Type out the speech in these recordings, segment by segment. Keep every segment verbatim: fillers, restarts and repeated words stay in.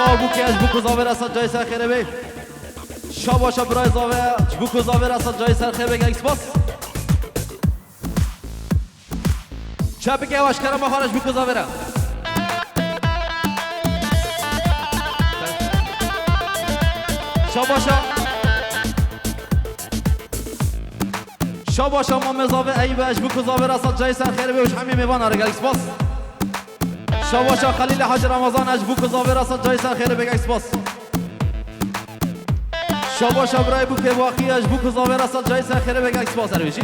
Bûke ji bo ku zavê re sed cayî ser xêrê bê. Şabaşa birayê zavê, ji bo ku zavê re sed cayî ser xêrê bê, gelek spas. Çepikê hewa ji kerema xwe re ji bo ku zavê re. Şabaşa. Şabaşa Mamê Zavê Eyûb e, ji bo ku zavê re sed cayî ser xêrê bê û ji hemî mêvana re gelek spas. Şabaşa Xelîlê Hacî Remezan e, ji bo ku zavê re sed cayî ser xêrê bê, gelek spas. Şabaşa birayê Bûkê Baxî e, ji bo ku zavê re sed cayî ser xêrê bê, gelek spas, her bijî.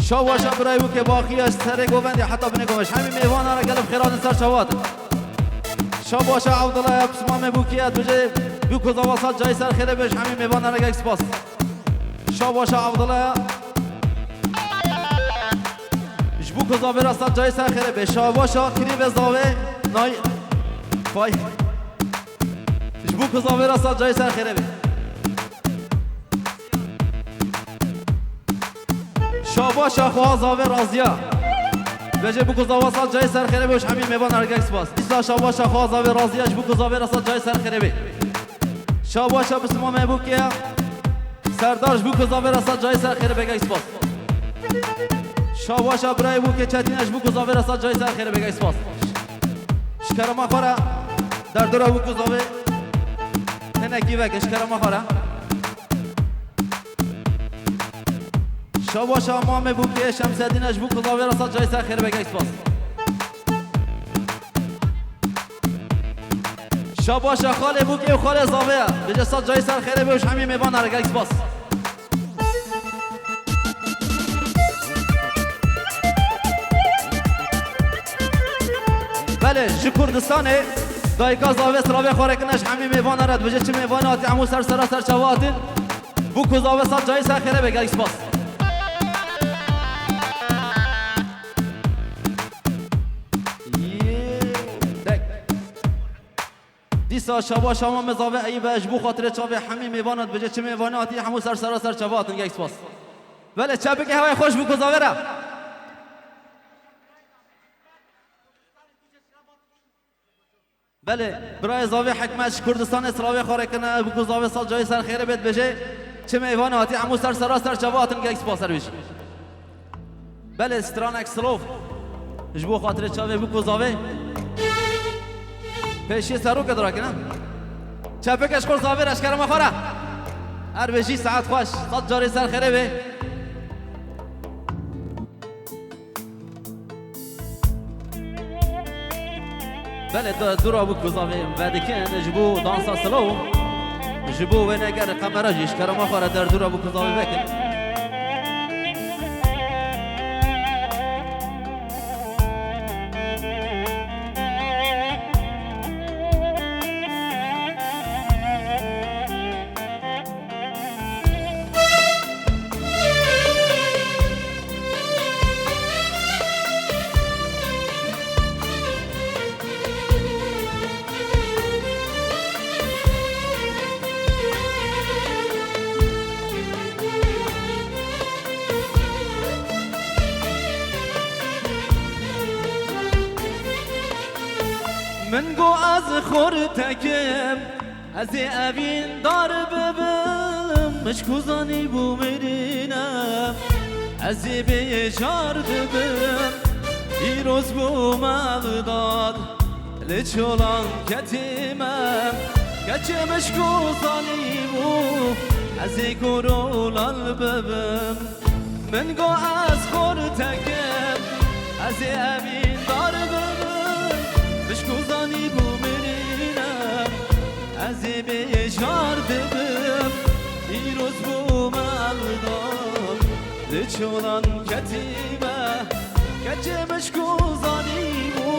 Şabaşa birayê Bûkê Baxî e, ji serê govendê heta binê govendê, ji hemî mêvana re gelek xêr hatin ser çava hatin. Şabaşa Evdila ye, pismamê Bûkê ye, tu jê bo ku zavê re sed cayî ser xêrê bê, ji hemî mêvana re gelek spas. Şabaşa Evdila ye. Ji bo ku zavê re sed cayî ser xêrê bê. Şabaşa Kirîvê Zavê Nay-, Fay-, ji bo ku zavê re sed cayî ser xêrê bê. Şabaşa xweha zavê Raziya. Vêjê bo ku zavê re sed cayî ser xêrê bê û ji hemî mêvana re gelek spas. Dîsa şabaşa xweha zavê Raziya, ji bo ku zavê re sed cayî ser xêrê bê. Şabaşa pismamê Bûkê ye. Serdar, ji bo ku zavê re sed cayî ser xêrê bê, gelek spas. Şabaşa birayê Bûkê Çetîn e, ji bo ku zavê re sed cayî ser xêrê bê, gelek spas. Ji kerema xwe re derdora bo ku zavê hinekî veke, ji kerema xwe re. Şabaşa Mamê Bûkê Şemsedîn e, ji bo ku zavê re sed cayî ser xêrê bê, gelek spas. Şabaşa xalê Bûkê û xalê Zavê ye. Bêje sed cayî ser xêrê bê û ji hemî mêvana re gelek spas. Belê, ji Kurdistanê dayika Zavê silavê xwe re kine, ji hemî mêvana re dibêje çi mêvanê hatî hemû ser sera ser çava hatin. Bo ku zavê sed cayî ser xêrê bê, gelek spas. Yê, dek. Dîsa şabaşa Mamê Zavê Eyûb e, ji bo xatirê çavê hemî mêvana dibêje çi mêvanê hatî hemû ser sera ser çava hatin, gelek spas. Belê, çepikê hewayê xweş bo ku zavê re. Belê, birayê Zavê Hikmet ji Kurdistanê silavê xwe re kine, bo ku zavê sed cayî ser xêrê bê dibêje çi mêvanê hatî hemû ser sera ser çava hatin, gelek spas, her bijî. Belê, stranek silov. Ji bo xatirê çavê bo ku zavê. Pêşiyê serokê dira kine. Çepikê ji xwe zavê re, ji kerema xwe re. Her bijî, saet xweş. Sed carî ser xêrê bê. Belê, de, dura bo ku zavê vedikin ji bo dansa slow. Ji bo wêne ger kamera jî ji kerema xwe re derdora bo ku zavê vekin. Min got ez xortek im, ez ê evîndar bibim, ji ku zanîbû mirîne, ez ê bêjar dibim. Pîroz bû mevdad, li çolan ketime, keçê min ji ku zanîbû, ez ê kor û lal bibim. Min got ez xortek im, ez ê evîndar bibim, min ji ku zanîbû mirîne, ez ê bêjar dibim. Pîroz bû mevdad, li çolan ketime, keçê min ji ku zanîbû,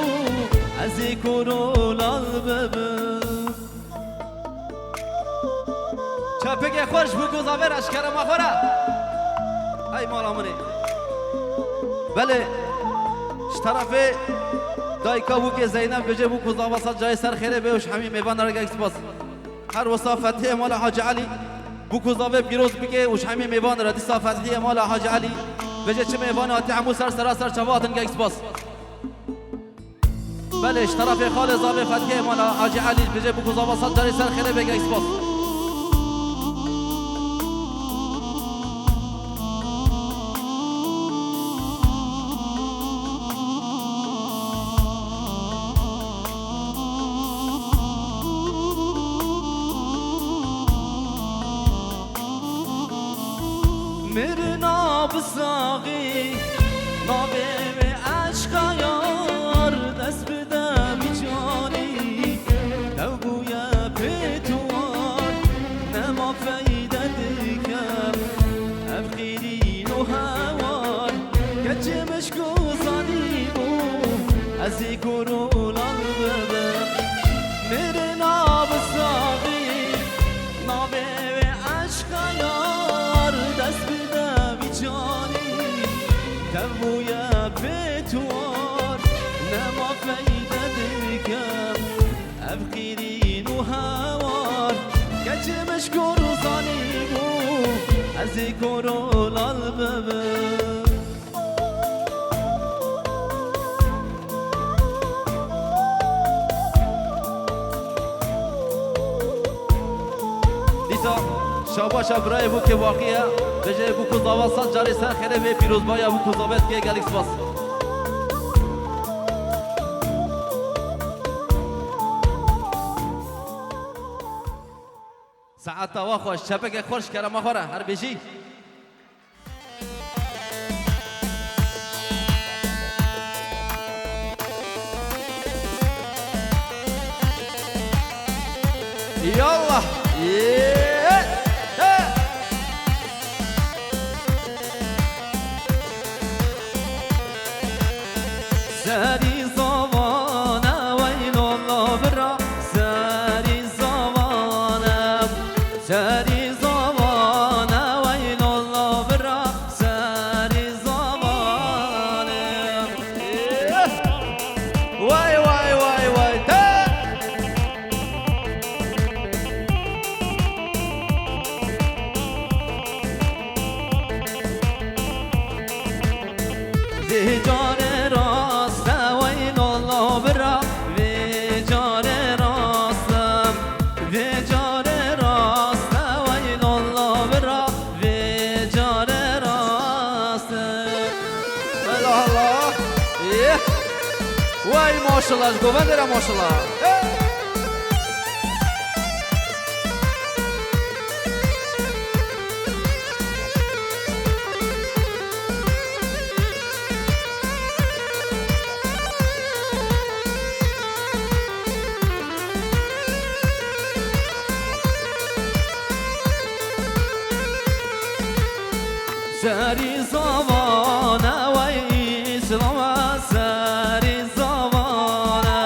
ez ê kor û lal bibim. Çepikê xweş bo ku zavê re, ji kerema xwe re. Hey mala min ê. Belê, ji terefê dayika Bûkê Zeynep bêje bo ku zavê sed cayê ser xêrê bê û ji hemî mêvana re gelek spas. Her wisa Fethiyê mala Hacî Elî, bo ku zavê pîroz bike û ji hemî mêvana re, dîsa Fethiyê mala Hacî Elî bêje çi mêvanê hatî hemû ser sera ser çava hatin, gelek spas. Belê, ji terefê xalê zavê Xwedkê mala Hacî Elî, bêje bûk û zava sed carê ser xêrê bê, gelek spas. Mirina bi saxî, navê wê eşqa yar, dest bi devî canî, dew bûye pê tuwar, nema feyde dikem, ev xîrîn û hewar, keçê mişk û zanî bû, ez ê kor û lal bibim. Mirina bi saxî, navê wê eşqa yar, dest bi devî canî, dev bûye pê tuwar, nema feyde dikem, ev xîrîn û hewar, keçê mişk û zanî bû, ez ê kor û lal bibim. Dîsa şabaşa birayê bûkê Baqî ye. Bêje bûk û zava sed carê ser xêrê vê pîrozbaya bûk û zavê dike, gelek spas. Saeta we xweş, çepeke xweş, kerema xwe re, her bijî. Yallah. Yee. He. Serî zavane wey lolo bira, serî zavane. Serî zavane wey lolo bira, serî zavane. Wey, wey, wey, wey, te! Vê carê rast e wey lolo bira, vê carê rast e, vê carê rast e wey lolo bira, vê carê rast e. Allah Allah. Yeh. Wey maşallah, ji govendê re maşallah. Hey. Serî zavane wey Îslam e, serî zavane.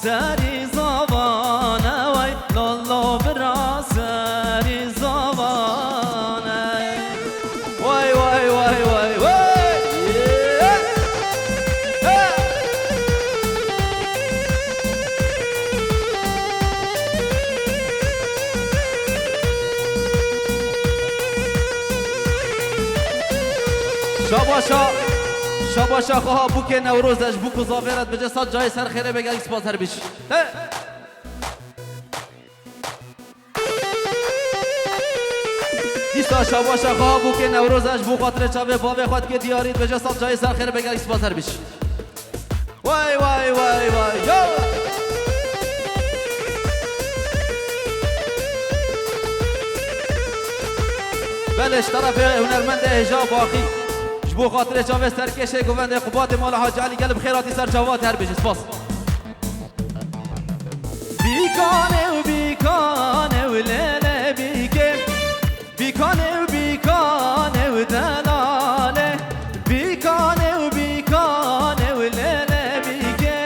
Serî zavane wey lolo bira, serî zavane. Wey, wey, wey, wey, wey. He. Şabaşa, şabaşa xweha bûkê Newroz e, ji bûk û zavê re dibêje sed carê ser xêrê be, gelek spas, her bijî. He. Dîsa şabaşa xwe bûkê Newroz e, ji bo xatirê çavê bavê xwe dike diyarî, dibêje sed carê ser xêr be, gelek spas, her bijî. Way, way, way, way, yo! Belê, ji terefê hunermendê hêja Baqî, ji bo xatirê çavê serkêşê govendê Qubatê mala Hacî Elî, gelê bi xêr hatî ser çava te, her bijî, spas. Bîkanê û bîkanê û lêlê bîkê. Bîkanê û bîkanê û delalê. Bîkanê û bîkanê û lêlê bîkê.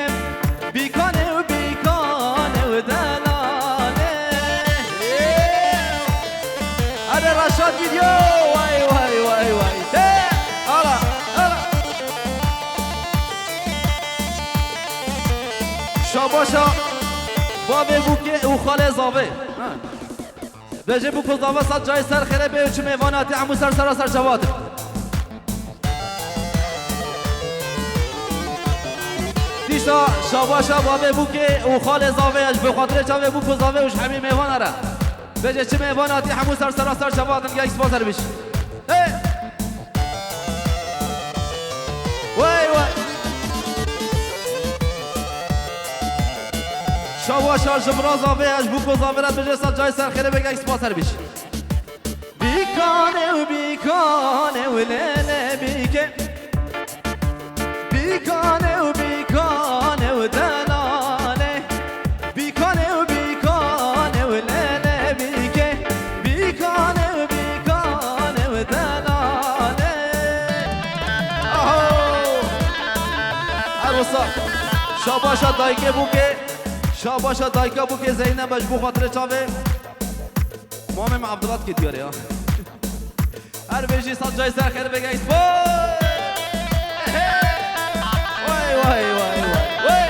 Bîkanê û bîkanê û delalê. Erê Reşad Video. Way, way, way, way. Te. Ala, ala. Şabaşa bavê bûkê û xalê zavê. Ha. Bêje bûk û zava sed carê ser xêrê bê û çi mêvana te hemû ser sera ser çava te. Dî Şa-, şabaşa bavê Bûkê û xalê Zavê ye, ji bo xatirê çavê Bûk û Zavê û ji hemî mêvana re. Bêje çi mêvan hatî hemû ser sera ser çava hatin, gelek spas her biş. Hey! Wey wey! Şabaşa ji bira Zavê ye, ji Bûk û Zavê re bêje sed carî ser xêrê be, gelek spas her biş. Bîkane û bîkane û lê lê bîke. Bîkane û bîkane û delale. Bîkane û bîkane û lê lê bîke. Bîkane û bîkane û delale. Aho! Her wisa şabaşa dayikê Bûkê, şabaşa dayika Bûkê Zeynep e ji bo xatirê çavê. Mamê me Abdullah dike diyarê ya. Her bêjî sed cayî ser xêr bêge îspat. Hey! Way, way, way, way, way.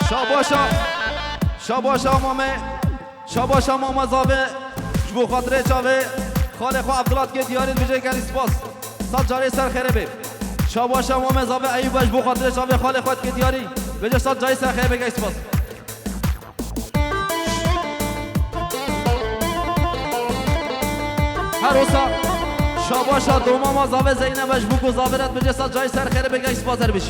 Şabaşa, şabaşa mamê, şabaşa mama Zavê, ji bo xatirê çavê, xalê xwe Abdullah dike diyarê, dibêje gelî spas. Sed carê ser xêrê bê. Şabaşa mamê Zavê Eyûb e, ji bo xatirê çavê xalê xwe dike diyarî. Bêje sed carê ser xêrê bêge îspat. Her wisa şabaşa domama Zavê Zeynep e, ji bo ku Zavê re dibêje sed carê ser xêrê bêge îspat her biş.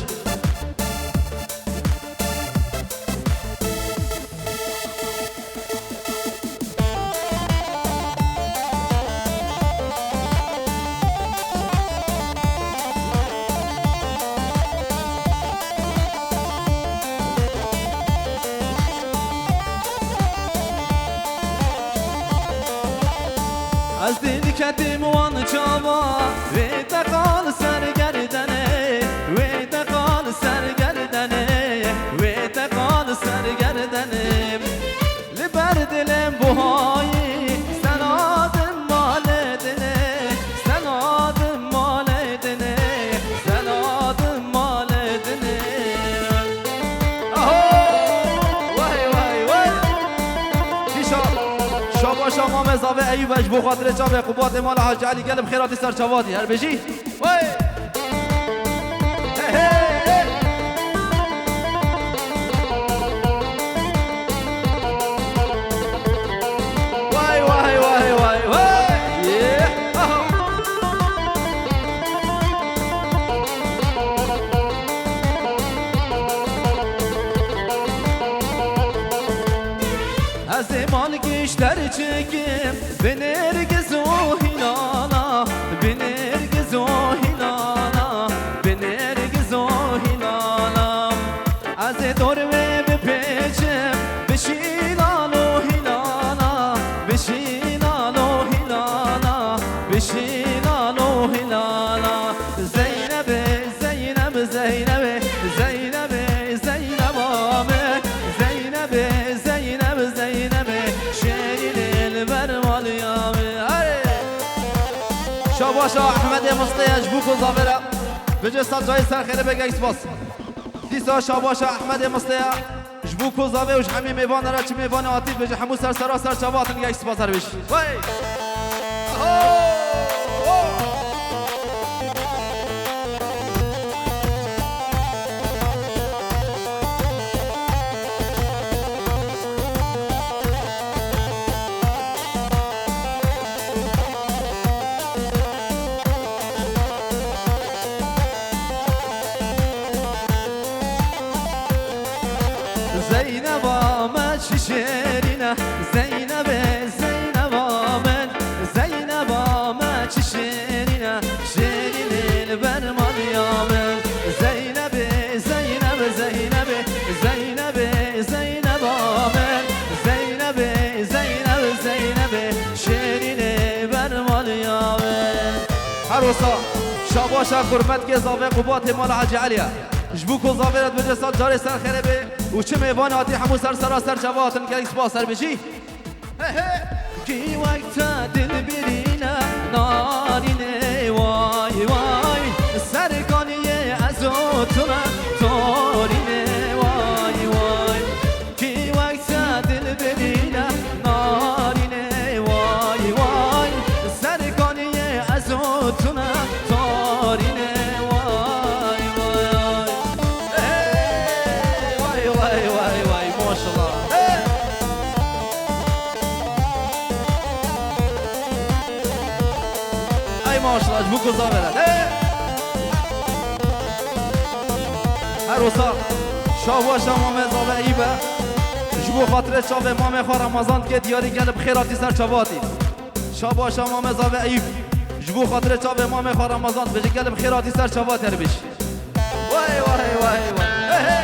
Ez dil ketim wan çava, wê te qal ser gerdenê, wê te qal ser gerdenê, wê te qal ser gerdenê. Li ber dilê buhayî, sen adim malê dinê, sen adim malê dinê, sen adim malê dinê. Aho! Wey, wey, wey! Kîşa, şabaşa mamê Zavê Eyûb e, ji bo xatirê çavê Qubatê mala Hacî Elî, gelê bi xêr hatî ser çava hatî. Her bijî. Wey! Hey, hey, hey! Wey, wey, wey, wey, wey! Yeah! Aha! Ez ê mal giş derçikim, bi nêrgiz û hîlala, bi nêrgiz û hîlala, bi nêrgiz û hîlala. Ez ê dor wê bipêçim, bi şîlal û hîlala, bi şîlal û hîlala, bi şîlal û hîlala. Zeynebê, Zeyneb, Zeynebê, Zeynebê, Zeyneba min. Zeynebê, Zeyneb, Zeynebê, şêrînê li ber maliya min. Hey! Şabaşa Ehmedê Mistê ye, ji bo ku Zavê re bêje sed cayî ser xêrê bêge îspas. Dîsa şabaşa Ehmedê Mistê ye, ji bo ku Zavê û ji hemî mêvanê re çi mêvanê hatî bêje hemû ser sera ser çava hatin, gelek îspas her bijî. Wey! Zeyneba me çi şêrîn e, Zeynebê, Zeyneba min, Zeyneba me çi şêrîn e, şêrînê li ber maliya min. Zeynebê, Zeyneb, Zeynebê, Zeynebê, Zeyneba min, Zeynebê, Zeyneb, Zeynebê, şêrînê ber maliya min. Her wisa şabaşa Kurmetkê Zavê Qubatê mala Hacî Elî ye. Ji bo ku Zavê re dibêje sed carê ser xêrê bê û çi mêvanê hatî hemû ser sera ser çava hatin, gelek spas, ser bijî. Kî wek te dilbirîne narînê, way way. Ser kaniyê ez û tu me torînê, way way. Kî wek te dilbirîne narînê, way way. Ser kaniyê ez û tu me torînê, way. Bûk û zavê re. Hey! Her wisa şabaşa mamê zavê Eyûb e. Ji bo xatirê çavê mamê xwe Remezan dike diyarî, gelê bi xêr hatî ser çava hatî. Şabaşa mamê zavê Eyûb. Ji bo xatirê çavê mamê xwe Remezan dibêje, gelê bi xêr hatî ser çava hatî, her bijî. Way, way, way, way. Hey, hey.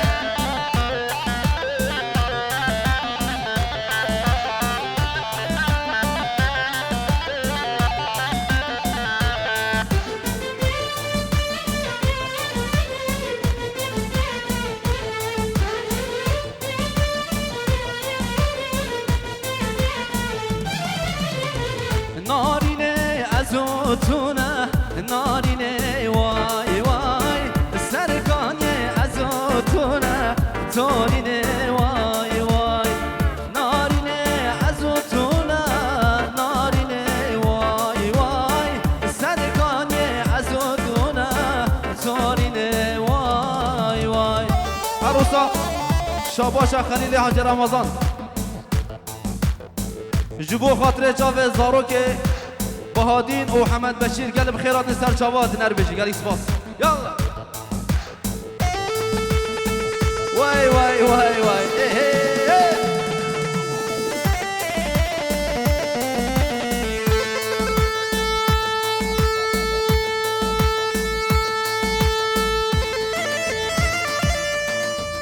Narînê ez û tu ne, narînê way way, serkanê ez û tu ne, torînê way way. Narînê ez û tu ne, narînê way way, serkanê ez û tu ne, torînê way way. Her wisa şabaşa Xelîlê Hacî Remezan. Ji bo xatirê çavê zarokê Bahadîn û Hemed Beşîr, gelê bi xêr hatin ser çava hatin, her bijî, gelek spas. Yallah. Way, way, way, way. Ê, hê, hê.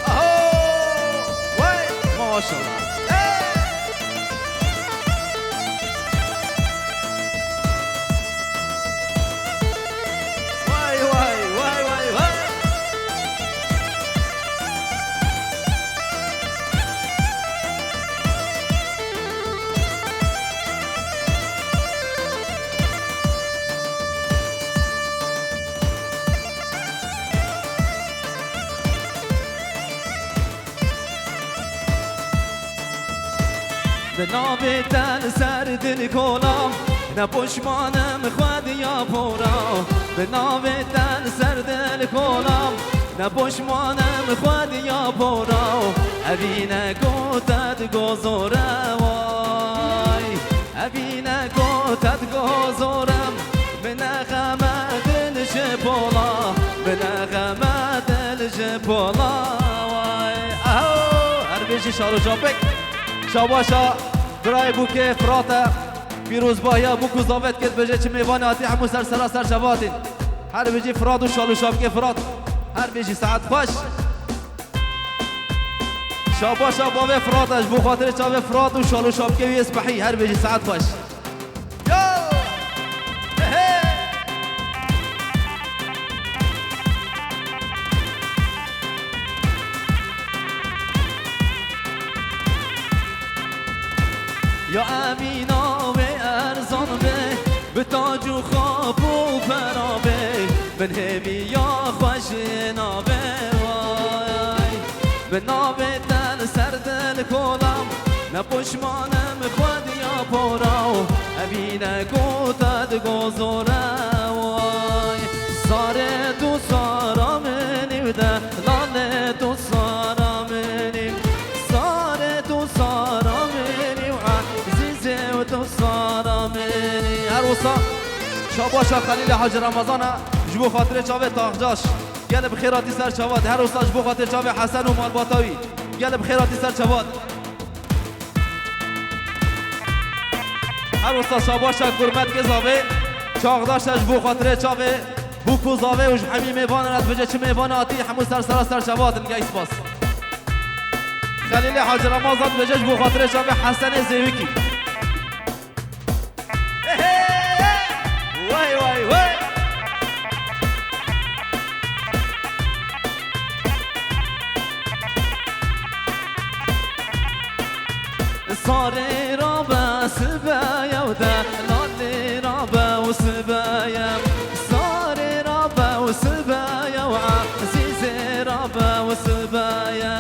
Aho! Way! Maşallah. Hey! Way, way, way, way, way. Bi navê te li ser dil kolam, ne poşmanim xwediya pora. Bi navê te li ser dil kolam, ne poşmanim xwediya pora. Evîne ku te digo zor e way. Evîne ku te digo zor e. Min nexeme dil ji pola, min nexeme dil ji pola way. Aho! Her bijî şalo şapek. Şabaşa birayê bûkê Firat e. Pîrozbahiya bûk û zavê dike, dibêje çi mêvanê hatî, hemû ser sera ser çava hatin. Her bijî Firat û şalo şapkê Firat. Her bijî saet xweş. Şabaşa bavê Firat e, ji bo xatirê çavê Firat û şalo şapkê wî yê spehî, her bijî saet xweş. Yo! He, he! Ya Emîna wê erzan be, bi tac û xap û pera be, min hêviya xwe jê nabe way. Bi navê te li ser dil kolam, ne poşmanim xwediya pora, evîne ku te digo zor e way. Sarê tu sara min î de, lalê tu sara min î. Sarê tu sara min î û ezîzê tu sara min î. Her wisa şabaşa Xelîlê Hacî Remezan e, ji bo xatirê çavê Taxcaş. Gelê bi xêr hatî ser çava, her wisa ji bo xatirê çavê Hesen û malbata wî. Gelê bi xêr hatî ser çava. Her wisa şabaşa Kurmetkê zavê, Çaxdaş e, ji bo xatirê çavê bûk û zavê û ji hemî mêvanan re dibêje çi mêvan hatî, hemû ser sera ser çava hatin, gey spas. Xelîlê Hacî Remezan dibêje ji bo xatirê çavê Hesenê Zêwikî. Hey, hey, hey! Way, way, way! Sarê rabe sibe yew de, lalê rabe û sibe ye. Sarê rabe û sibe yew, ezîzê rabe û sibe ye.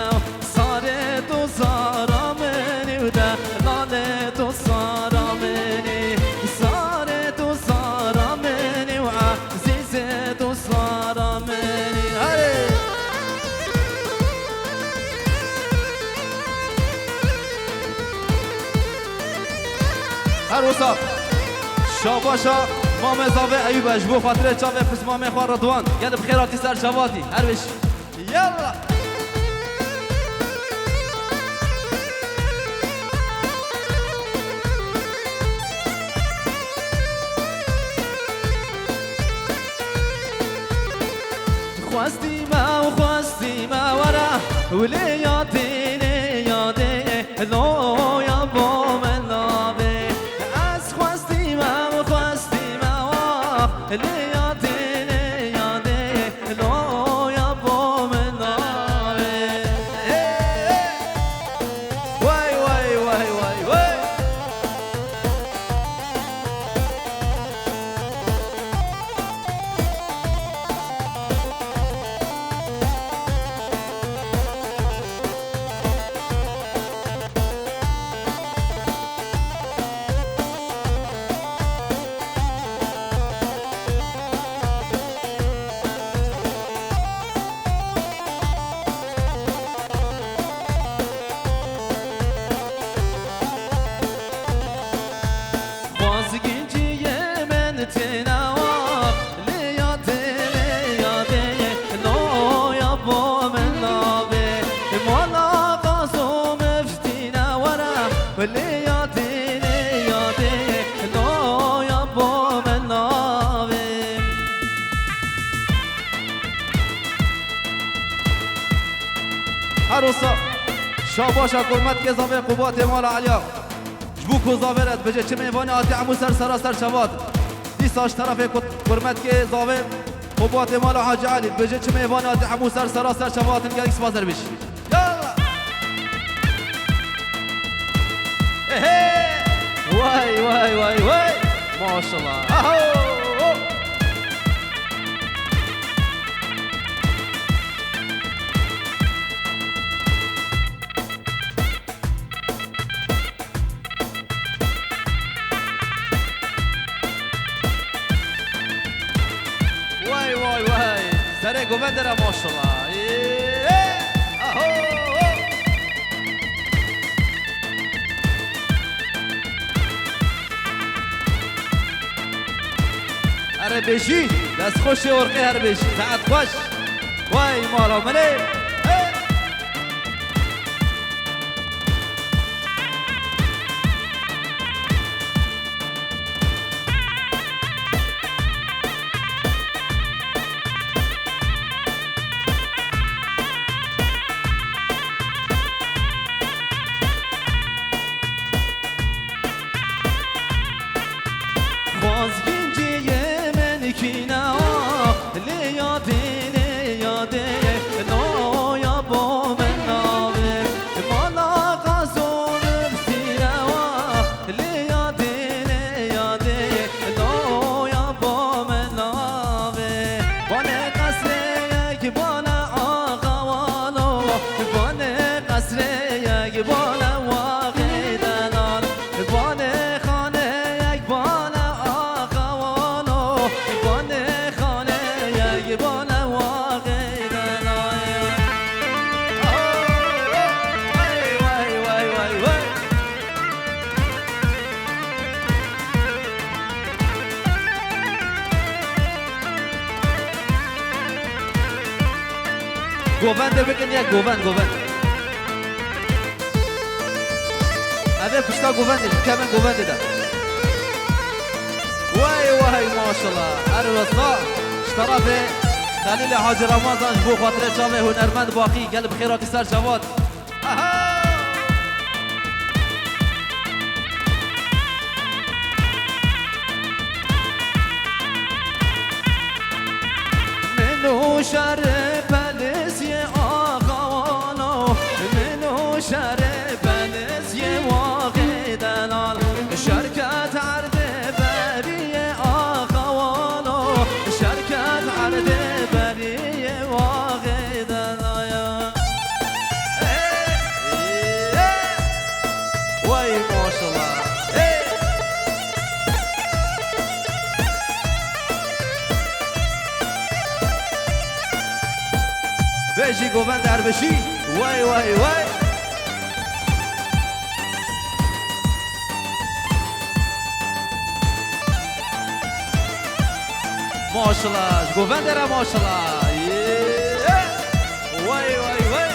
Sarê tu sara min î û de, lalê tu sara min î. Sarê tu sara min î û ezîzê tu sara min î. Herê! Her wisa şabaşa Mamê Zavê Eyûb e, ji bo xatirê çavê pismamê xwe Ridwan. Gelê bi xêr hatî ser Şevatî. Her weş. Yalla. Xwestî me û xwestî me were, û lê yadê, lê yadê, loya bo min nabê. Ez xwestî me û xwestî me, wax, lê yadê, lê yadê, loya bo min nabê. Hey, hey. Way, way, way, way, way. Xwaz ginciyê min têne wa, lê yadê, lê yadê, loya bo min nabê. Mala qazo miftîne were, lê yadê, lê yadê, loya bo min nabê. Her wisa şabaşa kurmetkê zavê Qubatê Mala Eliya. Ji bo ku zavê re dibêje çi mêvanê hatî hemû ser sera ser Şevat. Dîsa ji terefê ku-, kurmetkê zavê Qubatê Mala Hacî Elî dibêje çi mêvanê hatî hemû ser sera ser Şevat in, gelek spas derbêj. Yalla! Ehe! Way, way, way, way! Maşallah! Aho! Way, way, way! Serê govende re maşallah! Ê, ê! Aho! Here bêjî, dest xweş ê orqê here bêjî, saet xweş. Way mala min ê. Hey! Xwazgînciyê min kîne, lê yadê, lê yadê, loya bo min navê. Mala qazo min sîne wa, lê yadê, lê yadê, loya bo min navê. Bane qesrê yek, bane axa walo, bane qesrê yek, bane waxê delal. Bane xaneyek, bane axa walo, bane xaneyek, bane waxê delal. Oh, oh, oh, vay, vay, vay, vay, vay. Govende bikin yek, govend, govend. Ev ê pişta govendê, bikevin govendê de. Wey, wey, maşallah. Her wisa ji terefê Xelîlê Hacî Ramazan ji bo xatirê çavê hunermend Baqî, gel bi xêr hatî ser Şevat. Aha! Min û şerê peliziyê axa walo, min û şerê peliziyê waxê delal. Şer ket erdê beriyê axa walo, şer ket erdê beriyê waxê delal. Wey maşallah. Hey! Bêjî govend derbişî. Wey, wey, wey. Maşallah, ji govendê re maşallah. Yee! Wey, wey, wey!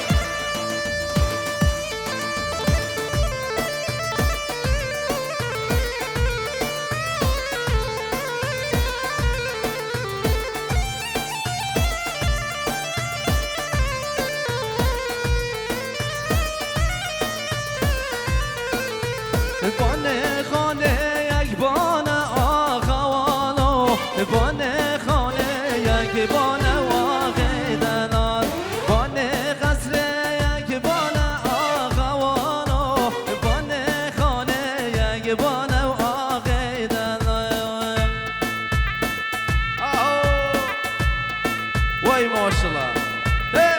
Bane xaneyek bane axawano, bane xaneyek bane waxê denar, bane qesreyek bane axawano, bane xaneyek bane axê denar. Aho! Wey maşallah. He!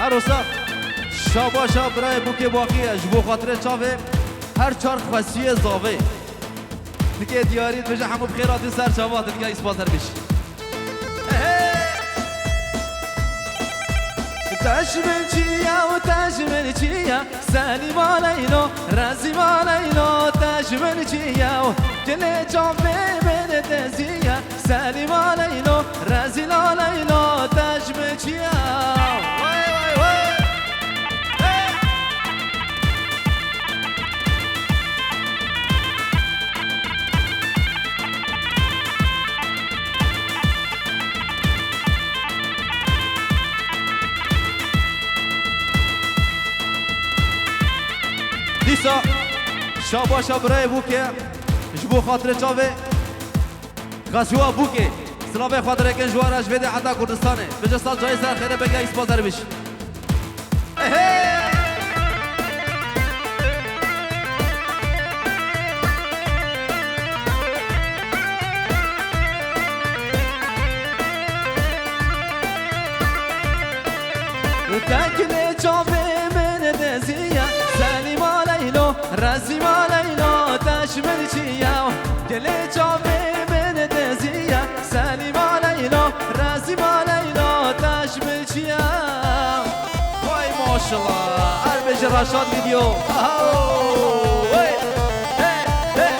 Her wisa şabaş a birayê Bûkê Baqî ye ji bo xatirê çavê her çar xwesiyê zavê. Tikê diyarî dibêje hemû bi xêr hatin ser çava, tu dikey spas her bîş. Te ji min çi ye û te ji min çi ye? Selîma Leylo, Rezîma Leylo, te ji min çi ye û dilê çavê min dezî ye? Selîma Leylo, Rezîla Leylo, te ji min çi ye? Wey, wey, wey! Hey! Dîsa şabaşa birayê Bûkê ji bo xatirê çavê Xasiwa Bûkê. Silavê xwe direkin ji we re ji vê dê heta Kurdistanê. Bêje sal cayê ser xêre bege îspa zerbiş. Tekilê çavê min deziya, Selîma Leylo, Rezîma Leylo, te ji min çi ye? Gelê çavê min deziya, Selîma Leylo, Rezîma Leylo, te ji min çi ye? Vay maşallah. Erbêje Raşad Video. Aho! Hey! Hey! Hey!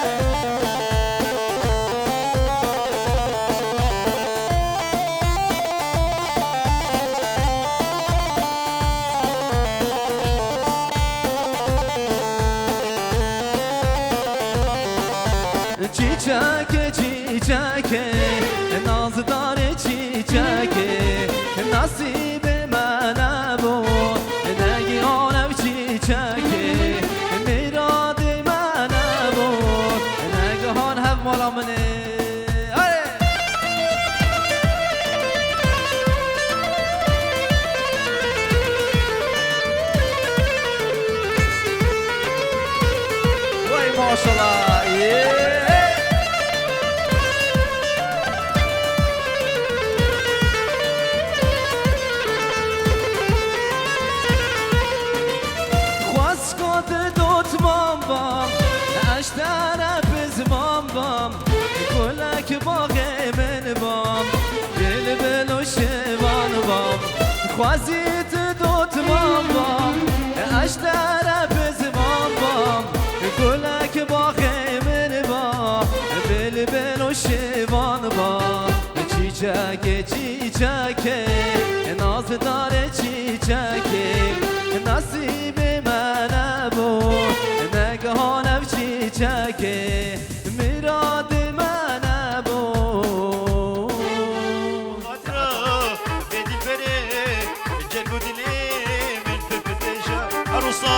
Çîçekê, çîçekê, nazdarê çîçekê, nasîbê me nebû, negihan ev çîçekê, mîradê me nebû, negihan hev mala min ê. Hey! Vay maşallah. Xwest got dotman bam, eştere pizman bam, gulek baxê min bam, bilbil û şivan bam. Xwezî tu dotman bam, eştere pizman bam, gulek baxê min ba, bilbil û şivan ba. Çîçekê, çîçekê, nazdarê çîçekê, nasîbê me nebû, negihan ev çîçekê, mîradê me nebû. Xatira vê dilberê, ceng û dilê min pir pir têj e. Her wisa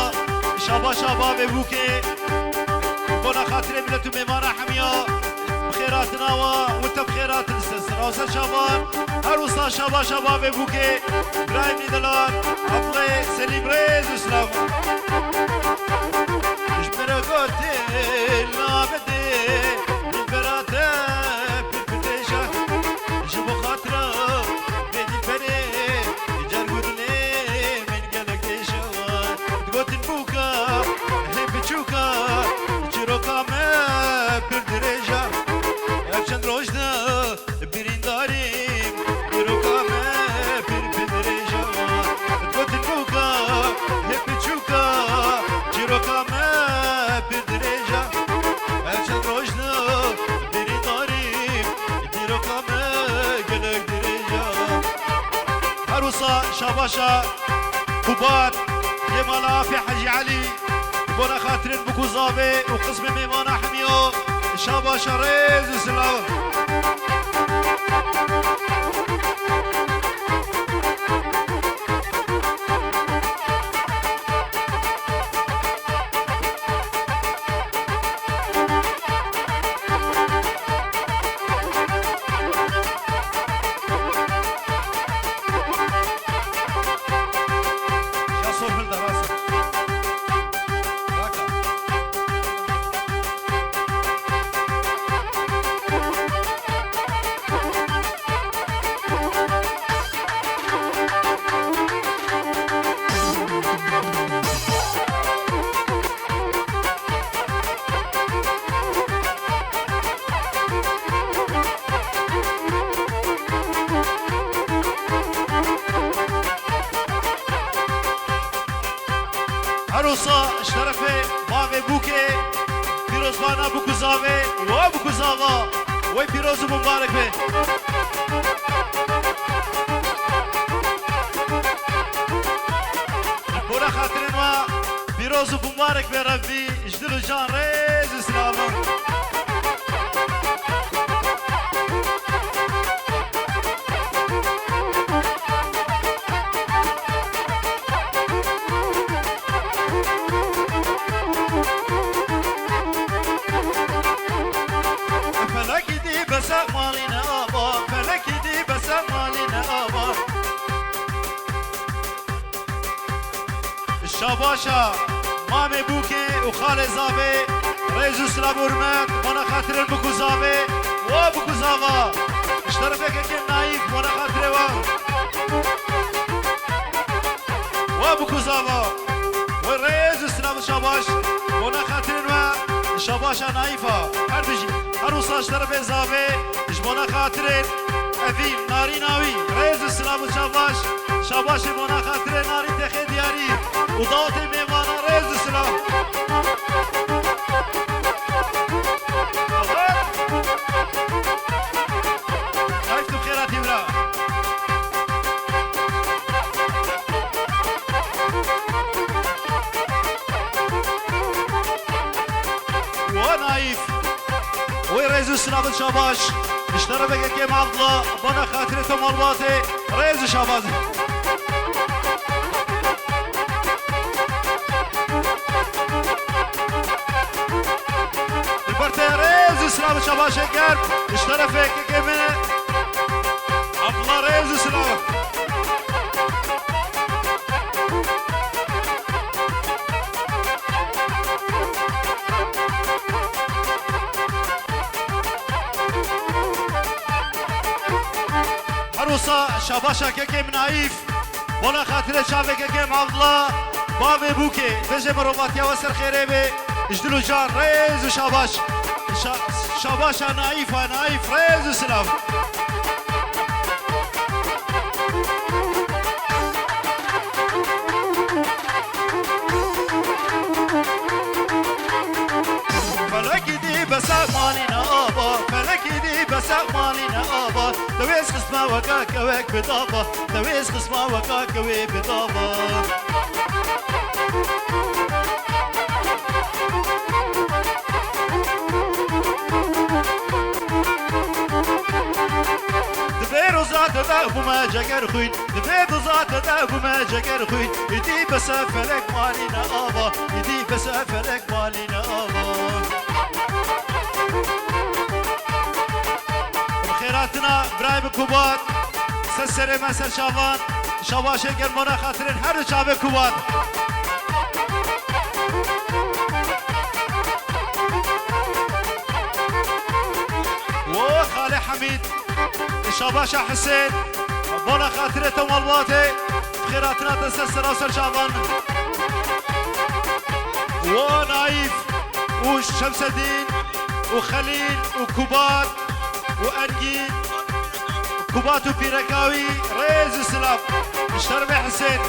şaba şaba vê bûkê, bo Bona xatirê milet û mêvana hemiya, bi xêr hatina wa û te bi xêr hatin ser sira û ser çavan. Her wisa şabaşa bavê bûkê, birayê min dilan, Abdulê Selîm, rêz û silav. Ji min re gotin nabidê, dilbera te pir pir dirêj e. Ji bo xatira vê dilberê, cerg û dilê min gelek dirêj e. Digotin bûka hê biçûka, çîroka me pir dirêj e. Her çend roj de birîndarîm, dîroka me pir pir dirêj e. Digotin bûka hê biçûka, çîroka me pir dirêj e. Her çend roj de birîndarîm, dîroka me gelek dirêj e. Her wisa şabaşa Kubat yê mala Afê Hecî Elî, bona xatirên bûk û zavê û qismê mêvana hemiyo, şabaşa, rêz û silav. Ya sor hilda rast. Raka. Her wisa ji terefê bavê bûkê, pîrozbana bûk û zavê, wa bûk û zava wê pîroz û mimbarek be. Ji bona xatirên we pîroz û mimbarek be Rebbî, ji dil û can rêz û silav. Felekî dî bese malî ne ava, felekî dî bese malî ne ava. Şabaşa mamê bûkê û xalê zavê, rêz û silav û hurmet, bona xatirên bûk û zavê, wa bûk û zava. Ji terefê kekê Naîf, bona xatirê we. Wa bûk û zava. Wê rêz û silav û şabaş, bona xatirên we, şabaşa Naîfa. Her bijî, her wisa ji terefê zavê, ji bona xatirên Evîn, Narîna wî, rêz û silav û şabaş. Şabaşê bona xatirê Narîn Texê Diyarî û dawetê mêvana, rêz û silav. Naîf, tu bi xêr hatî bira. Wa Naîf. Wê rêz û silav û şabaş. Ji terefê kekê Abdullah, bona xatirê te malbatê, rêz û şabaş. Li ber te rêz û silav û şabaşê germ. Ji terefê kekê min Abdullah, rêz û silav. Her wisa şabaşa kekê min Naîf, bona xatirê çavê kekê min Abdullah, bavê bûkê, vêjê mirovatiya we ser xêrê bê, ji dil û can, rêz û şabaş. Şa-, şabaşa Naîfa, Naîf, rêz û silav. Felekî dî bese malî ne ava, felekî dî bese malî ne ava. Dewêz xisma weka kewek bi dava, dewêz xisma weka kewê bi dava. Di vê roza te de bûme cegerxwîn, di vê doza te de bûme cegerxwîn. Îdî bese felek malî ne ava, îdî bese felek malî ne ava. Bi xêr hatina birayê min Kubat. Ser serê me ser çavan. Şabaşê germ bona xatirên her du çavê Kubat. Wo Xalê Hemîd. Şabaşa Hisên. Bona xatirê te malbatê. Bi xêr hatina te ser sera ser çavan. Wo Naîf û Şemsedîn û Xelîl û Kubat û Engîn, Kubat û pîreka wî, rêz û silav. Ji şervê Hisên.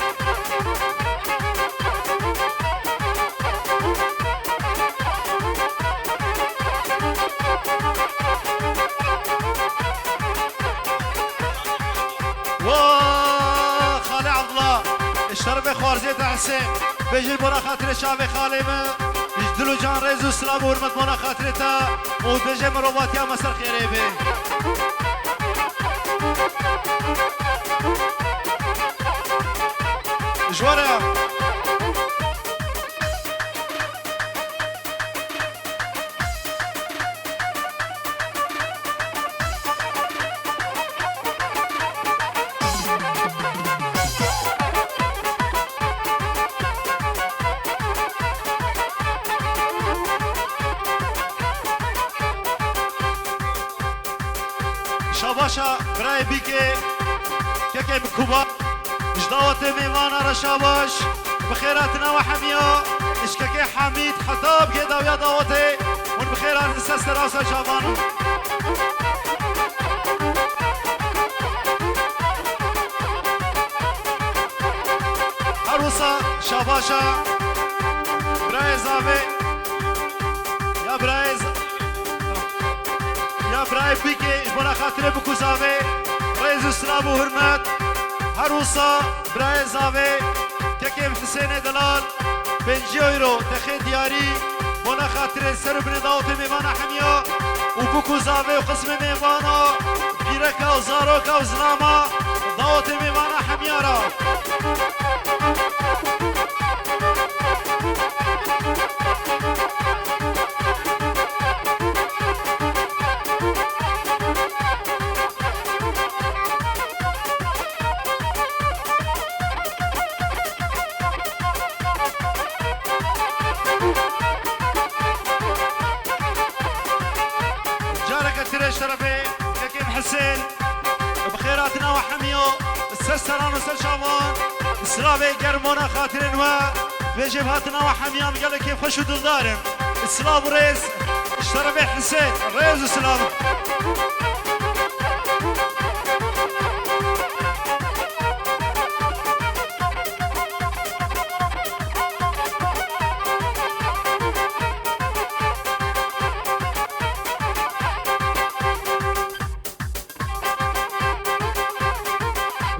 Wa Xalê Abdullah, şervê xwarzê te Hisên. Bêjin bona xatirê çavê xalê min. Ji dil û can rêz û silav û hurmet bona xatirê te. Û bêje mirovatiya me ser xêrê bê. Ji we re. Şabaşa birayê Bîkê, kekê min Kuba. Ji dawetê mêvana re şabaş, bi xêr hatina we hemiya, ji kekê Hamîd heta bigê dawiya dawetê, hûn bi xêr hatin ser sera ser çavan. Her wisa şabaşa birayê zavê, ya birayê z-, ya birayê Bîkê, ji bona xatirê Bûk û zavê, rêz û silav û hurmet. Her wisa birayê zavê, kekê Hisênê Delal, pêncî euro, texê diyarî, bona xatirê ser û binê dawetê mêvana hemiya û Bûk û zavê û qismê mêvana, pîreka û zaroka û zilama, dawetê mêvana hemiya re. Careke tire şerefê kekê min Hisên, bi xêr hatina we hemiya, ser seran û ser çavan, silavê germ bona xatirên we, bêjê bi hatina we hemiya, em gelek kêfxweş û dildar in. Silav û rêz, şerefê Hisên, rêz û silav.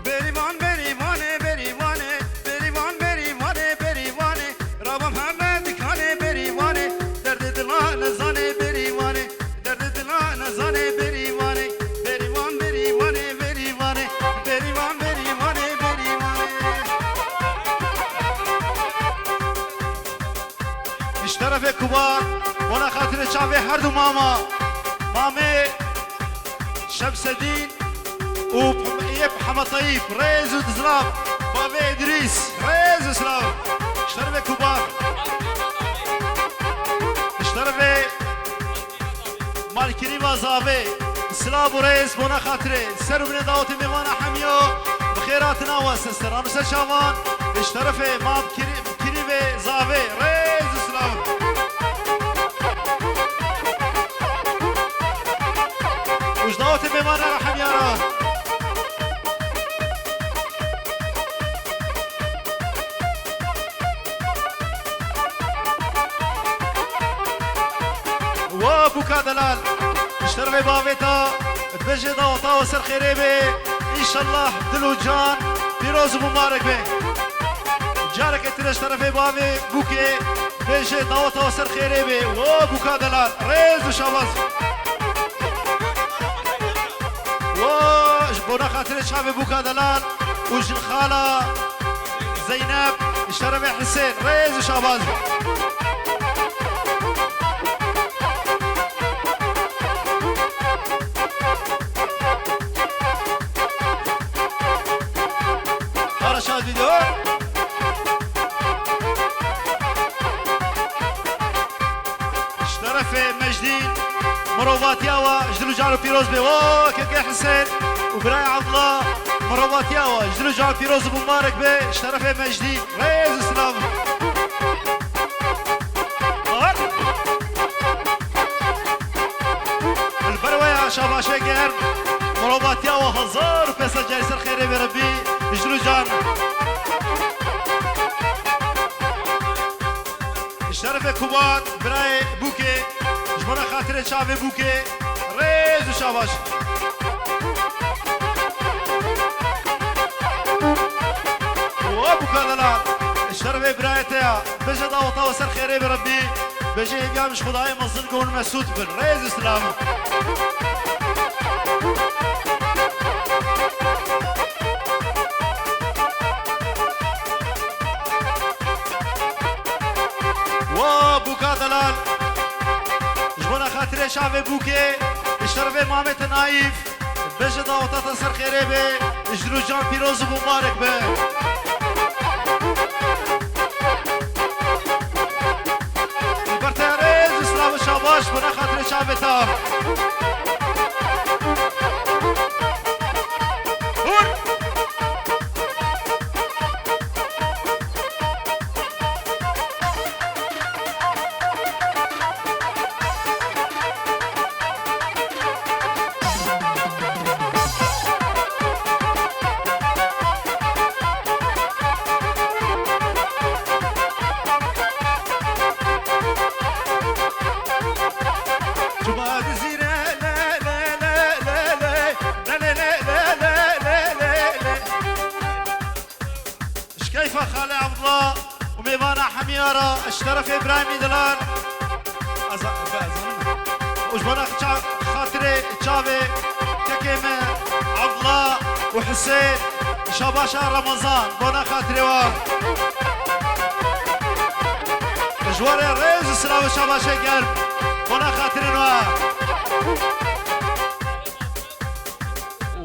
Bêrîvan, bêrîvanê, bêrîvanê, bêrîvan, bêrîvanê, bêrîvanê, rabam heme dikanê bêrîvanê, derdê dila nezanê bêrîvanê, derdê dila nezanê bêrîvanê, bêrîvan, bêrîvanê, bêrîvanê, bêrîvan, bêrîvanê, bêrîvanê. Ji terefê Kuba, bona xatirê çavê her du mama, mamê Şemsedîn û yê Hema Tayîp, rêz û silav, bavê Îdrîs, rêz û silav. Ji terefê Kuba, ji terefê Malkirîva zavê, silav û rêz bona xatirê, ser û binê dawetê mêvana hemiya, bi xêr hatina we, ser seran û ser çavan, ji terefê mam Kirî-, Kirîvê zavê, rêz û silav. Û ji dawetê mêvana re hemiya re. Wa bûka delal, ji terefê bavê te, dibêje daweta we ser xêrê be, înşallah dil û can pîroz û mibarek be. Careke tire ji terefê bavê bûkê, dibêje daweta we ser xêrê be. Wa bûka delal, rêz û şabaz. Wo, ji bona xatirê çavê bûka delal û jin xala Zeynep, ji terefê Hisên, rêz û şabaz. Mecdî, mirovatiya we ji dil û can re pîroz be. Wa kekê Hisên û birayê Abdullah, mirovatiya we ji dil û can re pîroz û mibarek be. Ji terefê Mecdî, rêz û silav. Li ber we ya şabaşê germ, mirovatiya we hezar û pênc sed carî ser xêrê be Rebbî, ji dil û can. Ji terefê Kubat, birayê Bûkê, ji bona xatirê çavê Bûkê, rêz û şabaş. Wa Bûka delal, ji terefê birayê te ya, bêje daweta we ser xêrê be Rebbî, bêje hêviya min ji Xwedayê mezin ku hûn mesûd bin. Rêz û silav. Wa Bûka delal, ji bona xatirê çavê Bûkê, ji terefê mamê te Naîf, bêje daweta te ser xêrê be, ji dil û can pîroz û mibarek be. Li ber te rêz û silav û şabaş, bona xatirê çavê te. Hûr! Cuma dizîne, le, le, le, le, le, le, le, le, le, le, le, le, le. Ji keyfa Xalê Abdullah û mêvana hemiya re, ji terefê Îbrahîmî Dilan. Ez a-, be, ez anim. Û ji bona xa-, xatirê çavê kekê me Abdullah û Hisên, şabaşa Ramazan, bona xatirê wan. Ji we re rêz û silav û şabaşê germ, bona xatirên we.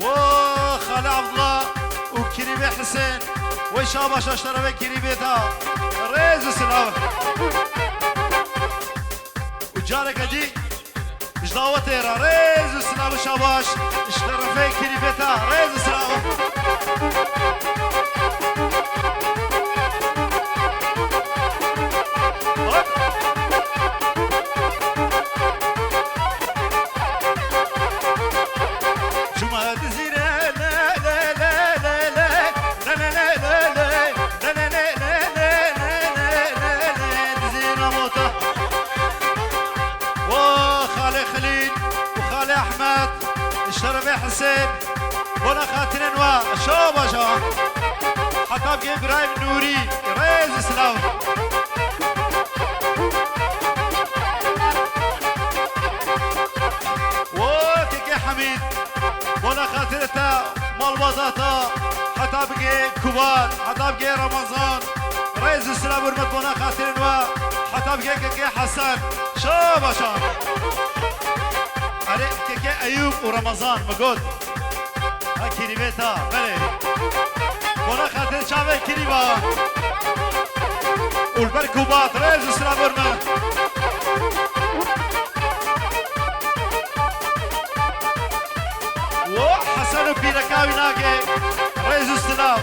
Wo Xalê Abdullah û Kirîbê Hisên, wey şabaş, ji terefê Kirîbê ta. Rêz û silav. Û careke dî ji dawetê re rêz û silav û şabaş, ji terefê Kirîbê ta. Rêz û silav. Hop. Cuma dizîne, le, le, le, le, le, le, le, le, le, le, le, le, le, le, le, le, dizîna mota. Wo Xalê Xelîl û Xalê Ehmed, ji terefê Hisên, bona xatirên we, şo baja. Heta bigê Îbrahîm Nûrî, rêz û silav. Wo kekê Hemîd, bona xatirê te, malbata te, heta bigê Kubat, heta bigê Ramazan, rêz û silav hurmet bona xatirên we, heta bigê kekê Hesen, şabaşa. Erê, kekê Eyûp û Ramazan, mi got. Ha, Kirîbê ta, belê. Bona xatirê çavê Kirîba. Û li ber Kubat, rêz û silav hurmet. Wo Hesen û pîreka wî nake, rêz û silav.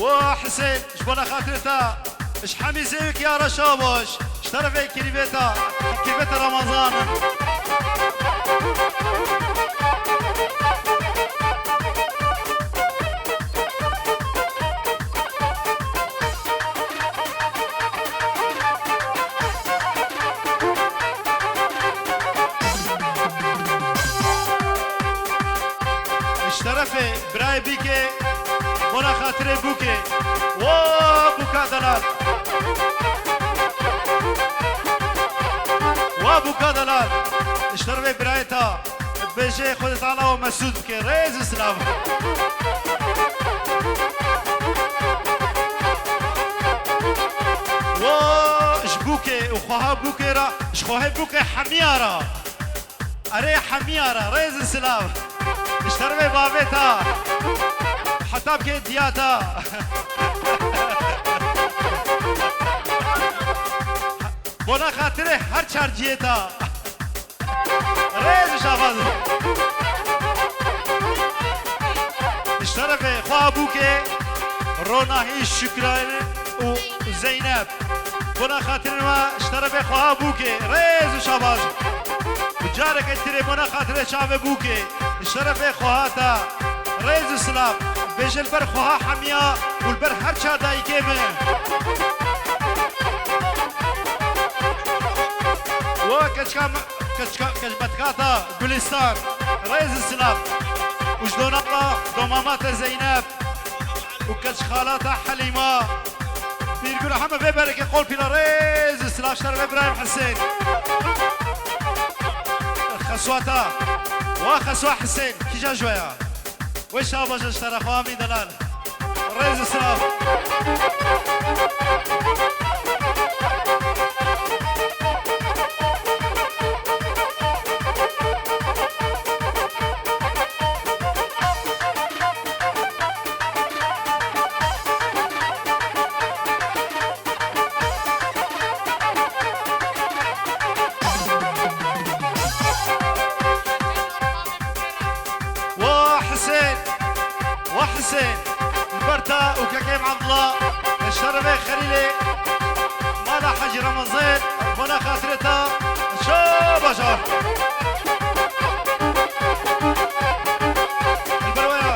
Wo Hisên, ji bona xatirê te, ji hemî zêwekî ara şabaş, ji terefê Kirîbê te, Kirîbê te Ramazan. Ji terefê birayê Bîkê, bona xatirê Bûkê. Wa Bûka delal. Wa Bûka delal. Ji terefê birayê ta. Bêje Xwedê Teala we mesûd bike. Rêz û silav. Wo ji Bûkê û xweha Bûkê re, ji xwehê Bûkê hemiya re. Erê hemiya re, rêz û silav. Ji terefê bavê ta. Heta bike diya ta. Bona xatirê her çar cihê ta. Rêz û şabaz. Ji terefê xwe Bûkê, Ronahî, Şükran û Zeynep. Bona xatirê we ji terefê xwe Bûkê. Rêz û şabaz. Bi careke tirê bona xatirê çavê Bûkê. Ji terefê xweha te rêz û silav. Bêje li ber xweha hemiya û li ber her çar dayikê min. Wa keçika me, keçika, keçbetka te Gulistan, rêz û silav. Û ji donata domama te Zeynep û keçxala te Helîma. Bîrgûn heme vê berekê qol pîla rêz û silav ji terefê Birahîm Hisên. Xeswata. Wa Xeswa Hisên. Kîja ji we ya? Wê şabaş ji te re xwe Amî Delal. Rêz û silav. Wa Hisên, wa Hisên, li ber te û kekê Evdila, li şerê vê Xelîlê, mala Hecî Remezan, bona xatirê te, şabaş e. Li ber we ya.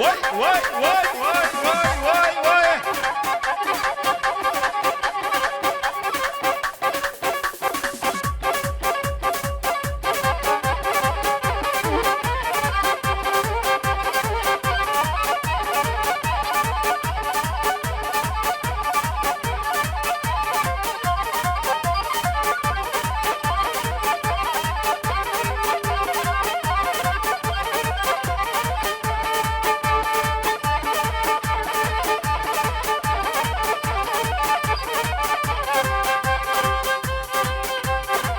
Vay, vay, vay, vay, vay, vay, vay.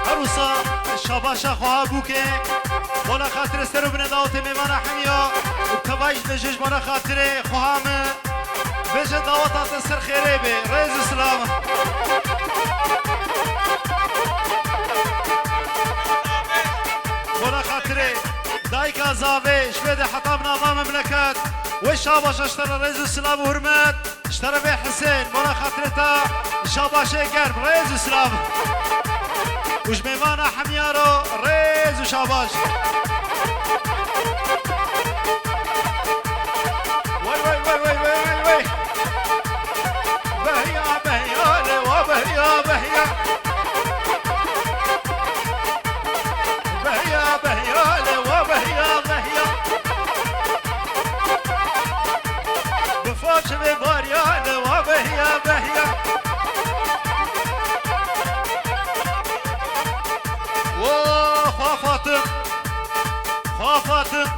Her wisa şabaşa xwe ha bûke. Bona xatirê ser û binê dawetê mêvana hemiya û tevayî ji dejê ji bona xatirê xwe ha min. Bêje daweta te ser xêrê bê. Rêz û silav. Bona xatirê dayika zavê ji vê de heta min ava memleket. Wê şabaşa ji te re rêz û silav û hurmet. Ji terefê Hisên, bona xatirê te, şabaşê germ, rêz û silav. Û ji mêvana hemiya re rêz û şabaş. Wey, wey, wey, wey, wey, wey, wey. Behiya, behiya, lê wa behiya, behiya. Behiya, behiya, lê wa behiya, behiya. Bi façimê bariya, lê wa behiya, behiya. Wo, xwa Fatim. Xwa Fatim.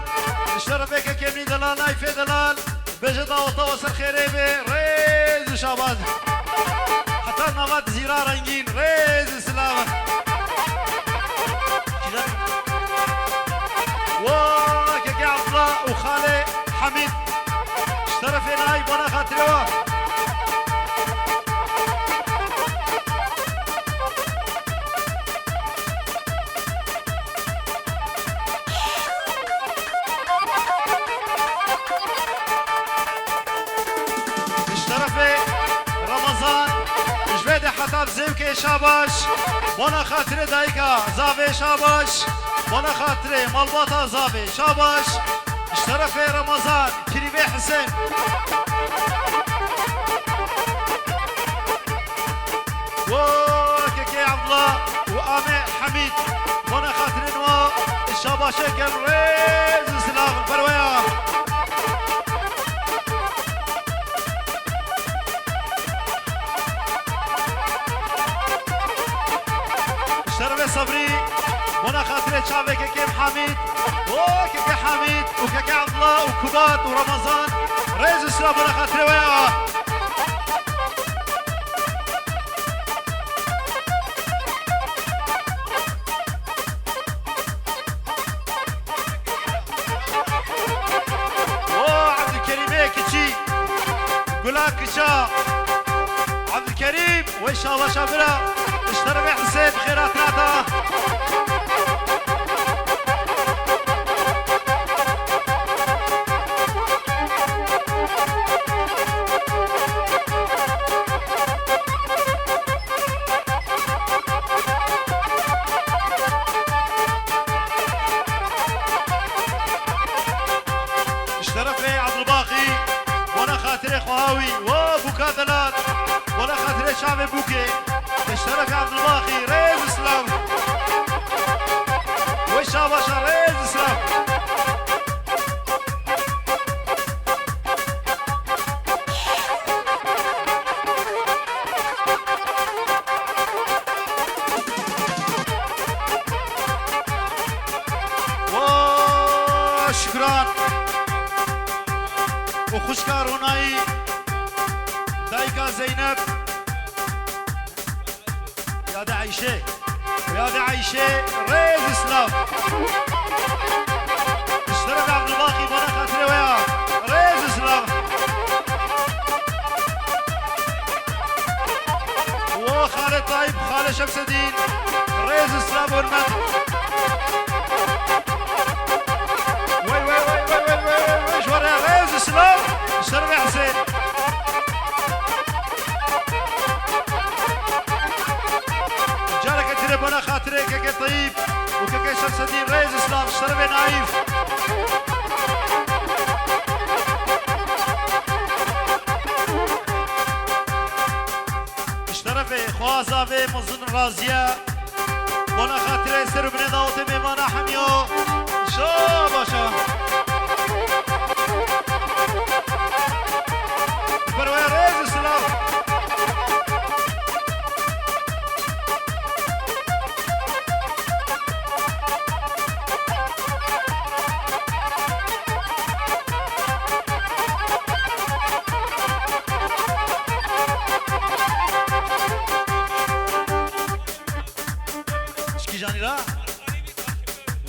Ji terefê kekê min Delal, Nayfê Delal. Bêje daweta we ser xêrê be, rêz û şabaz. Heta nava Dizîra Rengîn, rêz û silav. Wa kekê Abdullah û xalê Hamîd. Ji terefê nayî bona xatirê we. Ji terefê Ramazan, ji vê de heta bi zêwkê şabaş, bona xatirê dayika zavê şabaş, bona xatirê malbata zavê şabaş, ji terefê Ramazan, Kirîvê Hisên. Wo kekê Abdullah û amê Hamîd. Bona xatirên wa şabaşe gel rêz û silav ber we ya. Şerve Sabrî. Bona xatirê çavê kekê Hamîd, o kekê Hamîd û kekê Abdullah û Kubat û Ramazan, rêz û silav bona xatirê we ya. O Abdülkerimê kiçî, Gula kiça, Abdülkerim. Wey şabaşa bira, ji terefê Hisên bi xêr hatina te. Ji terefê Abdulbaqî, bona xatirê xweha wî, wo bûka delal, bona xatirê çavê bûkê. Ji terefê Abdulbaqî, rêz û silav. Wey şabaşa, rêz û silav. Wo Şükran û xwişka Ronayî, dayika Zeynep, yadê Eyşê, yadê Eyşê, rêz û silav. Ji terefê Abdulbaqî, bona xatirê we ya, rêz û silav. Wo Xalê Tayîb, Xalê Şemsedîn, rêz û silav û hurmet. Wey, wey, wey, wey, ji we re rêz û silav, ji terefê Hisên. Careke tire bona xatirê kekê Tayîb û kekê Şemsedîn, rêz û silav, ji terefê Naîf. Ji terefê xwaza vê mezin raziye. Bona xatirê ser û binê dawetê mêvana hemiyo. Şabaşa. Ber we rêz û silav. Çikî janî ra?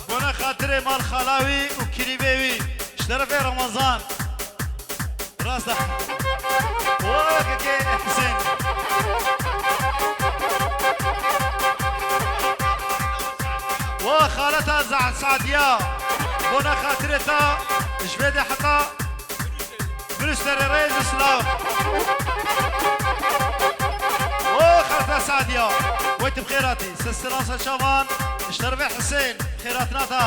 Bona xatirê mal xala wî û kirîbê wî. Ji terefê Ramazan. Rast e. Wo kekê Husên. Wo xaleta Za-, Sadiya. Bona xatirê te ji vê de heta Brüsselê rêz û silav. Wo xaleta Sadiya. Wey tu bi xêr hatî. Sistiransa çavan. Ji terefê Husên. Xêratina te.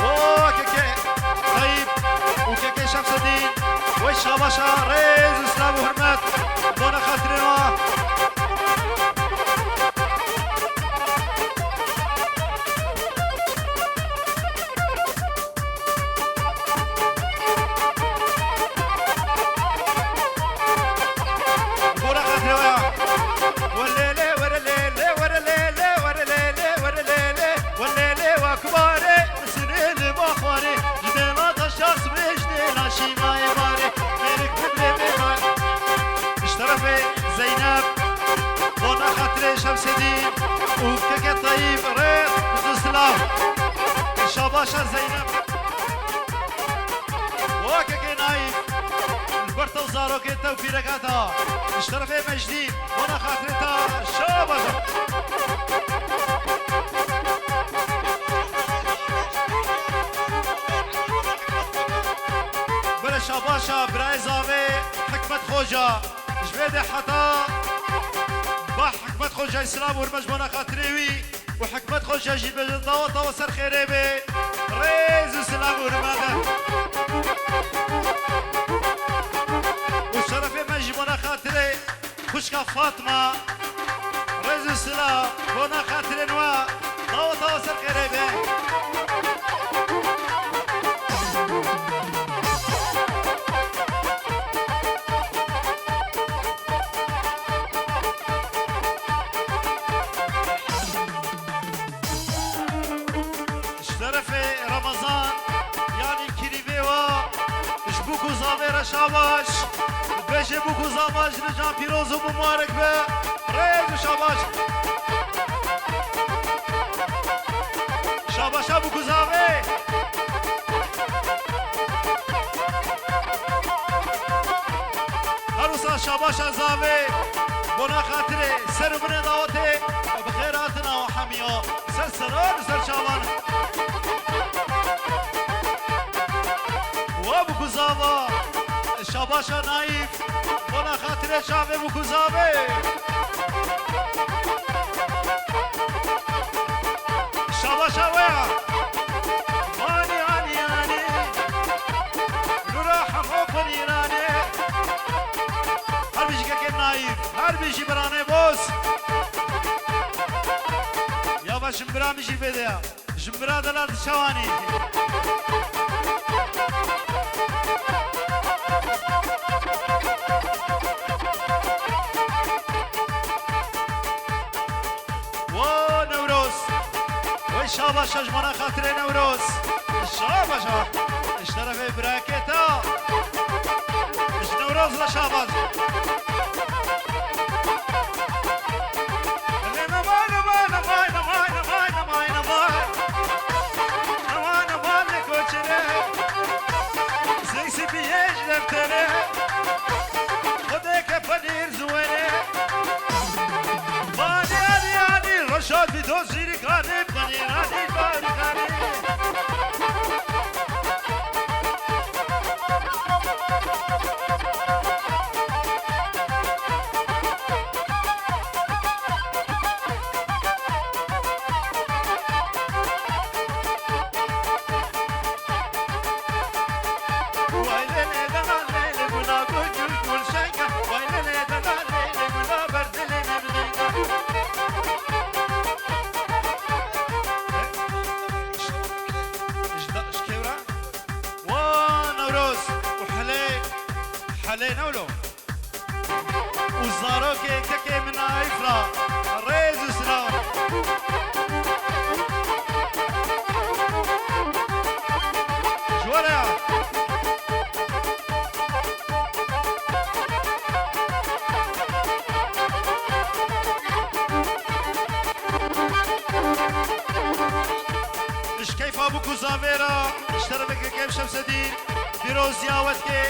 O kekê Tayîb û kekê Şemsedîn. Wey şabaşa, rêz û silav û hurmet. Bona xatirê ma. Bora xatirê we ya. Welele, werelele, werelele, werelele, werelele, welele, wa kubare, sinê li baxwarê, ji dêla taşa sibê, ji dêla şîmayê barê, mêrik kudrê mêmarê. Ji terefê Zeynep, bona xatirê Şemsedîn û keke Tayîb re, silav. Şabaşa Zeynep. Wa kekê Naîf, li ber te û zarokên te û pîreka te, ji terefê Mecdî, bona xatirê te, şabaşa. Bere şabaşa, birayê zavê Hikmet Xoca, ji vê de heta ba Hikmet Xocayê silav û hurmet ji bona xatirê wî. û Hikmet Xoca jî bêje, daweta we ser xêrê be. Rêz û silav û hurmete. Û şerefê me jî bona xatirê xwişka Fatma. Rêz û silav bona xatirên we. Daweta we ser xêrê be. Şabaş. Beşê Bûk û Zava ji Can pîroz û mubarek be. Rêz û şabaş. Şabaşa Bûk û Zavê. Her wisa şabaşa Zavê. Bona xatirê ser û binê dawetê. Bi xêr hatina we hemiya. Ser seran û ser çavan. Wa Bûk û Zava. Şabaşa Naîf. Bona xatirê çavê Bûk û Zavê. Şabaşa we ya. Anî, anî, anî. Nura hemo pirîranê. Her bijî kekê Naîf. Her bijî biranê boz. Ya va ji bira min jî vê de ya. Ji bira delal diçawanî. Wo Newroz. Wey şabaş, şaş mana xatirê Newroz. Şabaş ha. Ji terefê birakê te. Ji Newroz re şabaş. Lê ne vay, ne vay, ne vay, ne vay, ne vay, ne vay, ne vay. Ne vay, ne vay, ne koçere. Sesî biyê ji deftere. Xwedê ke penîr ziwêne. Vanî, anî, anî, reşad vî doz jîrî kanî, penîr, anî, kanî, kanî. Wa Newroz û Helê, Helê Newlo. Û zarokê kekê min Naîf ra rêz û silav. Ji we re ya. Ji keyfa Bûk û Zavê re, ji terefê kekê min Şemsedîn. Pîroziya we dike,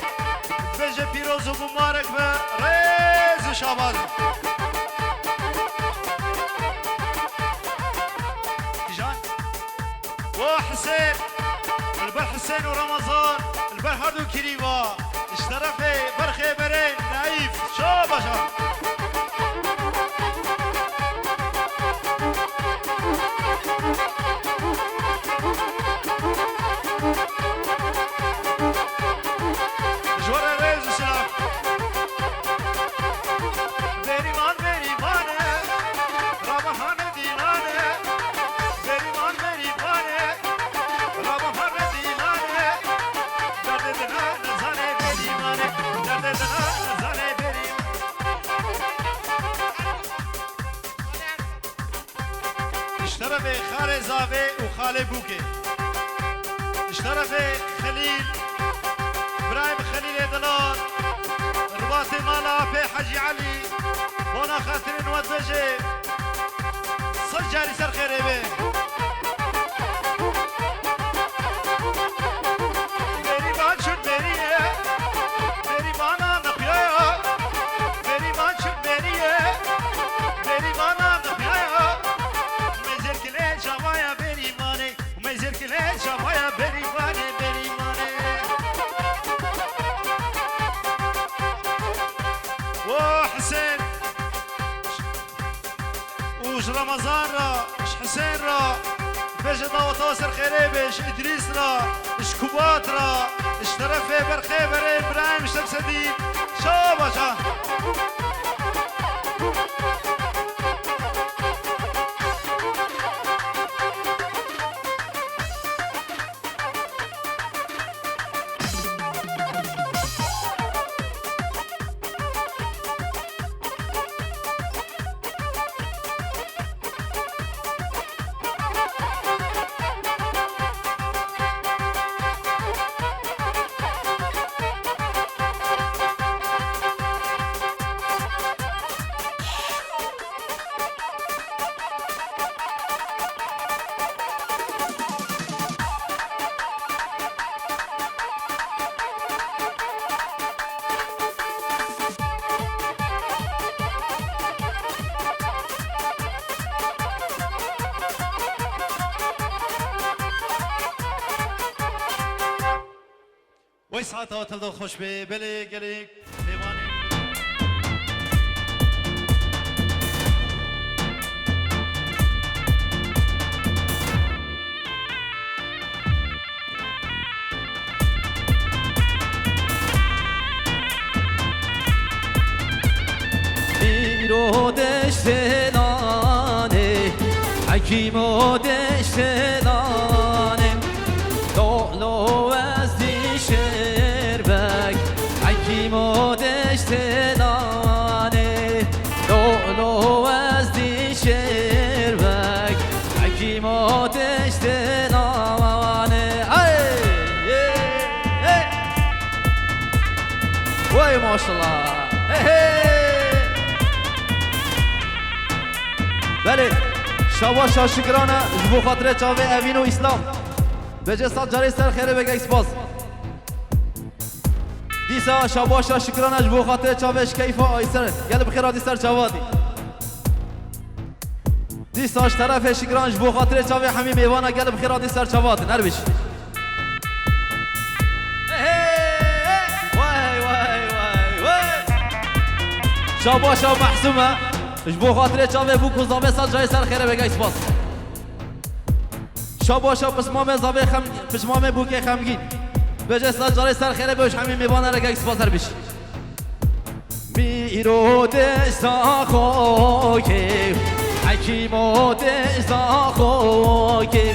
bêje pîroz û mubarek be, rêz û şabaz. Kîjan? Wa Hisên, li ber Hisên û Remezan, li ber her du kirî va, ji terefê berxê berê Naîf, şabaş ha. Ji we re rêz û silav. Berîvan, Berîvan e, Rabahane dîlan e. Berîvan, Berîvan e, Rabahane dîlan e. Derdê dina nizane Berîvan e, derdê dina nizane Berîvan. Ji terefê Xalê Zavê û Xalê Bûkê. Ji terefê Xelîl, birayê min Xelîlê Dilan, ribatê mala Apê Hecî Elî, bona xatirê we dibêje, sed carî ser xêrê be. Berîvan çûn berî ye, Berîvana niqyaya, Berîvan çûn berî ye, Berîvana niqyaya. Mezirkilê çavaya Berîvanê, mezirkilê çavaya Berîvanê, Berîvanê. Wo Hisên. Û ji Remezan re, ji Hisên re, bêje daweta ser xêrê be, ji Îdrîs re, ji Kubat re, ji terefê berxê berê Îbrahîm Şemsedîn, şabaş ha. Wê saeta we tev de xweş be, belê gelê mêvanê. Pîro deştê nanê, hekîmo deştê nanê, lo lo ez dî şêrbek, hekîmo deştê nanê, lo lo ez dî şêrbek, hekîmo deştê nanê. Hey! Hey! Hey! Wey maşallah. Hey, hey. Belê. Şabaş şaşikirana ji bo xatirê çavê Evîn û Îslam. Bêje sed carê ser xêrê be, gelek spas. Dîsa şabaş şaşikirana ji bo xatirê çavê ji keyfa Ayser. Gel bi xêr hatî ser çava dî. Dîsa ji terefê şikiran ji bo xatirê çavê hemî mêvana gel bi xêr hatî ser çava hatin. Her biş. Hey, hey, hey. Wey, wey, wey, wey. Şabaşa Mehsume. Ji bo xatirê çavê bûk û zavê sed carê ser xêrê be, gelek spas. Şabaşa pismamê zavê xem-, pismamê bûkê xemgîn. Bêje sed carê ser xêrê be û ji hemî mêvana re gelek spas, her biş. Mîro dê zaxokê, hekîmo dê zaxokê,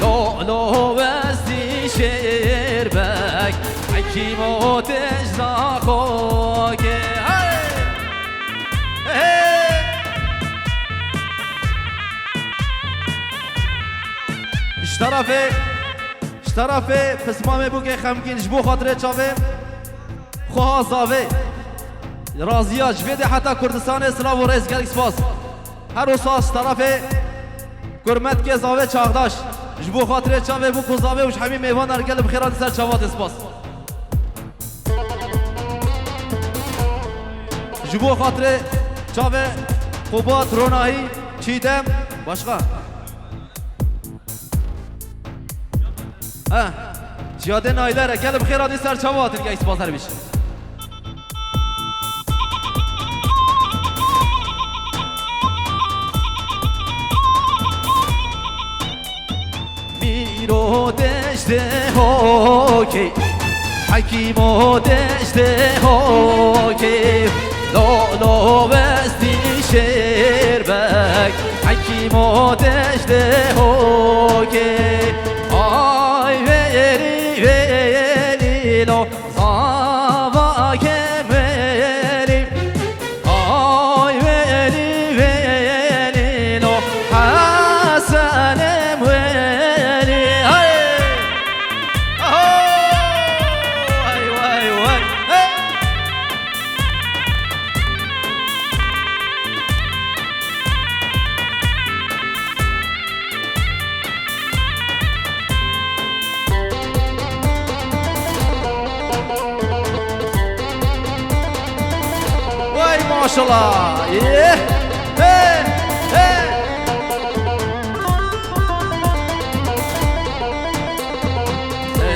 lo lo ez dî şêrbek, hekîmo dê zaxokê. Hey! Hey! Ji terefê, ji terefê pismamê bûkê xemgîn ji bo xatirê çavê. Xweha zavê. Raziya ji vê dê heta Kurdistanê silav û rêz, gelek spas. Her wisa ji terefê kurmetkê zavê çaxdaş. Ji bo xatirê çavê bûk û zavê û ji hemî mêvanan gel bi xêr hatî ser çava dê spas. Ji bo xatirê çavê Qubat, Ronahî, Çîdem, başqa. Ha. Ciyadê Naylere, gel bi xêr hatî ser çava hatin, gel spas her biş. Mîro deştê hokê, hekîmo deştê hokê, lo lo westî şêrbek, hekîmo deştê hokê. Ay welî welî lo, zava kem welî. Ay welî welî lo, Hesenem welî. Ay! Aho! Ay, vay, vay. Hey! Vay maşallah. Ye. Hey. Hey.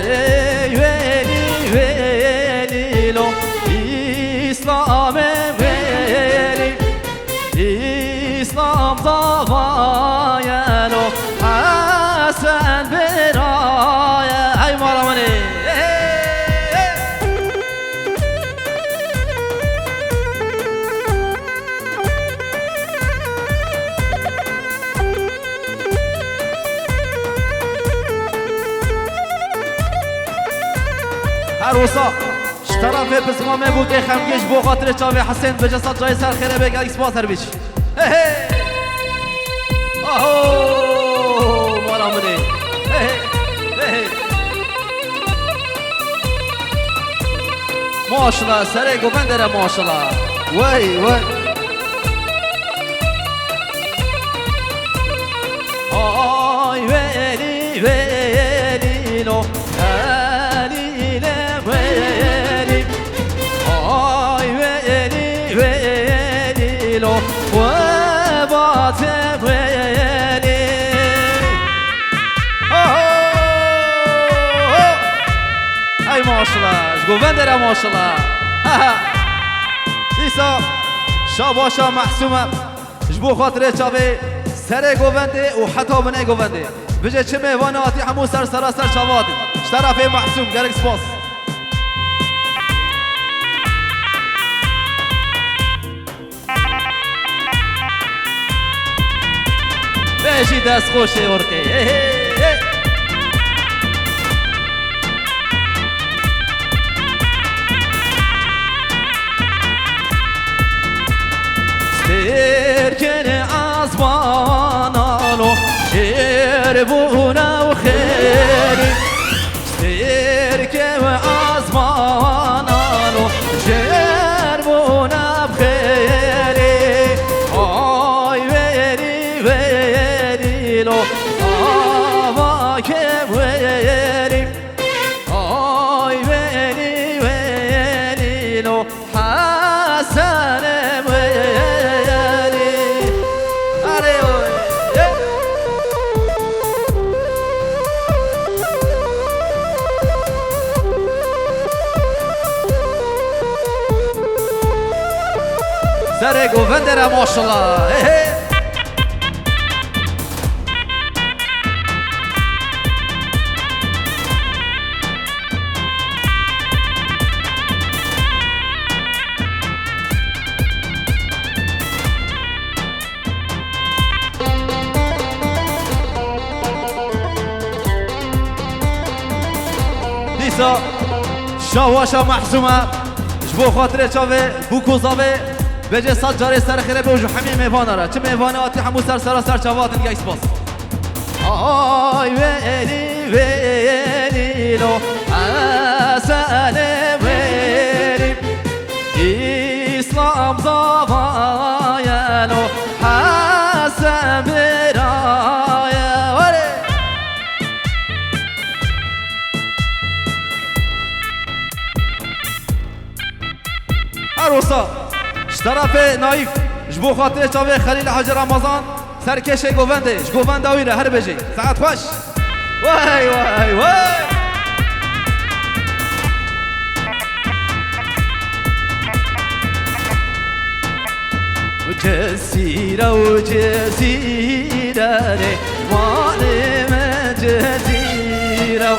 Ey welî welî lo, Îslamê welî. Îslam zavaye lo, Hesen biraye. Hey mala min ê. Her wisa. Ji terefê pismamê bûkê xemgîn ji bo xatirê çavê Hesên, bêje sed carê ser xêrê be, gelek spas her biç. He he. Aho! Mala min ê. He he. He he. Maşallah, serê govendê re maşallah. Wey, wey. Ay welî welî lo, welî le welî. Ay welî welî lo, webatê welî. Ho, ho, ho. Ay Maşallah, ji govendê re maşallah. Dîsa şabaşa Mehsûme ji bo xatirê çavê serê govendê û heta binê govendê. Bije çi mêvanê hatî hemû ser sera ser çava hatin. Ji terefê Mehsûm, gelek spas. Bêjî dest xweş ê ortê. Hey, hey, hey. Stêrkên ezmana lo, jêr bûne û xêrî. Stêrkê we ezmana lo, jêr bûne bi xêrî. Ay wêrî, wêrî lo, avakê wêrî. Ay wêrî, wêrî lo, Hesenê wêrî. Erê oy. Serê govendê re maşallah. Hey, hey. Dîsa şawaşa Mehsûme ji bo xatirê çavê bûk û zavê bêje sed carê ser xêre be û ji hemî mêvana re. Çi mêvanê hatî hemû ser sera ser çava hatin, gel spas. Ay wêrî, wêrî lo, Hesenê wêrî. Îslam zava ye lo, Hesen bira ye. Were. Her wisa ji terefê Naîf, ji bo xatirê çavê Xelîl Hacî Remezan, serkêşê govendê, ji govenda wî re her bêjî. Saet xweş. Wey, wey, wey. Cezîre û cezîre rê, malê me cezîre.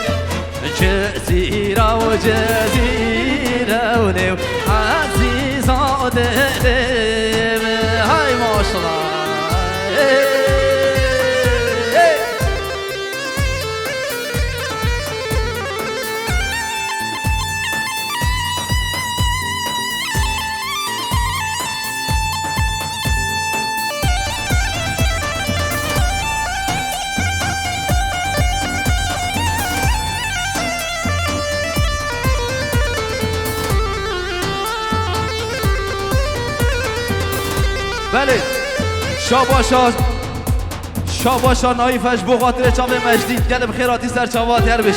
Cezîra û cezîre û nêw ezîza dilê min. Hay maşallah. Hey, hey. Belê. Şabaşa, şabaşa Naîfe ji bo xatirê çavê Mecdî. Gelê bi xêr hatî ser çava hatî her biş.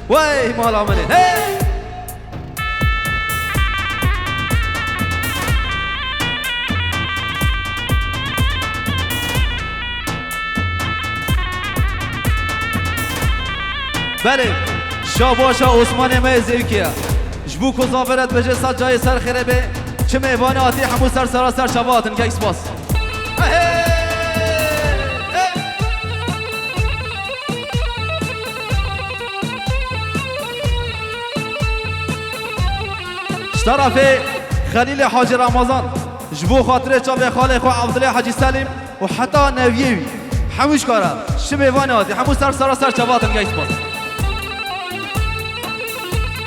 Wey mala min ê. Hey! Belê, şabaşa Osmanê me yê zêwkê ye. Ji bo ku zavê re dibêje sed carê ser xêre be, çi mêvanê hatî hemû ser sera ser çava hatin. Gelek spas. Ji terefê Xelîlê Hacî Ramazan, ji bo xatirê çavê xalê xwe Evdilê Hacî Selîm û heta neviyê wî, hemû ji kara, ji mêvanê hatî, hemû ser sera ser çava hatin, gelek spas.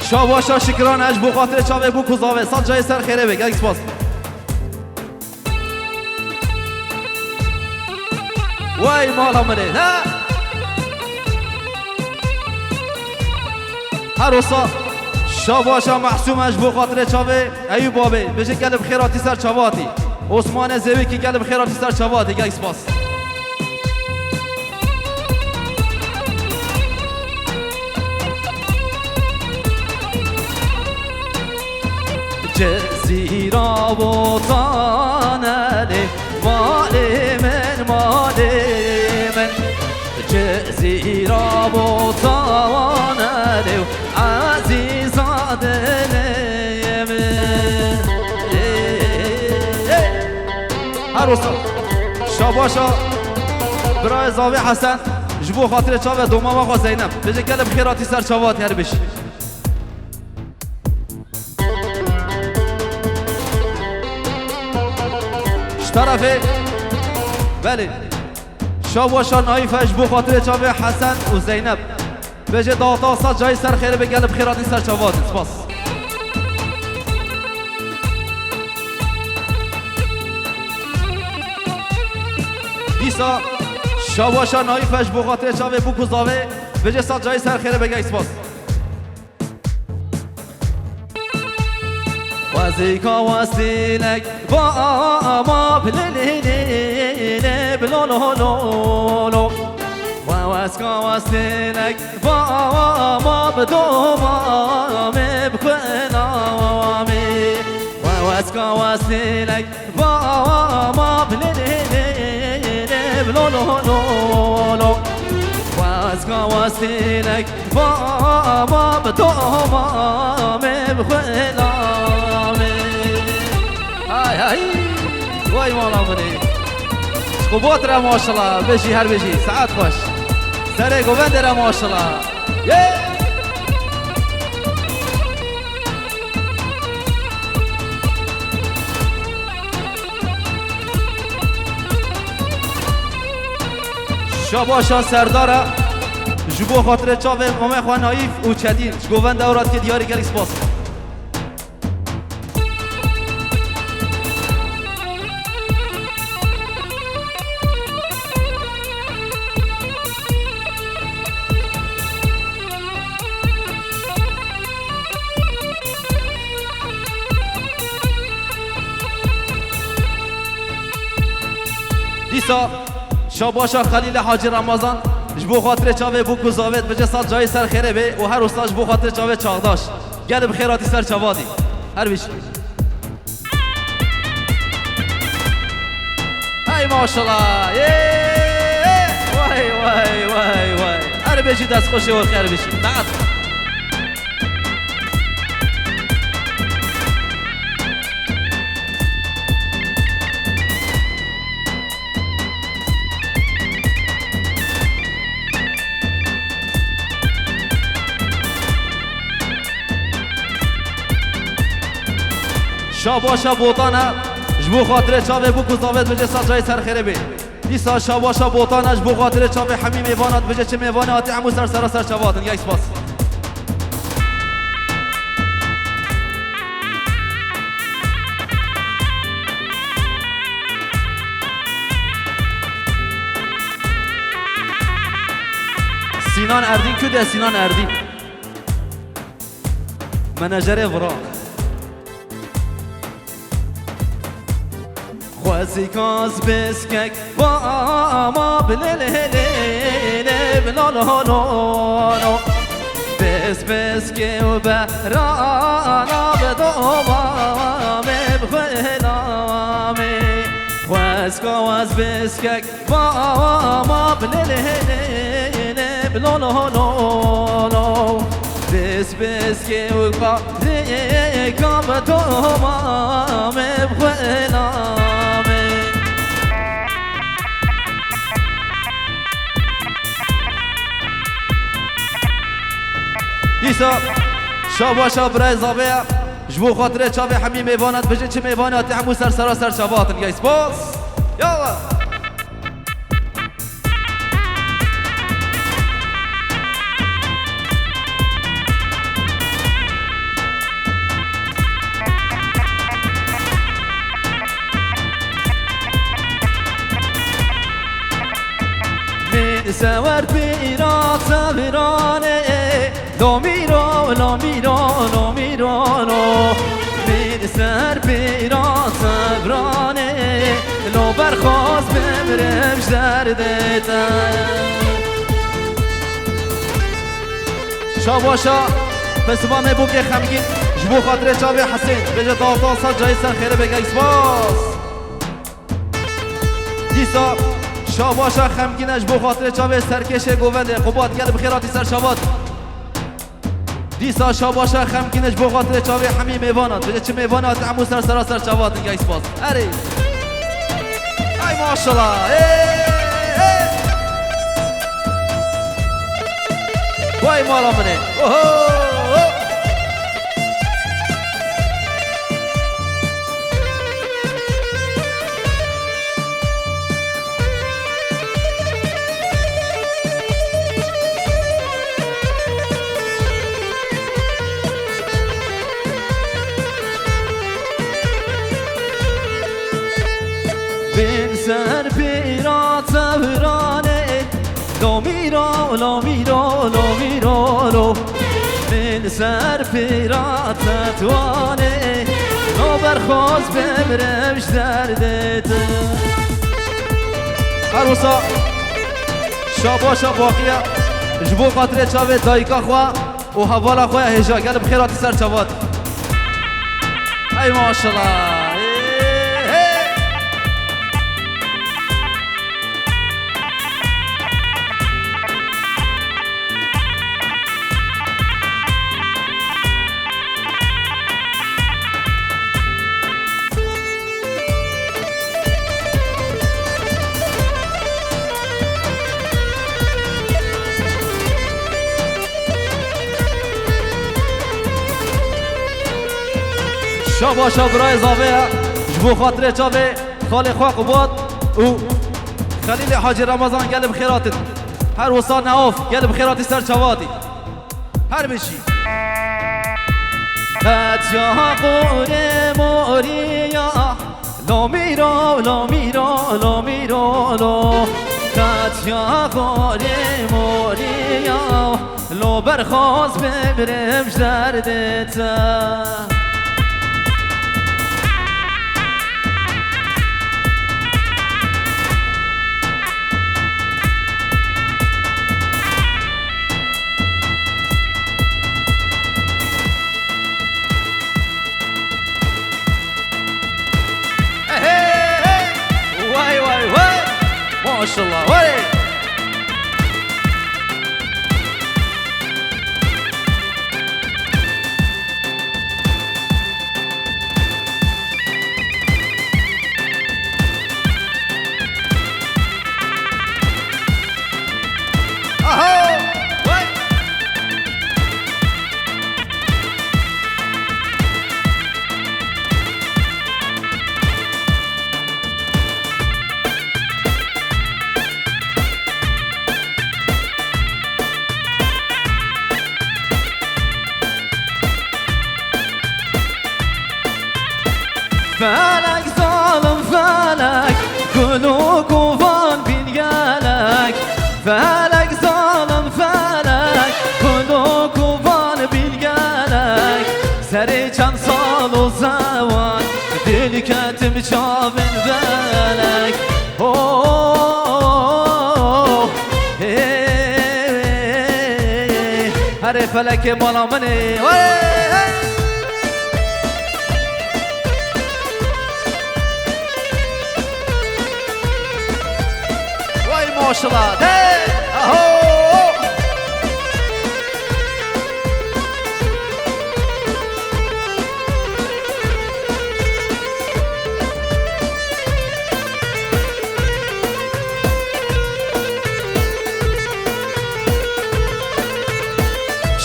Şabaşa Şikiran e, ji bo xatirê çavê bûk û zavê, sed carê ser xêrê be, gelek spas. Wey mala min ê, he? Her wisa şabaşa Mehsûm e ji bo xatirê çavê Eyûb babê. Bêje gelê bi xêr hatî ser çava hatî. Osmanê Zêwikî gelê bi xêr hatî ser çava hatî. Gelek spas. Cezîra Botanelê, malê min, malê min. Cezîra Botanelê, ezîz Şabaşa birayê zavê Hesen, ji bo xatirê çavê domama xwe Zeynep. Bêje gelê bi xêr hatî ser çava hatî her bijî. Ji terefê, belê. Şabaşa Naîfe ji bo xatirê çavê Hesen û Zeynep. Bêje daweta sed cayî ser xêrê be, gelê bi xêr hatî ser çava hatî. Spas. Dîsa şabaşa Naîfe ji bo xatirê çavê bûk û zavê, bêje sed cayî ser xêrê be, gelek spas. Wezîka westînek ba ama bi lê lê lê lê bi lo lo lo lo. Wa wezîka westînek ba ama bi doma me bi xwena me. Wa wezîka westînek ba ama bi lê lê lê lê bi lo lo lo lo. Wezîka westînek ba ama bi doma me bi xwena me. Hay hay. Vay mala min ê. Ji xwe bot re maşallah. Bijî her bijî. Saet xweş. Serê govendê re maşallah. Yey! Şabaşa Serdara ji bo xatirê çavê mamê xwe Naîf û Çetîn ji govenda ew re dike diyarî, gelek spas. Dîsa şabaşa Xelîlê Hacî Remezan ji bo xatirê çavê bûk û zavê dibêje sed cayî ser xêrê bê û her wisa ji bo xatirê çavê Çağdaş. Gelê bi xêr hatî ser çava dî. Her bijî. Hey maşallah. Yê! Vay, vay, vay, vay. Her bijî dest xweşê we, her bijî. Saet. Şabaşa Botan e, ji bo xatirê çavê bûk û zavê dibêje sed cayî ser xêrê bê. Dîsa şabaşa Botan e, ji bo xatirê çavê hemî mêvana dibêje çi mêvanê hatî hemû ser sera ser çava hatin. Gelek spas. Sînan Erdîn, ku de Sînan Erdîn? Menajerê vira. Xwezîka ez biskek ba ama bi lê lê lê lê bi lo lo lo lo. Biz biskê û berana bi doma me bi xwêna me. Xwezîka ez biskek ba ama bi lê lê lê lê bi lo lo lo lo. Biz biskê û parêka bi doma me bi xwêna me. Dîsa şabaşa birayê zavê ye. Ji bo xatirê çavê hemî mêvana dibêje çi mêvanê hatî hemû ser sera ser çava hatin. Gelek spas. Yalla. Min sewer pîra seviranê. Lo mîro, lo mîro, lo mîro, lo. Min ser pîra sevrane, lo berxwaz bimrim ji derdê te. Şabaşa, Pesima me bûkê xemgîn, ji bo xatirê çavê Hesên, bêje daweta sed cayî ser xêrê be, gelek spas. Dîsa şabaşa xemgîn e ji bo xatirê çavê serkêşê govendê. Xubat gel bi xêr hatî ser çavat. Dîsa şabaşa xemgîn e ji bo xatirê çavê hemî mêvanan. Bêje çi mêvane hate hemû ser sera ser çavat. Gelek spas. Erê. Maşallah. Hey, hey. Vay mala min ê. Oho. Bin ser pêra tevranê, lo mîro, lo mîro, lo mîro, lo. Bin ser pêra tetwanê, lo berxoz bimrim ji derdê te. Her wisa şabaşa baqiya ji bo xatirê çavê dayika xwe û hevala xwe ya hêja, gelê bi xêr hatî ser çavat. Ey maşallah. Hey, hey. Şabaşa birayê zavê ye. Ji bo xatirê çavê xalê xwe Qubat û Xelîlê Hacî Remezan, gelê bi xêr hatin. Her wisa Neof, gelê bi xêr hatî ser çavatî. Her bijî. Qetiya qorê moriya, lo mîro, lo mîro, lo mîro, lo. Qetiya qorê moriya, lo berxoz bimrim ji derdê te. Hey, hey, hey. Vay, vay, vay. Maşallah, vay. Aho! Wey! Felek zalim felek, gul û kovan bin gelek. Felek zalim felek, gul û kovan bin gelek. Serê çend sal û zewan, dil ketim çavin belek. Oh, hey, hey, hey. Herê felekê mala min ê. Hey, hey. Vay maşallah. Hey. Aho.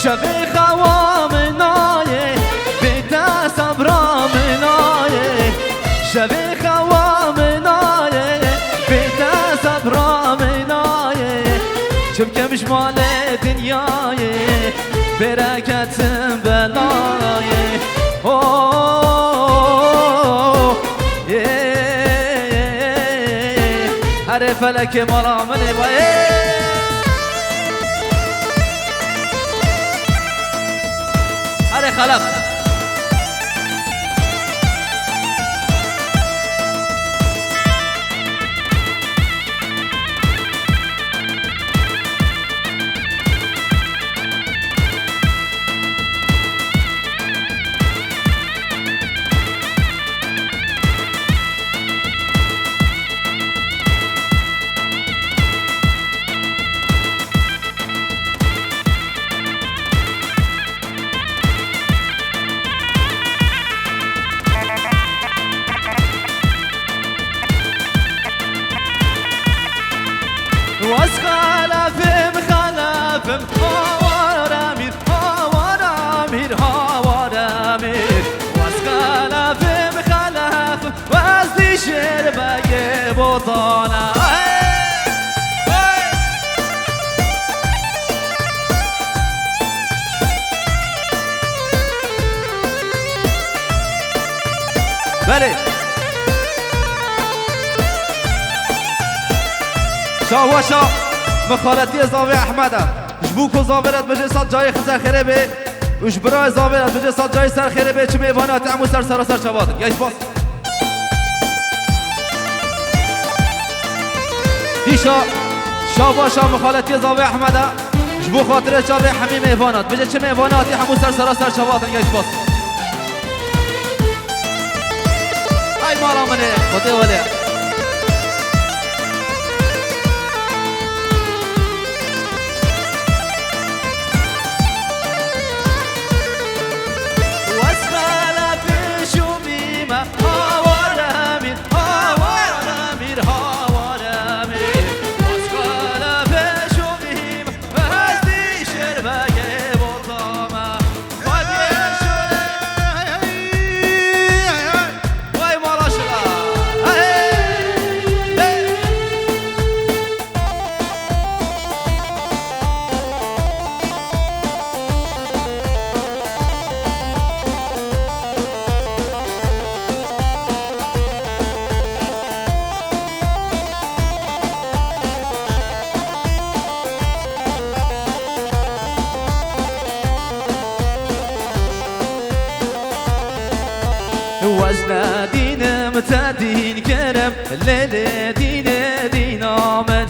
Şevê xewa min nayê, bê te sebra min nayê. Şevê xewa min nayê, bê te sebra min nayê. Çi bikim ji malê dinyayê, bêreketim belayê. Oh, yeah. Herê felekê mala min ê bayê. Herê xelef. Wes xelefim, xelefim, hawar emîr, hawar emîr, hawar emîr. Wes xelefim, xelefim, wes dîşir begê botana. Hey! Hey! Belê. Şahweşa mixaletiyê zavê Ehmed e. Ji bo ku zavê re dibêje sed carî xizê xêrê bê û ji birayê zavê re dibêje sed carî ser xêrê bê, çi mêvanê hatî hemû ser sera ser çava hatin. Gel spas. Dîsa şahweşa mixaletiyê zavê Ehmed e. Ji bo xatirê çavê hemî mêvanan. Dibêje çi mêvanê hatî hemû ser sera ser çava hatin. Gel spas. Ay mala min e, Xwedê welê. Wes xelefê şûmî me, hawar emîr, hawar emîr, hawar emîr. Wes xelefê şûmî me, ez dîşir begê botame. Vay mala şila. Hey! Hey! Wezne dînim te dîn kerem, lê lê dînê dîna min.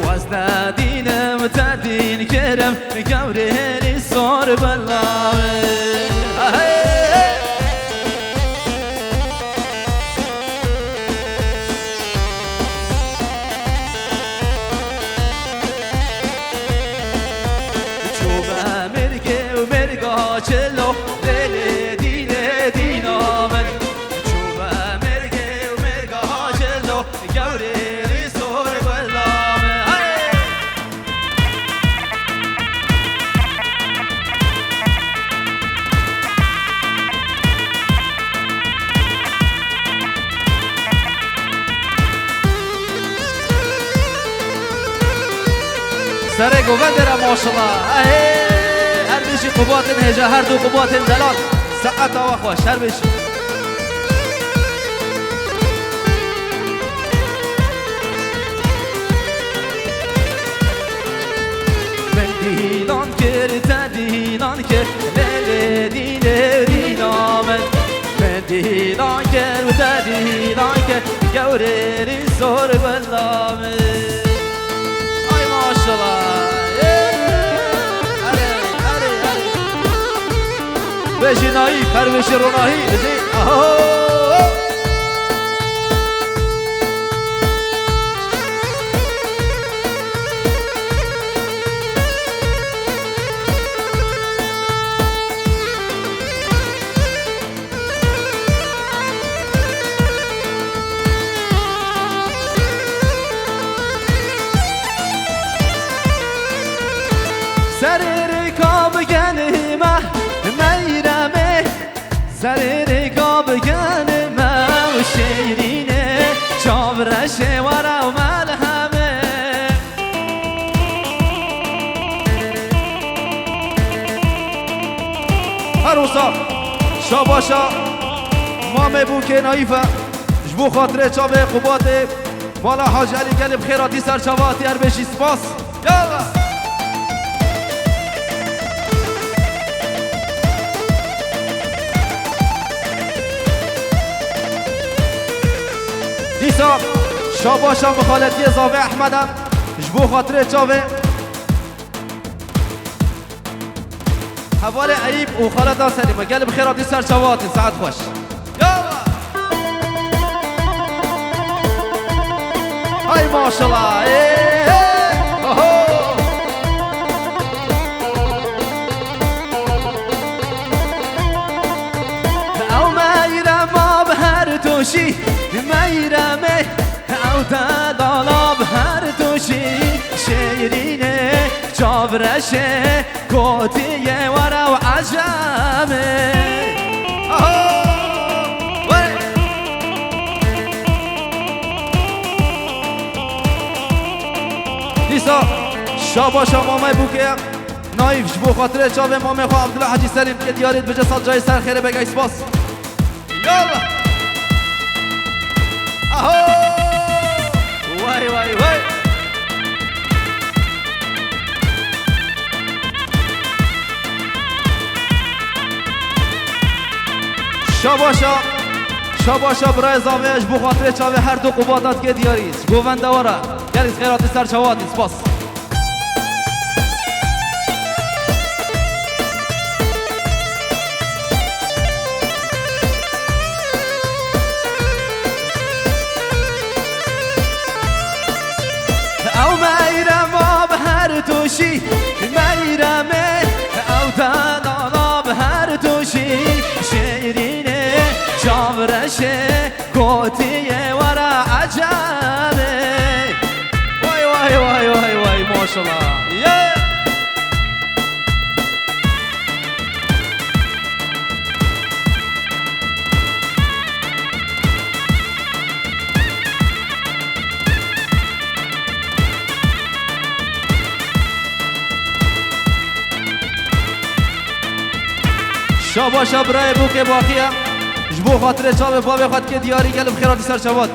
Wezne dînim te dîn kerem, gewrêrî sor bela min. Hey, hey! Çûme mêrgê û mêrga çilo, lê lê dînê dîna min. Çûme mêrgê û mêrga çilo, gewrêrî sor bela min. Hey! Serê govendê re maşallah. Ehê, her bijî qubatên hêja, her du qubatên delal. Saeta we xweş, her bijî. Min dîlan kir, te dîlan kir, lê lê dînê dîna min. Min dîlan kir, te dîlan kir, gewrêrî sor bela min. Ay maşallah. Ê! Erê, erê, erê. Bejî nayî, pervêşî ronahî, bijî. Aho! Serê rêka bi genî me, meyremê. Serê rêka bi genî me û şêrînê, çavreşê were û melhemê. Her wisa şabaşa mamê bûkê Nayîfe, ji bo xatirê çavê qubatê mala Hacî Elî gelê bi xêr hatî ser çava hatî, her bijî spas. Yallah. Dîsa şabaşa mixaletiyê zavê Ehmed e, ji bo xatirê çavê hevalê Eyîp û xaleta Selîme. Gelê bi xêr hatî ser çava hatî, saet xweş. Yallah. Hay maşallah. Ê, ê. Oho. Ew meyrema bi her tûşî, meyremê, ew delala bi her tûşî. Şêrînê, çavreşê, kotiye were û ecemê. Aho! Wey! Dîsa şabaşa mamê bûkê Naîf ji bo xatirê çavê mamê xwe Abdullah Hacî Selîm dike diyarî dibêje sed carî ser xêrê be, gelek spas. Yallah! Aho! Way, way, way! Şabaşa, şabaşa birayê zavê ji bo xatirê çavê her du qubata dike diyarî. Govenda wara. Gelî xêratî ser çawa hatî. Spas. Ew meyrema bi her tûşî, meyremê, ew delala bi her tûşî, şêrînê, çavreşê, kotiyê were ecemê. Way, way, way, way, way, maşallah. Yeah! Şabaşa birayê bûkê baqiye. Ji bo xatirê çavê bavê xwe dike diyarî, gelî bi xêratî ser çavat.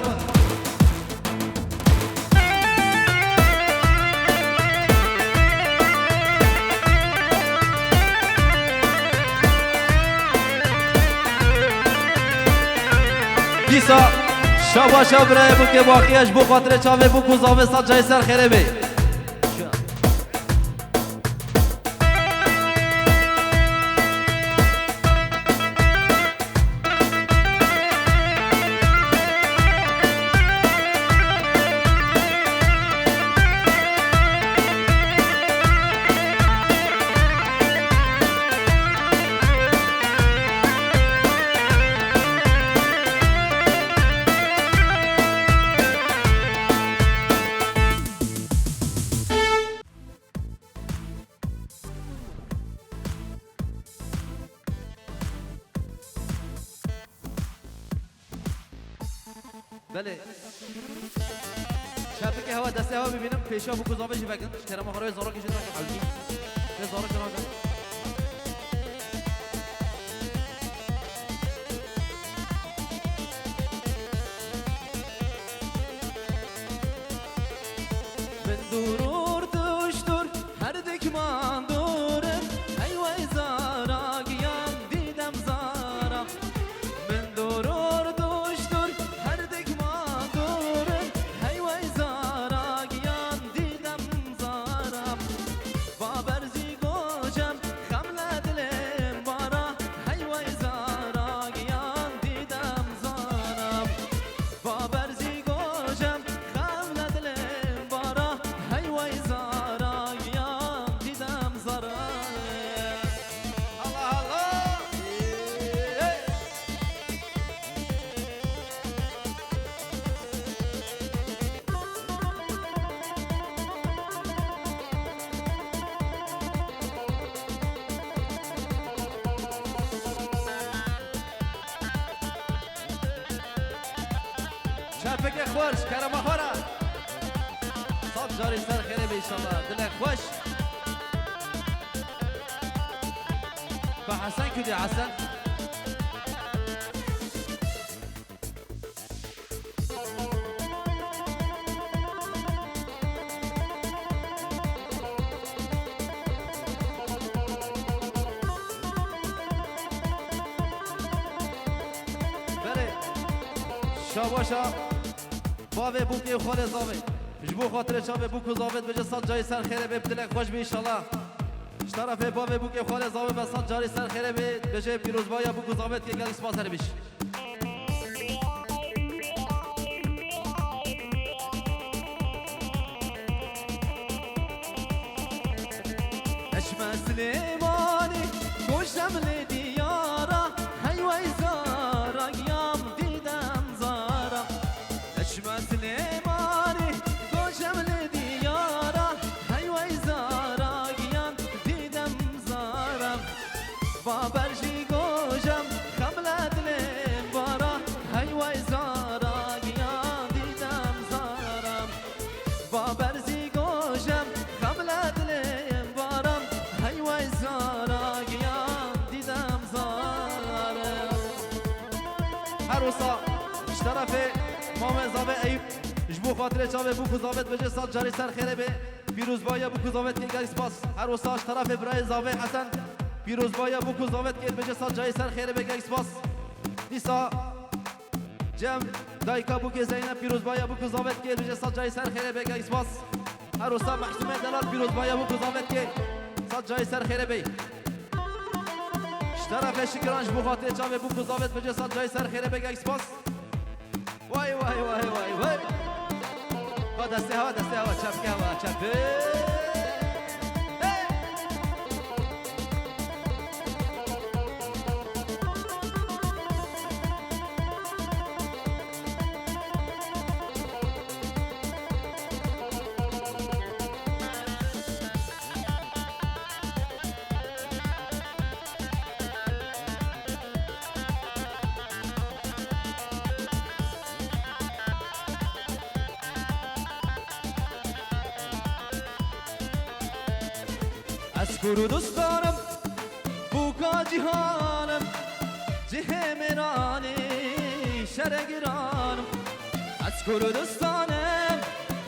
Dîsa şabaşa birayê bûkê baqiye ji bo xatirê çavê bûk û zavê sed carî ser xêrê bê. Belê. Çepikê hewa, destê hewa bibînim, pêşiya bûk û zavê jî vekin. Ji kerema xwe re zarokê jî nake hewlkî. Vê zarokê nake. Min durur duştur, her dikman durin, hey wey zara giyan didem zara. Min durur duştur, her dikman durin, hey wey zara giyan didem zara. Va berzî gocem, xem le dilêm bara, hey wey zara giyan didem zara. Va berzî gocem, xem le dilêm bara, hey wey zara giyan didem zara. Allah Allah! Çepikê xweş, kerema xwe re. Sed carî ser xêrê be înşallah. Dilek xweş. Ka Hesen kudê Hesen? Belê. Şabaşa. Bavê bûkê û xalê zavê. Ji bo xatirê çavê bûk û zavê dibêje sed carî ser xêrê bê, bi dilek xweş bê înşallah. Ji terefê bavê bûkê xalê zavê ve sed carî ser xêrê bê, dibêje pîrozbahiya bûk û zavê dike, gelek spas her bîş. Eşme Silêmanî, goşem lê diyara, hey wey zara giyam didem zara. Eşme Silêmanî, goşem lê diyara, Baber jî gojem, xem le dilê bara, hey wey zara, giyan dîdem zara. Baber jî gojem, xem le dilê bara, hey wey zara, giyan dîdem zara. Her wisa ji terefê mamê Zavê Eyûp, ji bo xatirê çavê bûk û Zavê dibêje sed carî ser xêrê bê. Pîrozbaya bûk û Zavê tê gelek spas. Her wisa ji terefê birayê Zavê Hesen, pîrozbaya bûk û Zavê tê dibêje sed carî ser xêrê bê gelek spas. Dîsa Cem, dayika bûkê Zeynep, pîrozbaya bûk û Zavê tê dibêje sed carî ser xêrê bê gelek spas. Her wisa Mehsûmê delal, pîrozbaya bûk û Zavê tê sed carî ser xêrê bê. Ji terefê Şikiran ji bo xatirê çavê bûk û Zavê dibêje sed carî ser xêrê bê gelek spas. Vay, vay, vay, vay, vay. Ha, destê hewa, destê hewa, çepkê hewa, çepê. Hey! Ez Kurdistan im, bûka cîhan im, cihê mêranê şere giran im. Ez Kurdistan im,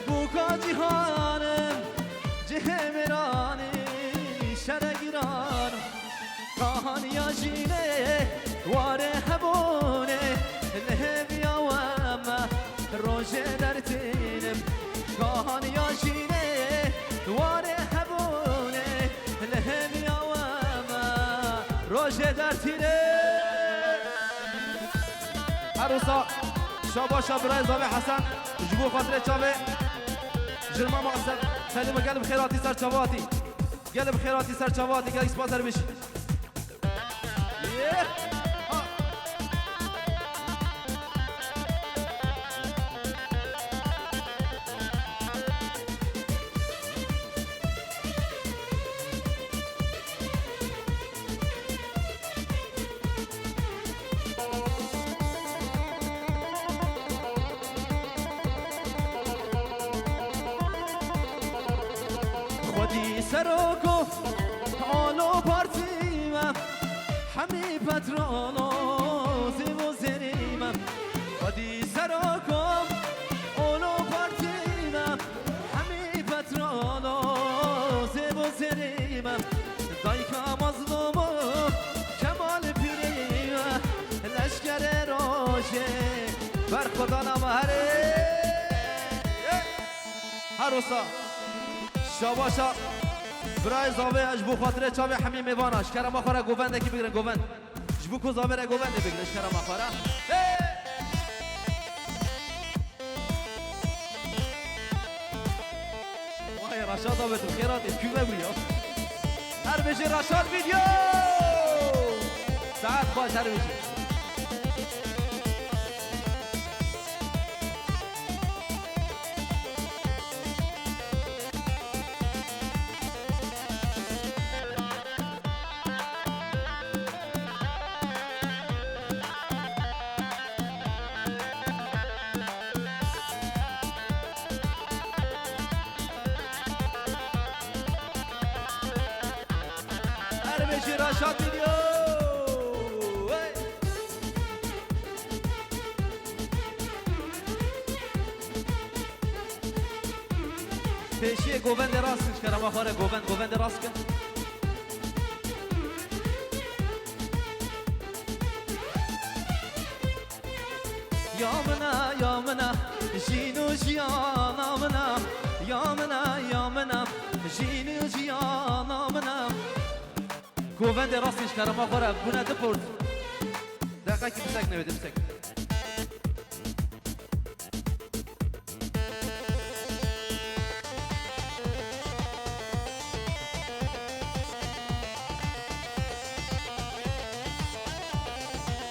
bûka cîhan im, cihê mêranê şere giran im. Kahaniya jînê warê hebûnê, li hêviya we me rojê dertînim. Kahaniya jînê warê hebûnê, li hêviya we me rojê dertînim. Her wisa şabaşa birayê Zavê Hesen, ji bo xatirê çavê Jirma Maser, Selîm, gel bi xêr hatî ser çava hatî. Gel bi xêr hatî ser çava hatî, gelek spas, her bijî. Xwedî seroko, alo partî me, hemî petrolo zêvo zêrî me. Xwedî seroko, olo partî me, hemî petrolo zêvo zêrî me. Dayika mazlûmo, Kemal pîrê me, leşkerê rojê, berxwedana me herê. Her wisa şabaşa birayê Zavê, ji bo xatirê çavê hemî mêvana, ji kerema xwe re govendekî bigirin, govend. Ji bo ku Zavê re govendê bigirin, ji kerema xwe re. Hey! Vay, Raşad abi, tu xêr hatî, kû me bû ya. Her bijî Raşad Video! Saet baş, her bijî. Her bijî Raşad Video! Hey! Pêşiyê govendê rast kin, ji kerema xwe re govend, govendê rast kin. Ya min e, ya min e, jîn û jiyana min e. Ya min e, ya min e, jîn û jiyana min e. Govendê rast kin, ji kerema xwe re bûne du port. Deqekî bisekine wê, bisekine.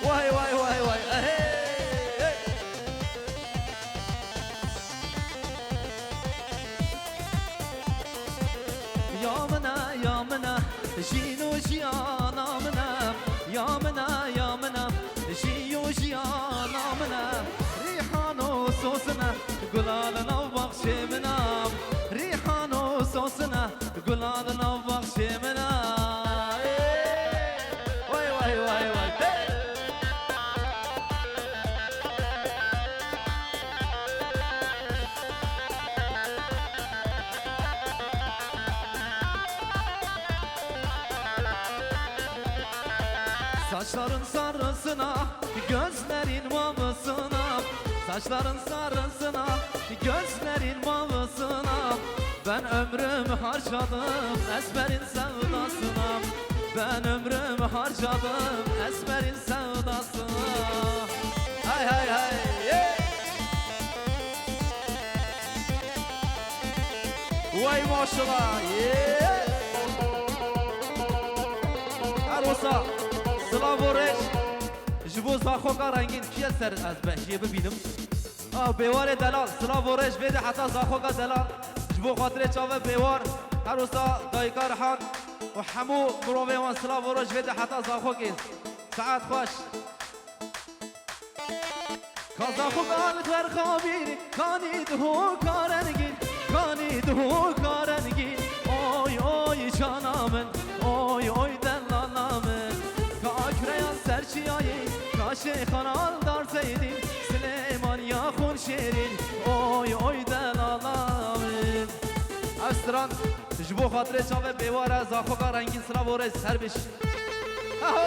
Vay, vay, vay, vay. Ehey, hey. Ya min e, ya min e, jîn û jiyana min e. Çê min a, rîhan û sosina, gulan nav baxçê min a. Ey! Way, way, way, way. Hey! Saçların sarısına, gözlerin mavısına, saçların sarısına, gözlerin mavısına, ben ömrümü harcadım esmerin sevdasına, ben ömrümü harcadım esmerin sevdasına. Hay hay hay, yeah! Way maşallah, yeah! Her wisa, silav û rêz ji bo Zaxoka Rengîn, kî ye ser ez behişiyê bibînim? Ah, Bêwarê Delal, silav û rêz vê de heta Zaxoka Delal, ji bo xatirê çavê Bêwar, her wisa dayika Rihan û hemû mirovên wan, silav û rêz vê de heta Zaxokê. Saet xweş. Ka Zaxoka li xerxabîrî, kanî diho karengîn, kanî diho karengîn. Oy, oy, cana min, oy, oy, delala min. Ka Küreyan Serçiyayê, ka Şêxan Aldar Zeydîn, Silêmaniya xûn şêrîn. Oy, oy, delala min. Ev stran ji bo xatirê çavê Bêwar e, Zaxoka Rengîn, silav û rêz, her biş. Aho!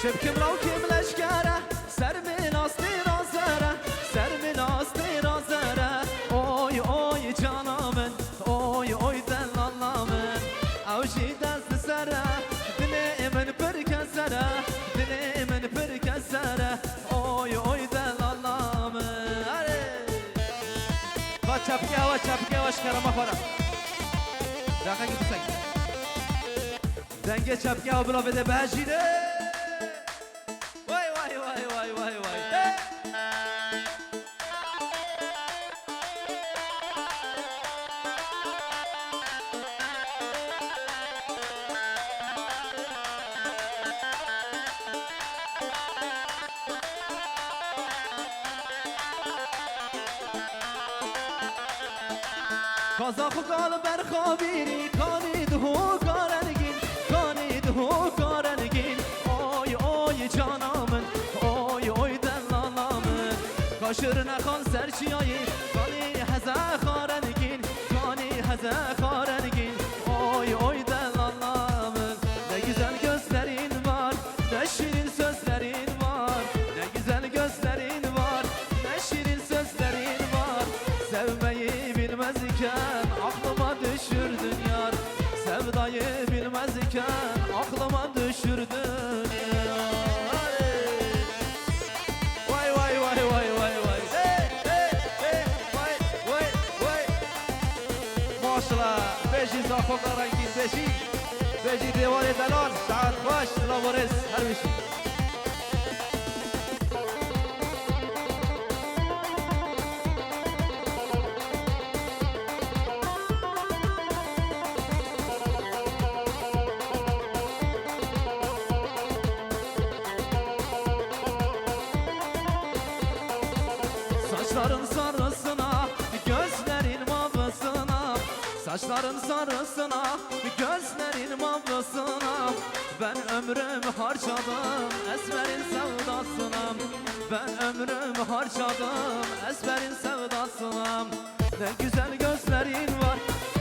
Çepkim rawkê min leşkere, ser min astê razere, ser min astê razere. Oy, oy, cana min, oy, oy, delala min. Ew jî dest li ser e, dilê min pir keser e, dilê min pir keser e. Oy, oy, delala min. Erê! Va çepike hewa, çepike hewa ji kerema xwe re. Daqekî pisek. Dengê çepike hewa bila vêde bihejîne. Way, way, way, way, way, way. Hey! Ka Zaxoka li ber xabîrî, kanî diho karengîn, kanî diho karengîn. Oy, oy, cana min, oy, oy, delala min. Ka Şirine Xan Serçiyayê, kanî heze karengîn, kanî heze karengîn. Oy, oy, delala min. Ne güzel gözlerin var, ne şirin sözlerin var. Ne güzel gözlerin var, ne şirin sözlerin var. Sevmeyi bilmezken aklıma düşürdün yar. Sevdayı bilmezken aklıma düşürdün yar. Vay, vay, vay, vay, vay, vay. Hey, hey, hey, vay, vay, vay. Maşallah, bejî Zaxoka Rengîn, bejî. Bejî Dêwarê Delal, saet xweş, silav û rêz, her bijî. Saçların sarısına, gözlerin mavısına, saçların sarısına, gözlerin mavısına, ben ömrümü harcadım esmerin sevdasına. Ben ömrümü harcadım esmerin sevdasına. Ne güzel gözlerin var,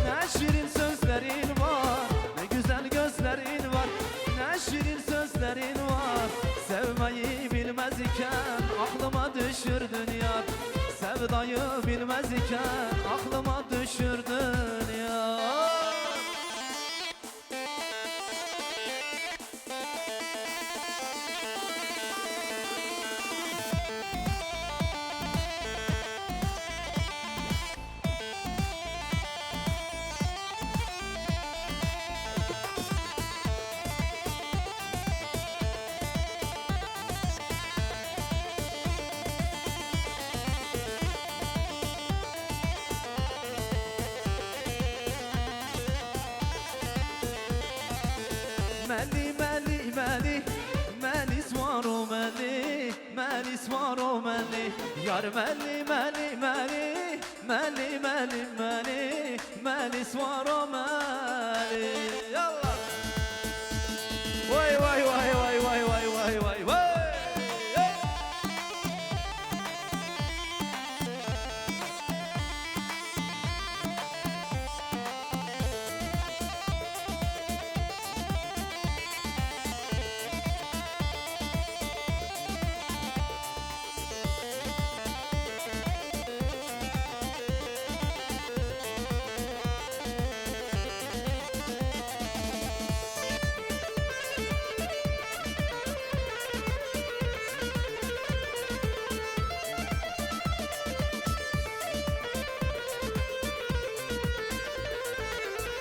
ne şirin sözlerin var. Ne güzel gözlerin var, ne şirin sözlerin var. Sevmeyi bilmezken aklıma düşürdün yar. Sevdayı bilmezken aklıma düşürdün yar. Melî, melî, melî, melî swaro melî, melî swaro melî. Yar melî, melî, melî, melî, melî, melî, melî swaro melî. Yallah. Vay, vay, vay.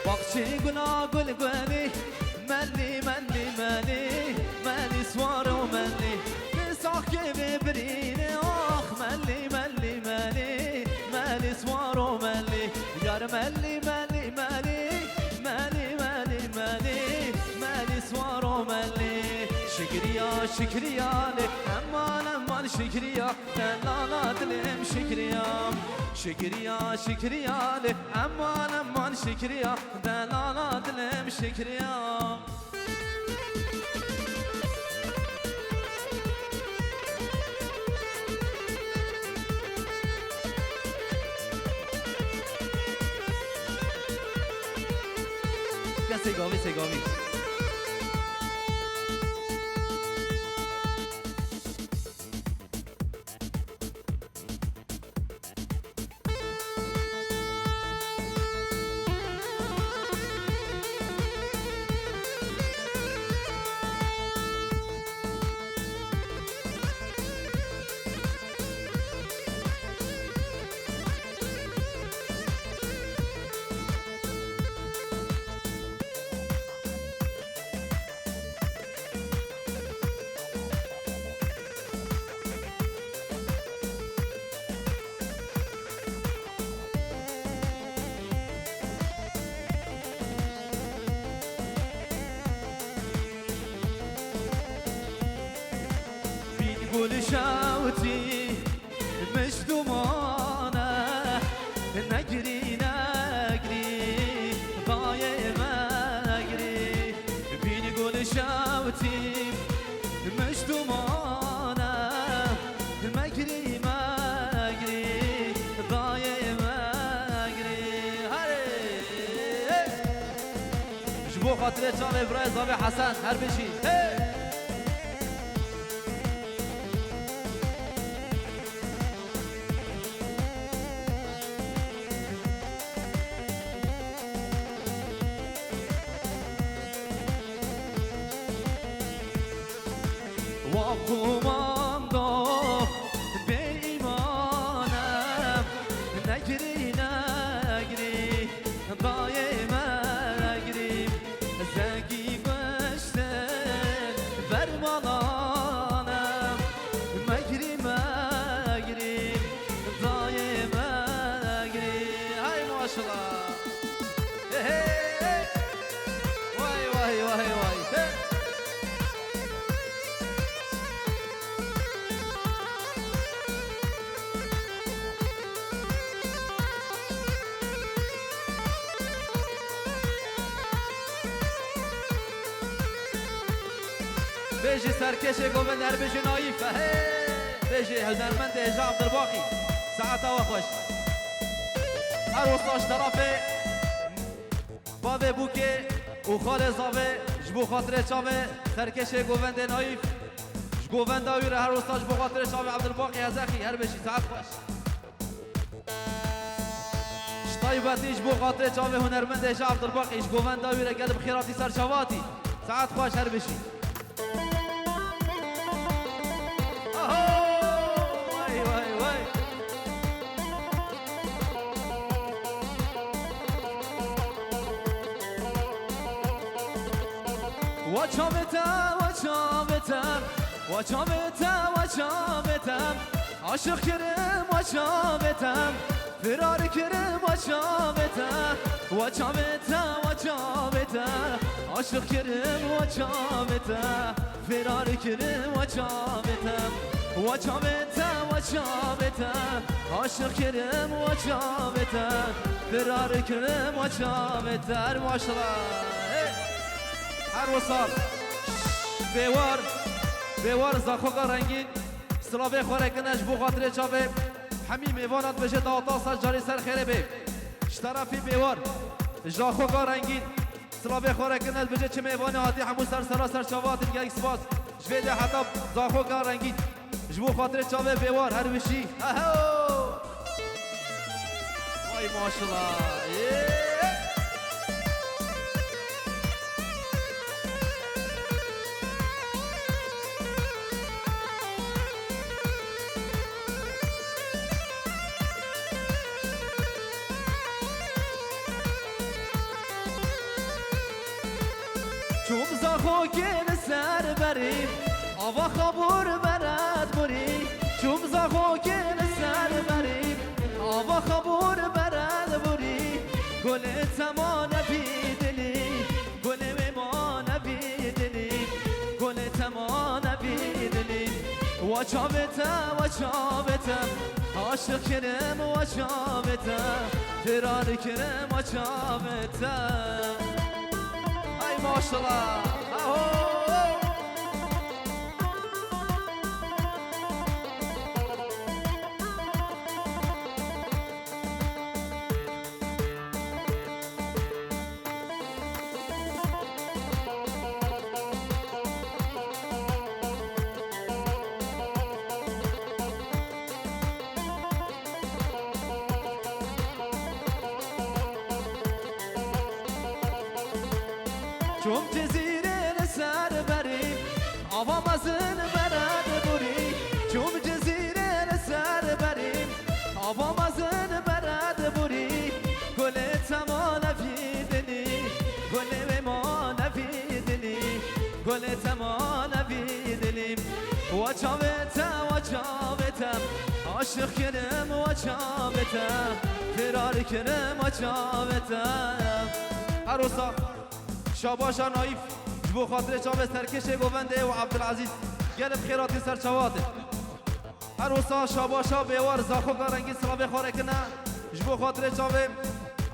Baxçê gula gul gulî, melî, melî, melî, melî swaro melî. Saxkê vê birîne, ax, melî, melî, melî, melî swaro melî. Yar melî, melî, melî, melî, melî, melî, melî swaro melî. Şikriya, şikriya lê, eman, eman şikriya, delala dilêm şikriya. Şikriya, şikriya lê, eman, eman şikriya, delala dilêm şikriya. Ya Segavî, Segavî. Bîn gul şewtî mij dumane, negirî, negirî, dayê megirî. Bîn gul şewtî mij dumane, megirî, megirî, dayê megirî. Herê! Ji bo xatirê çavê birayê zavê Hesen, her bijî. Hey! Wa xumam do bê îmanem, negirî, negirî, dayê megirî, zengî goştin ber malanem, megirî, megirî, dayê megirî. Hay maşallah. Hey, hey, hey. Vay, vay, vay, vay. Hey. Bêjî serkêşê govend, her bijî Naîf. Hey! Bêjî hunermendê hêja Abdulbaqî. Saeta we xweş. Her wisa ji terafê bavê Bûkê û xalê Zavê ji bo xatirê çavê serkêşê govendê Naîf. Ji govenda wî re her wisa ji bo xatirê çavê Abdulbaqî Hezexî, her bijî, saet xweş. Ji taybetî ji bo xatirê çavê hunermendê hêja Abdulbaqî, ji govenda wî re gelê bi xêr hatî ser çava hatî. Saet xweş, her bijî. Aho! Way, way, way. Wa çavê te, wa çavê te, wa çavê te, wa çavê te. Aşiq kirim, wa çavê te. Firar kirim we çavê te, we çavê te, we çavê te. Aşiq kirim we çavê te, firar kirim we çavê te. We çavê te, we çavê te. Aşiq kirim we çavê te, firar kirim we çavê te. Her maşallah. Hey. Her wisa. Bêwar, bêwar Zaxoka Rengîn. Silavê xwe re kine ji bo xatirê çavê. Hemî mêvanan dibêje dawata sed carî ser xêrê bê. Ji terefî bêwar, Zaxoka Rengîn. Silavê xwe re kine dibêje çi mêvanê hatî hemû ser sera ser çava hatin gelek spas. Ji vê de heta Zaxoka Rengîn. Ji bo xatirê çavê bêwar her wişî. Eho! Vay maşallah. Yee! Çûm Zaxokê li ser berî, ava xabûr bered burî. Çûm Zaxokê li ser berî, ava xabûr bered burî. Gulê tema nevî dilî, gulê wê ma nevî dilî. Gulê tema nevî dilî. Wa çavê te, wa çavê te. Aşiq kirim wa çavê te. Firar kirim wa çavê te. Ay maşallah. Aho. Çûm Cizîrê li ser berî, ava mezin bered burî. Çûm Cizîrê li ser berî, ava mezin bered burî. Gulê tema nevî dilî, gulê wê ma nevî dilî. Gulê tema nevî dilî. Wa çavê te, wa çavê te. Aşiq kirim wa çavê te. Firar kirim wa çavê te. Her wisa şabaşa Naîf ji bo xatirê çavê serkêşê govendê û Abdulazîz. Gelê bi xêr hatin ser çava hatin. Her wisa şabaşa bêwar Zaxoka Rengîn silavê xwe re kine. Ji bo xatirê çavê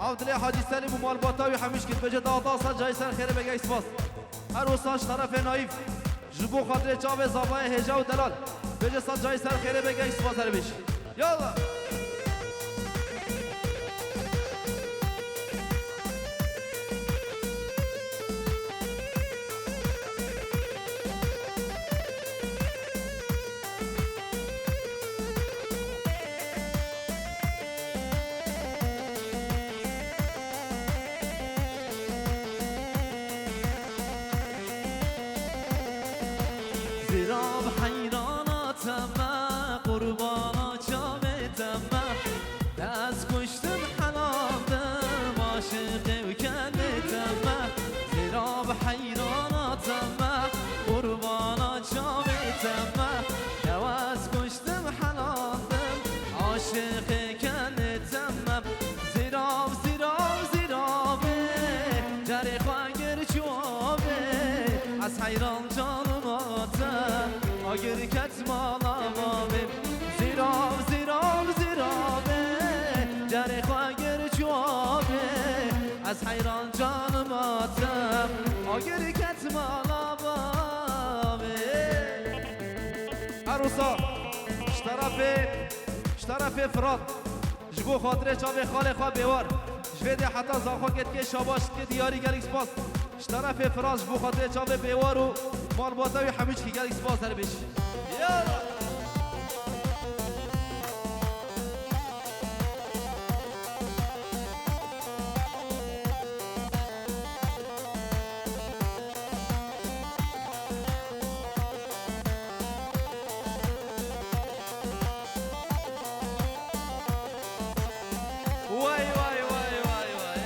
Abdulê Hacî Selîm û malbata wî hemû ji kit bêje dawata sed carî ser xêrê be gelek spas. Her wisa ji terefê Naîf ji bo xatirê çavê zavayê hêja û delal bêje sed carî ser xêrê be gelek spas her bêjî. Yallah. Zirav heyrana te me, qurbana çavê te me. Ez kuştim helandim, aşiqê û kenê te me. Zirav heyrana te me, qurbana çavê te me. Ew ez kuştim helandim, aşiqê kenê te me. Zirav, zirav, ziravê, carê xwe gir çavê. Ez heyran canima te, agir ket mala bavê. Zirav, zirav, ziravê, carê xwe gir çavê. Ez heyran canima te, agir ket mala bavê. Her wisa ji terefê, ji terefê Firat, ji bo xatirê çavê xalê xwe bêwar, ji vê dê heta Zaxokê dikê şabaş dikê diyarî gelek spas. Ji terefê Firat ji bo xatirê çavê bêwar û malbata wî hemû çikî gelek spas her bêjî. Yala. Way, way, way, way, way.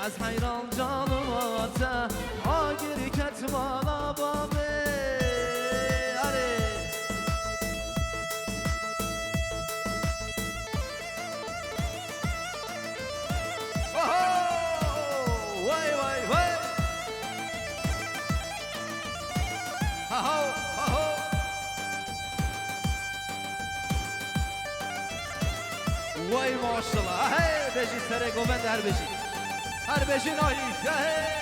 Ez heyran canıma te, agir ket mala bavê. Alê. Oho! Vay, vay, vay! Haho, haho! Vay maşallah! Hey, bejî serê govend her bejî. Her bejî nahî. Hey!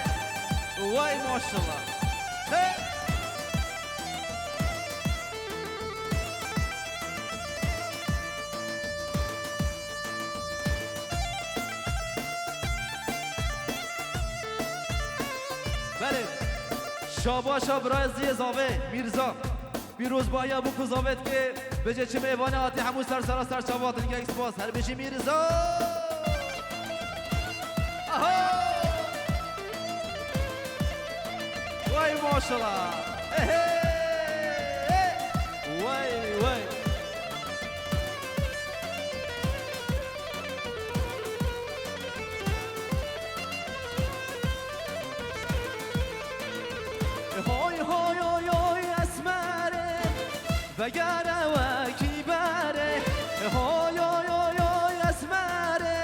Vay maşallah! Hey! Belê. Şabaşa birayê ziyê zavê Mîrza. Pîrozbahiya bû ku zavê dike. Bêje çi mêvanê hatî hemû ser sera ser çava hatin, gelek spas. Her bijî Mîrza. Aha! Wey maşallah. Ehe! Wey, wey. Hoy, hoy, hoy, hoy, esmerê, vegere wekî berê. Hoy, hoy, hoy, hoy, esmerê,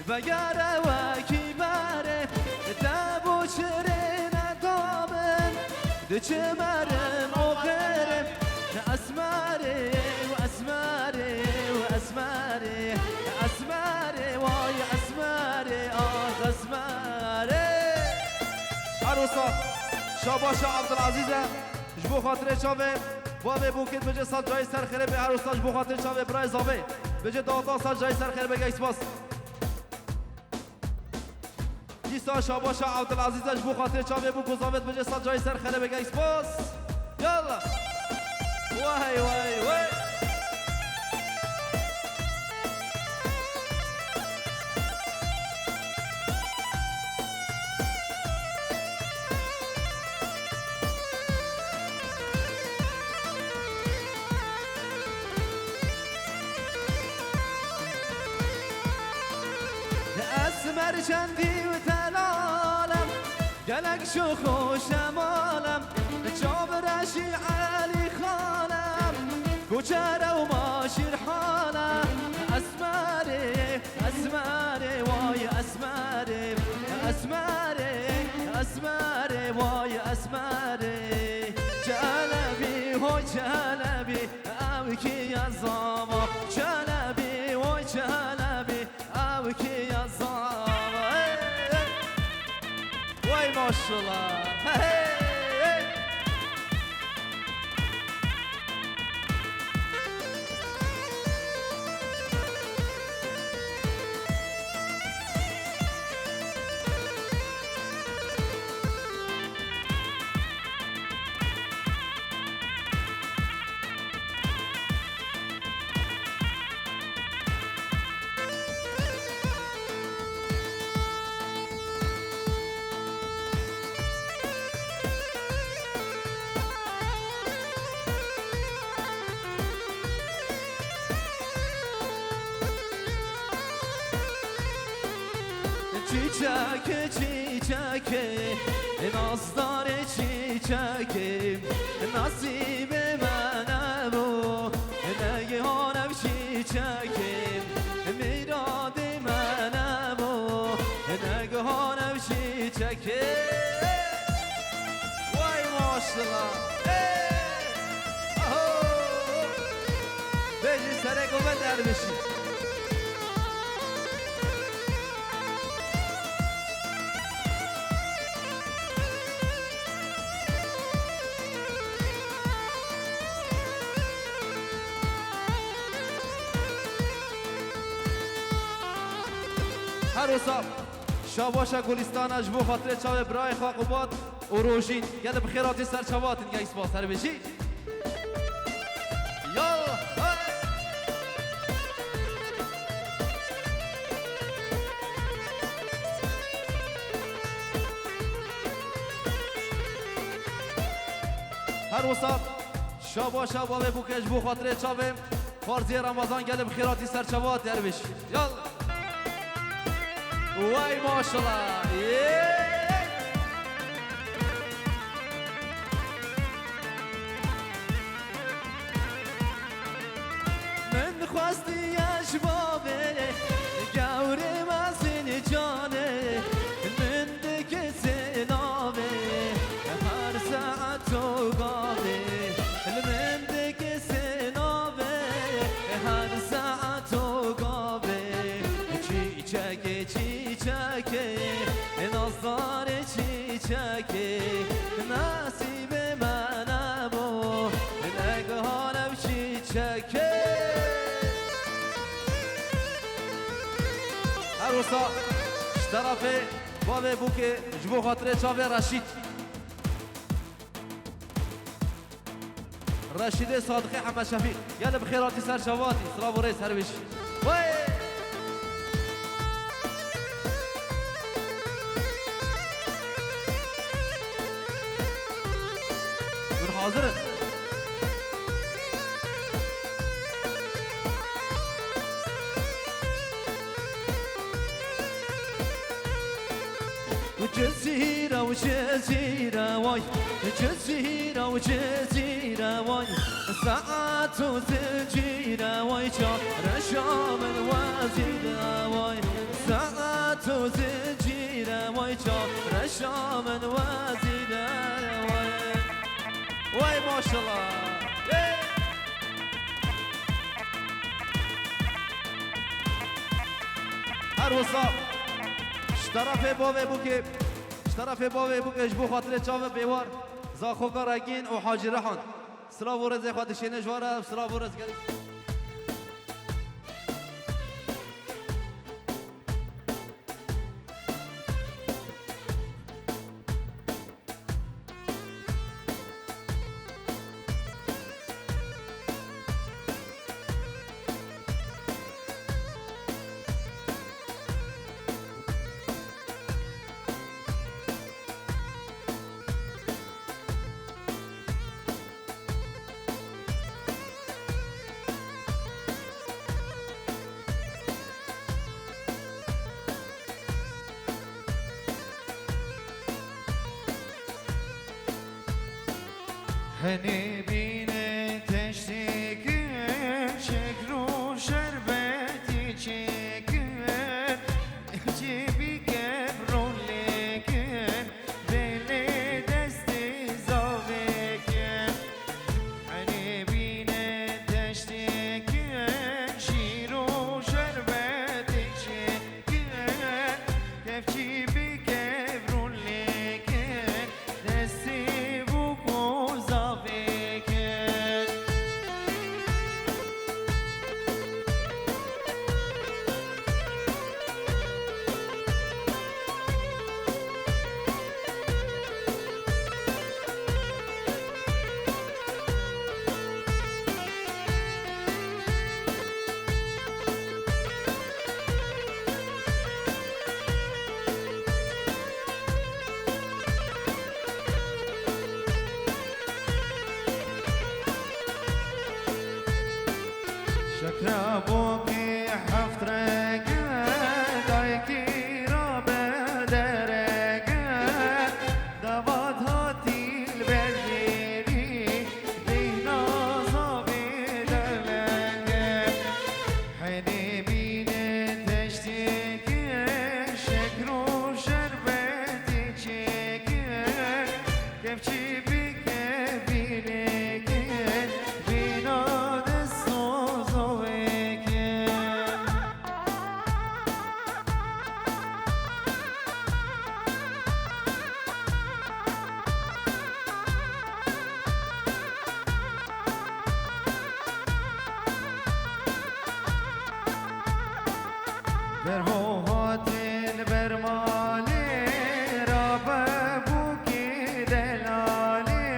vegere wekî berê. Te bo çirê nedabin, diçimerim oxirê. Esmerê, esmerê, esmerê, esmerê, vay esmerê, ah esmerê. Her wisa şabaşa Abdulaziz e, ji bo xatirê çavê bavê Bûkit bêje sed cayî ser xêrê be, her wisa ji bo xatirê çavê birayê zavê bêje dawata sed cayî ser xêrê be, gelek spas. Dîsa şabaşa Abdulaziz e, ji bo xatirê çavê bû ku zavê dibêje sed cayî ser xêrê be, gelek spas. Yalla. Wey, wey, wey. Esmer çendî û telalem, gelek şox û şemalem, çavreşî Elî xalem, koçere û maşîr halem. Esmerê, esmerê, way esmerê, esmerê, esmerê, way esmerê. Çelebî, hoy Çelebî, ew kî ye zava. Çelebî, hoy Çelebî, ew kî ye zava. Hey, hey. Way maşallah. Hey, hey, hey. Çîçekê, çîçekê, nazdarê çîçekê, nasîbê me nebû, negihan ev çîçekê, mîradê me nebû, negihan ev çîçekê. Way maşallah. Hey! Aho! Bêjî serê govend erbişî. Her wisa şabaşa Gulîstana ji bo xatirê çavê birayê xwe Qubat û Rojîn. Gelê bi xêr hatî ser çava hatin, gelek spas, her bijî. Yalla, hey! Her wisa şabaşa bavê Bûkê ji bo xatirê çavê Farziyê Ramazan, gelê bi xêr hatî ser çava hatî, her bijî. Yalla. Way maşallah. Yey! Min xwestiye ji bavê, gewrê mezin canê, min dikise navê, her saet û gavê, min dikise navê, her saet û gavê. Çîçekê, çîçekê, nazdarê çîçekê, nesîbê me nebû, negihal ew çîçekê. Her wisa ji terefê bavê bûkê ji bo xatirê çavê Reşîd. Reşîdê Sadiqê Heme Şefîq. Gelê bi xêr hatî ser çavatî. Silav û rêz her wî jî. Wey! Hûn hazir in? Cizîre û Cizîre way, Cizîre û Cizîre way, saet û zincîre way, çareşa min wezîre way, saet û zincîre way, çareşa min wezîre way. Way maşallah. Hey! Her wisa ji terefê bavê bûkê, ji terefê bavê bûkê ji bo xatirê çavê bêwar, Zaxoka Regîn û Hacî Rehan. Silav û rêzê xwe dişêne ji we re, silav û rêz gelek. Henê bîne teştê kir, şekr û şerbetî çêkir, çê bike rolê kir, belê destê zavê kir. Henê bîne teştê kir, şîr û şerbetê çêkir, kevçî bike rolê kir, destê bûk û zavê kir. Şekra bokê heft renge, dayikî rabe derenge, davat hatî li ber dêrî, bêhna zavê delenge. Henê bîne teştê kir, şekr û şerbetê çêkir, kevçî bike bîlê kir, bîna dest û zovê kir. Berho hatin ber malê, rabe bûkê delalê,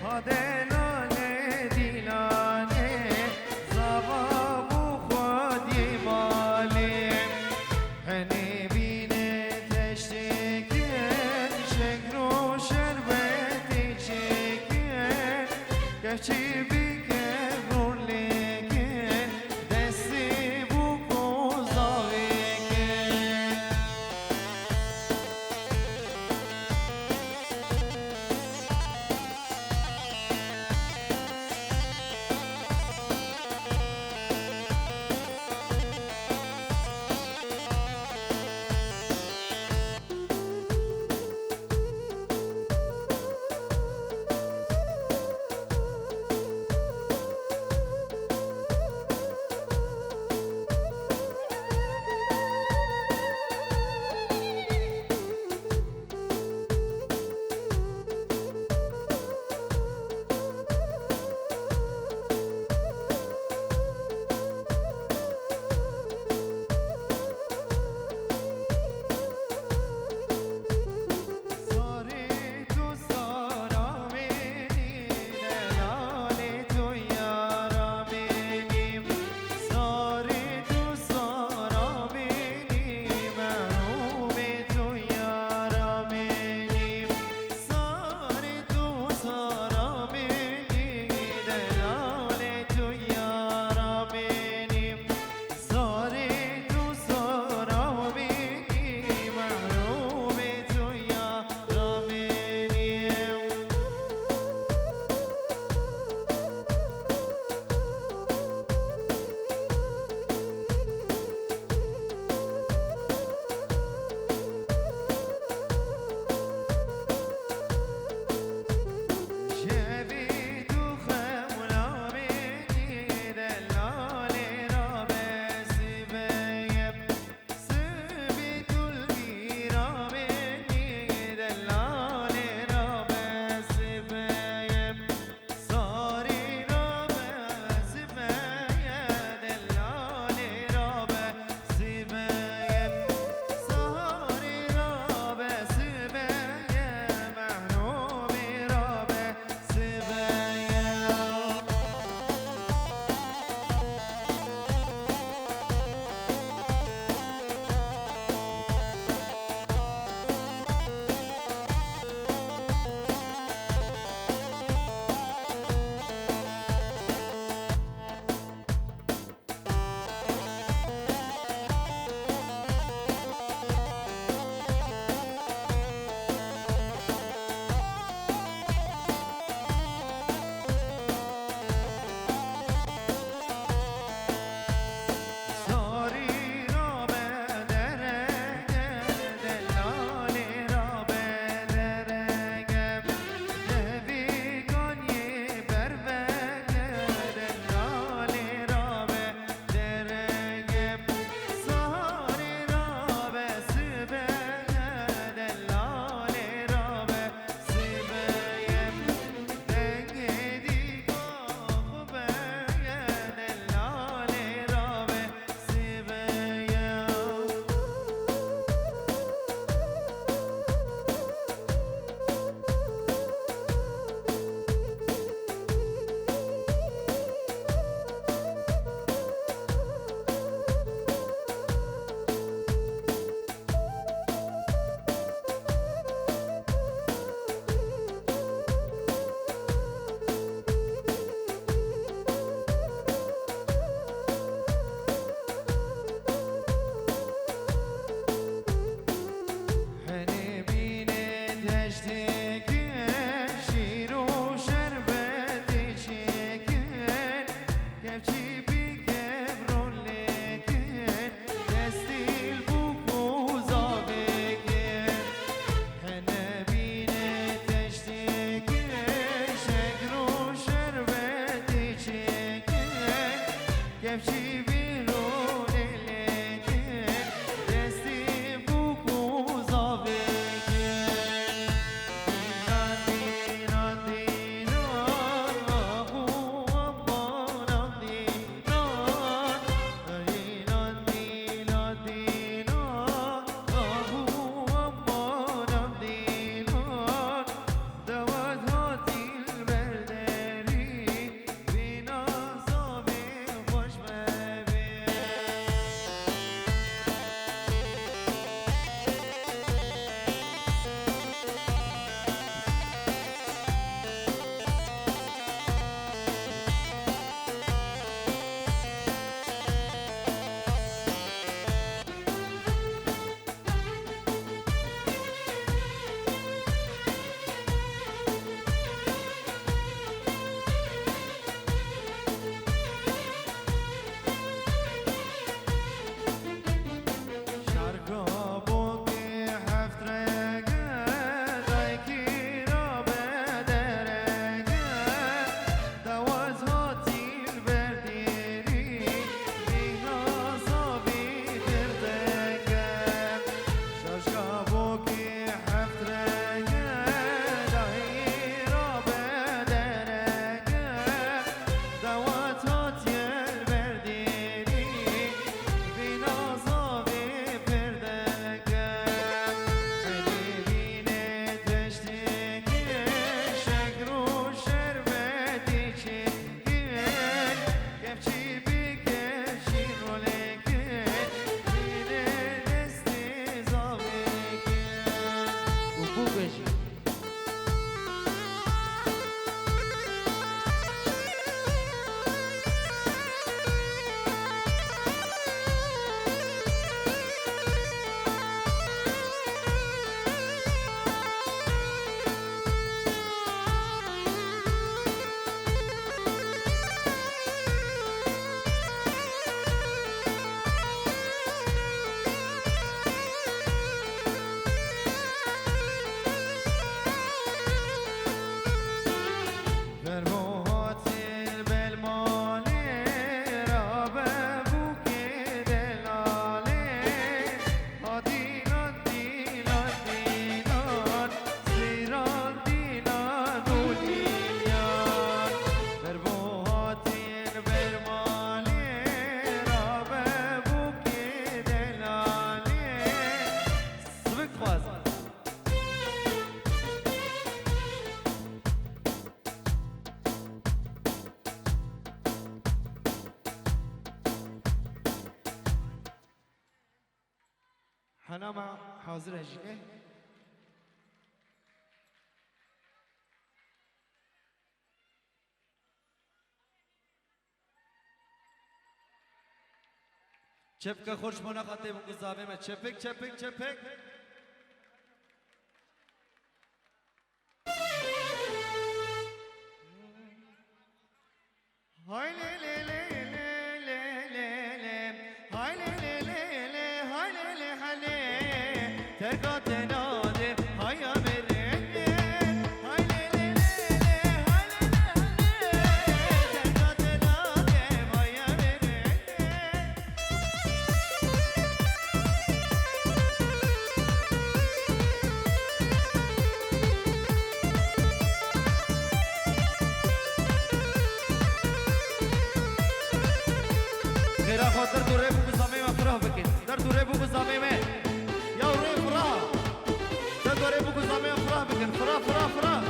ha delalê dîlanê, zava bû xwediyê malê. Henê bîne teştê kir, şekr û şerbetê çêkir, kevçî bike rolê kir, destê bûk û zavê kir. Hena me hazir e jî ne? Çepke xweş bona xatê bû ku zavê me. Çepik, çepik, çepik. Hay lê lê lê lê lê lê lê. Hay lê lê lê lê, hay lê lê helê. Terka te nade, hay ya merê. Hay lê lê lê lê, hay lê lê helê. Terka te nade, hay ya merê. Xêra xwe der dorê bû ku zavê me firah bikin. Der dorê bû ku zavê me. Ya rê firah. Der dorê bû ku zavê me firah bikin. Firah, firah, firah.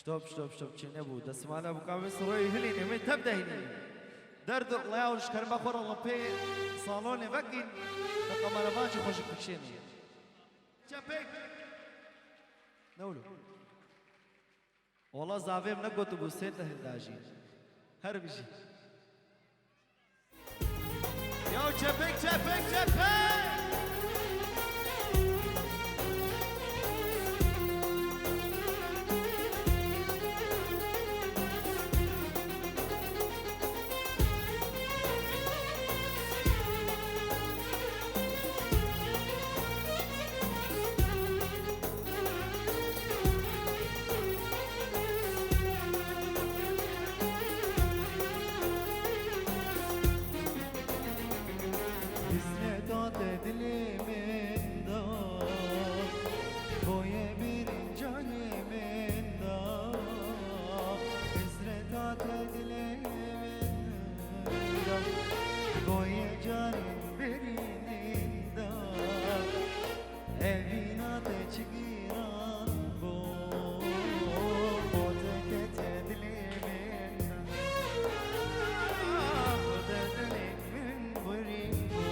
Şop, şop, şop, çênebû. Destmala bû, ka wê siroyê hilînê, wê tev de hilînê. Derd û qileya û ji kerema xwe re pê salonê vekîn, te kameraman jî xwe ji kişênê. Çepek. Ne wilo? Wala zavê min negotibû sê te hilda jî. Her bijî. Ya çepek, çepek, çepek! Hizmeta te dilê min da, boyê birin canê min da. Hizmeta te dilê min da, boyê canê birin da. Evîna te çi giran bû, bo te kete dilê min. Bo te dilê min birîn bû,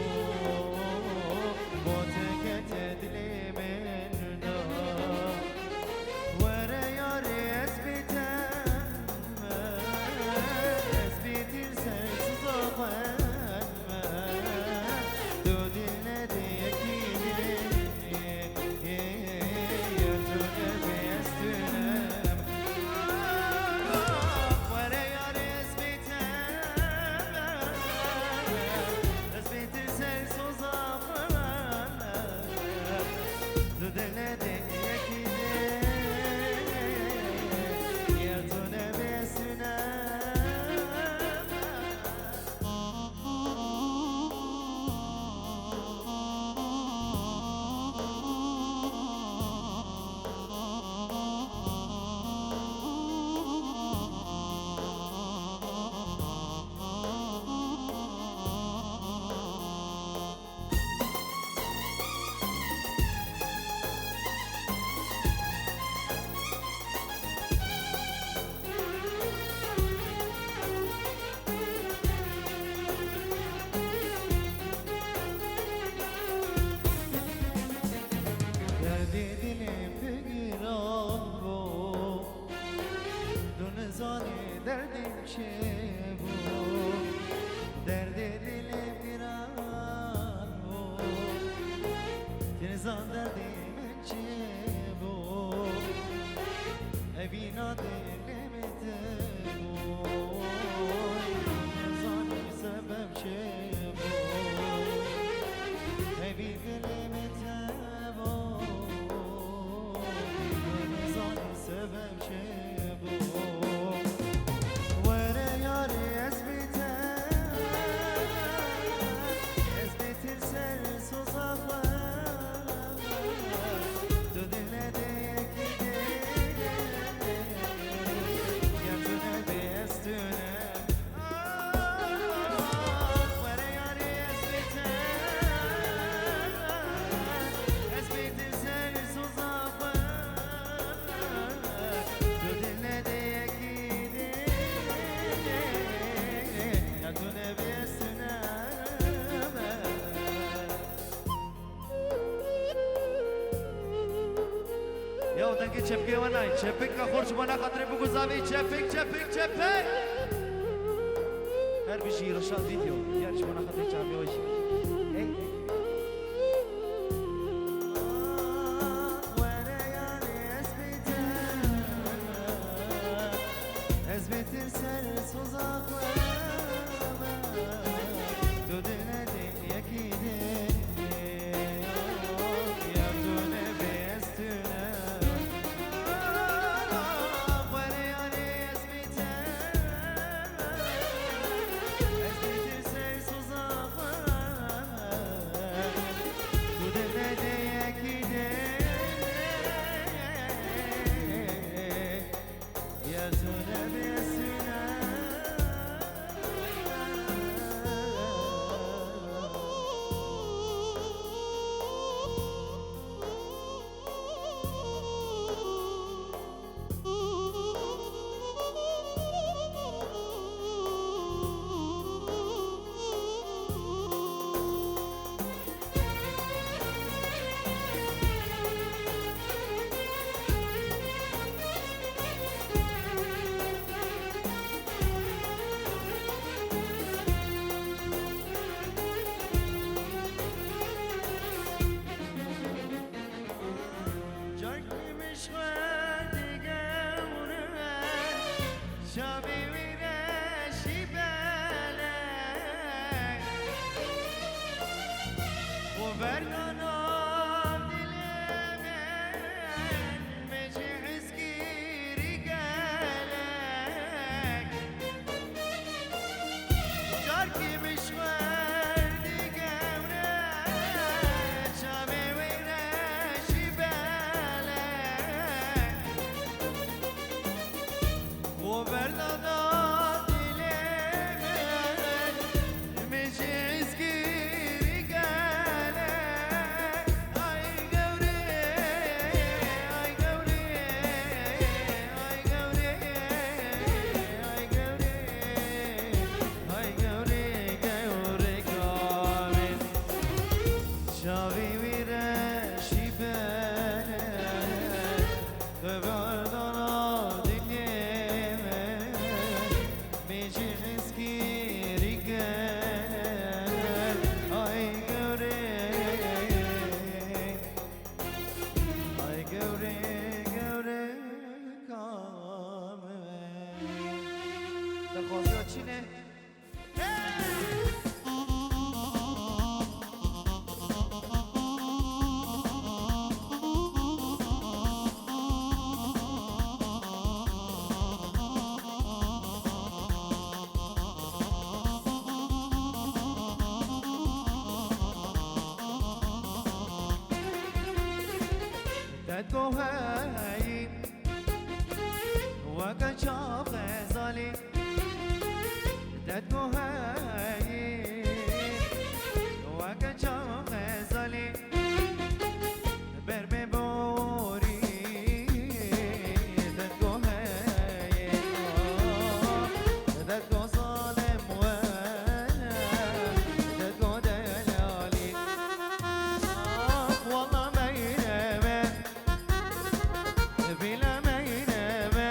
bo te kete dilê min da. Were yarê ez bêtem, ez bêtir ser suza xwe. Derdê dilê min giran bû, tu nizanî derdê min çi bû. Derdê dilê min giran bû, tu nizan derdê min çi bû. Evîna dilê min te bû, nizanî sebeb çi bû. Evî dilê min te bû, nizanî sebeb çi bû. Were yarê ez bê te, ez bêtir ser soza xwe. Tu dile de yekî dê, ya tu nebê ez tu ne. Were yarê ez bê te, ez bêtir ser soza xwe. Tu dile de yekî dê, ya tu nebê ez tu ne. Ya dengê çepkê we nayê. Çepik ka xor ji bona xatirê biguzavê. Çepik, çepik, çepik. Her bijî Reşat Video. Diğer ji bona xatirê çavê we jî. Ey. Were yarê ez bê te, ez bêtir ser soza xwe. Tu dile de yekî dê, ya tu nebê ez tu ne. Were yarê ez bê te, ez bêtir ser soza xwe. Bere, xeberdara dilê me, bêjî hezkirî gere, ay gewre, ay gewre, gewre ka me. Te xwaziya çi ne? Te goheyî weke çav xezalî, te goheyî weke çav xezalî, ber bê borî, te goheyî, te go zalem we, te go delalî. Ah, walla meyne be. Bile meyne be.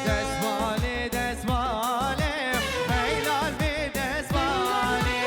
Destmalê, destmalê, heylal bê destmalê.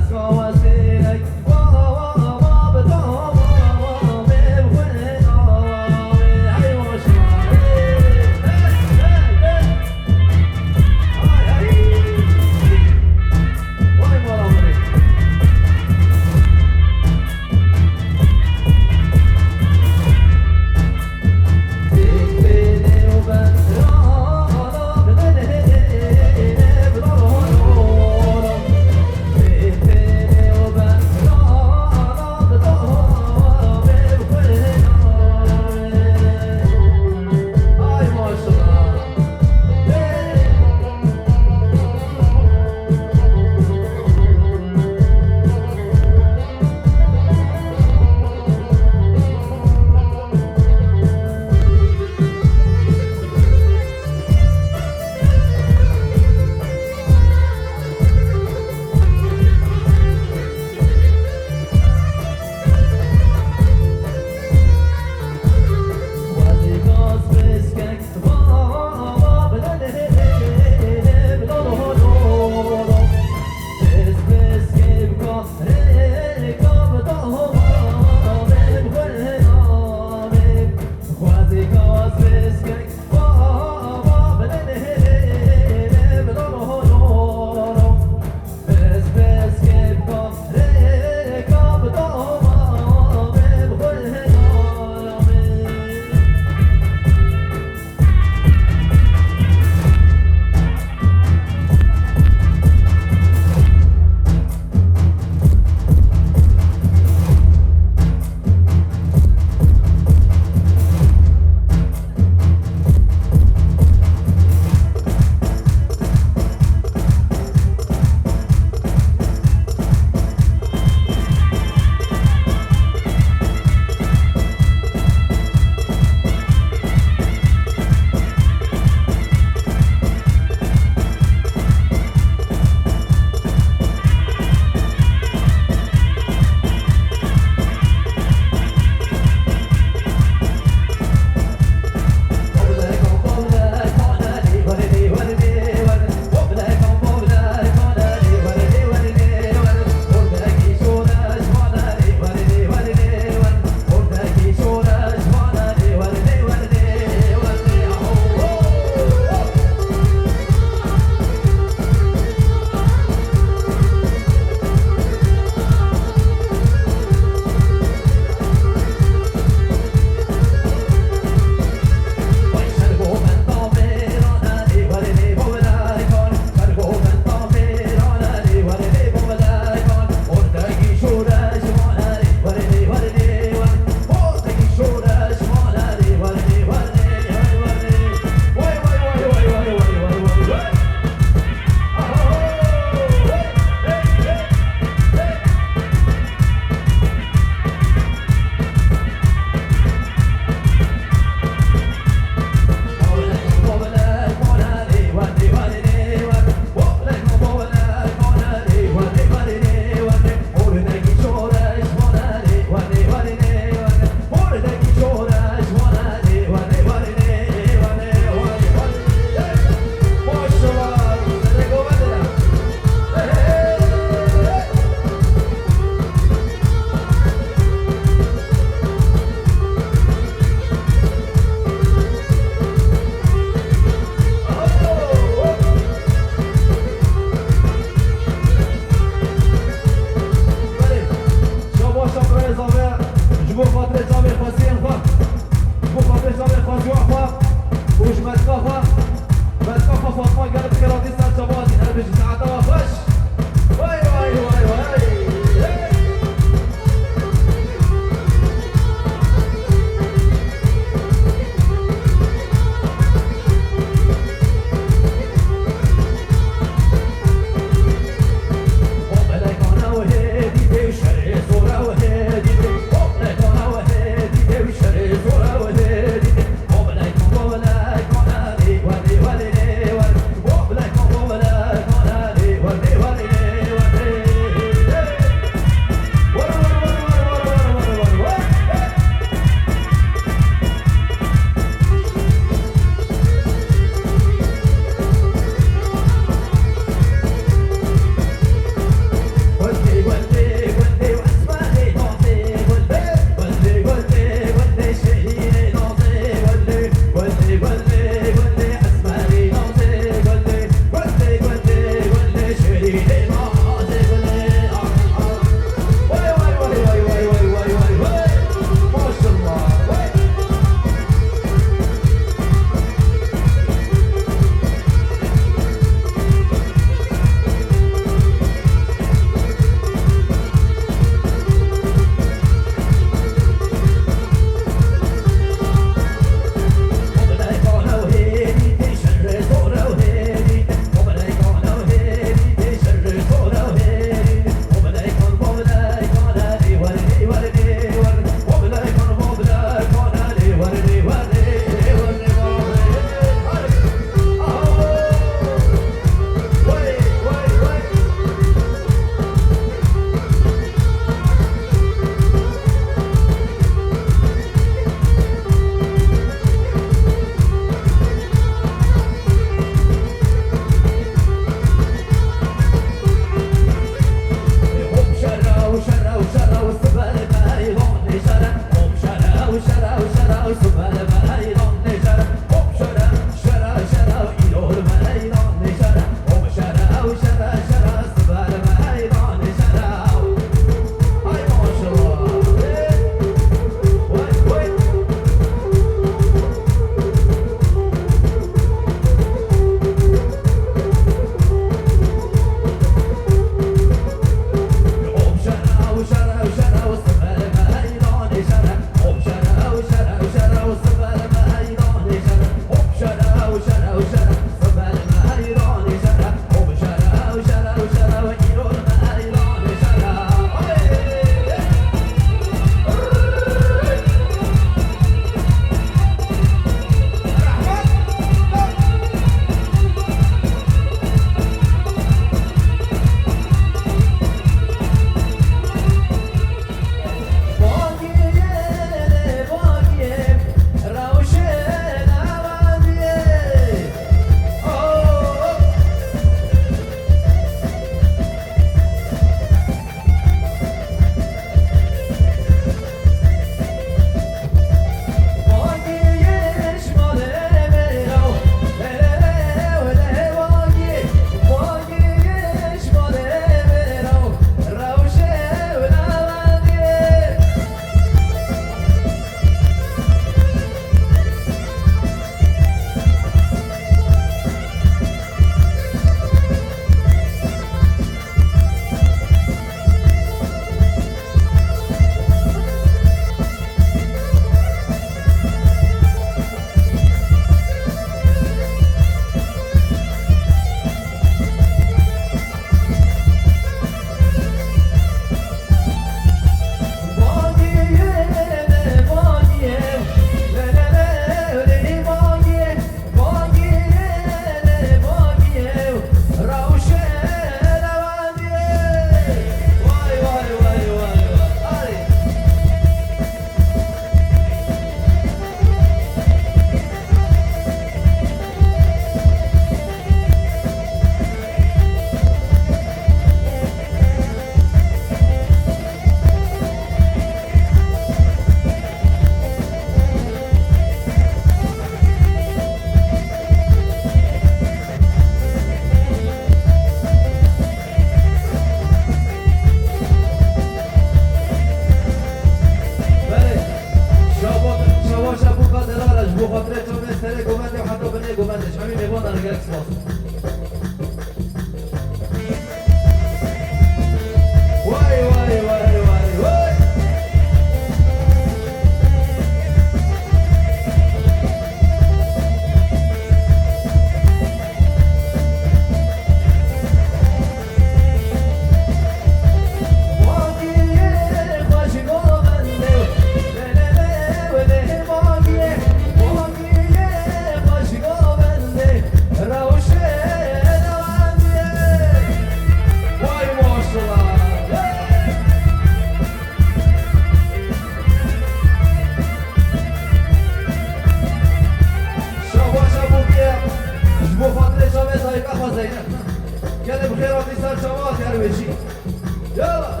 Yala!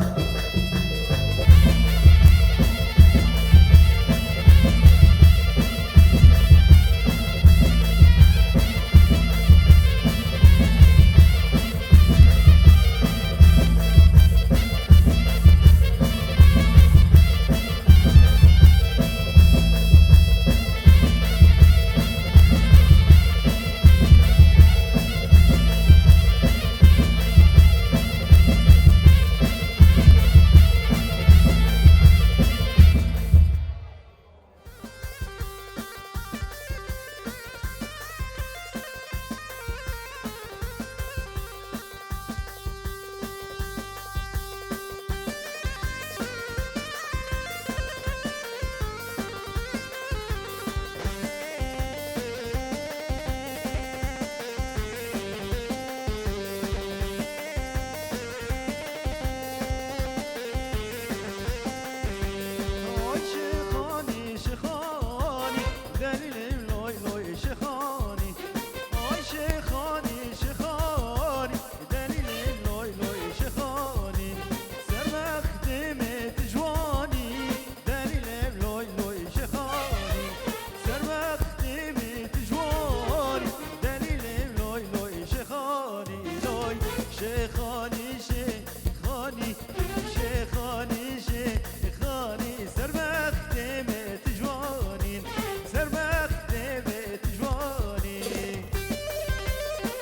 Ay Şêxanî, Şêxanî, delîlê loy loy Şêxanî. Ay Şêxanî, Şêxanî, delîlê loy loy Şêxanî. Serwextê me tu ciwanî, delîlê loy loy Şêxanî. Serwextê me tu ciwanî, delîlê loy loy Şêxanî, loy Şêxanî, Şêxanî. Şêxanî, Şêxanî, serwextê me tu ciwanî, serwextê me tu ciwanî.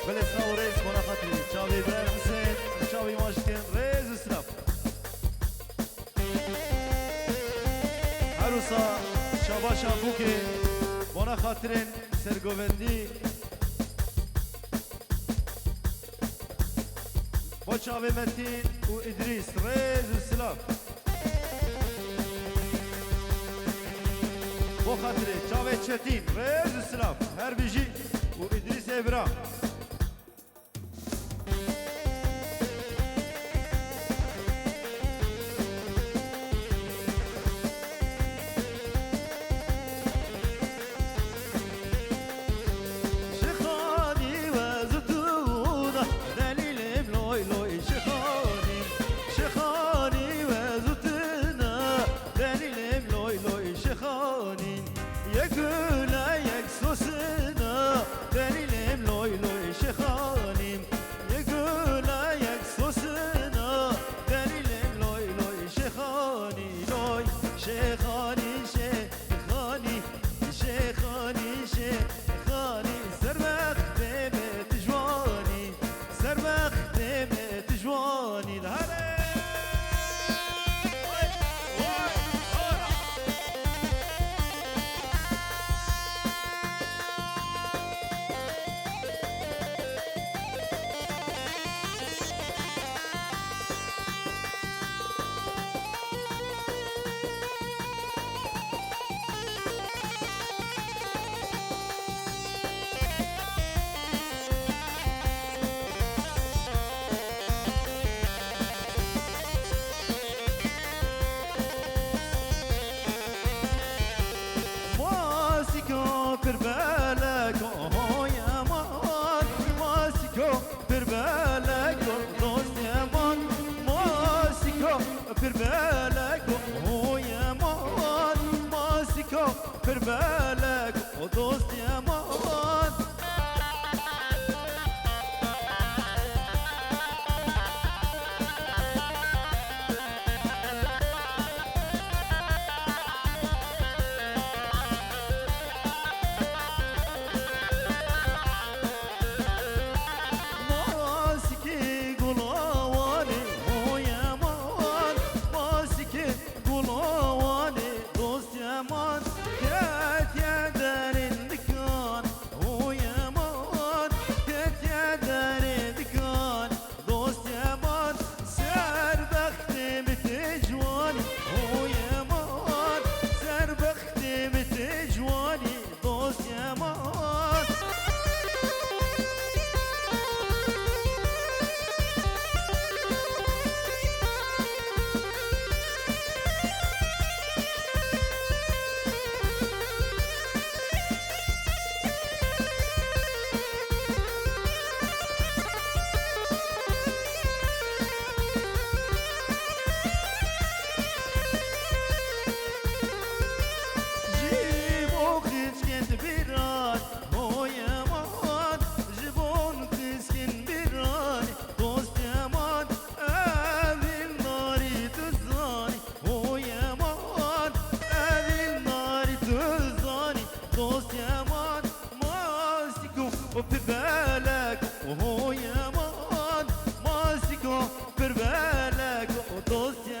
Belê, sağ ol reis, bona xatirî. Çavê Ibrahim Hüseyin, çavê maşkin, rêz û silav. Her wisa çava Şabûkê, bona xatirên sergovendî. Bo çavê Metîn û Îdrîs, rêz û silav. Bo xatirê çavê Çetîn, rêz û silav. Her bijî û Îdrîsê bira. Şêxanî wezûtûna, delîlê loy loy Şêxanî. Şêxanî wezûtûna, delîlê loy loy Şêxanî. Yek gule yek sosina, delîlê loy loy Şêxanî. Yek gule yek sosina, delîlê loy loy Şêxanî, loy Şêxanî, Şêxanî, Şêxanî, Şêxanî, serwextê me tu ciwanî, serwextê me tu ciwanî. Hale! Masîka pir belek, oy eman, masîka pir belek, dost eman, masîka pir belek, oy eman, masîka pir belek, o dost eman. Masikê gula wanê, oy eman, masikê gula wanê, dost eman, ketî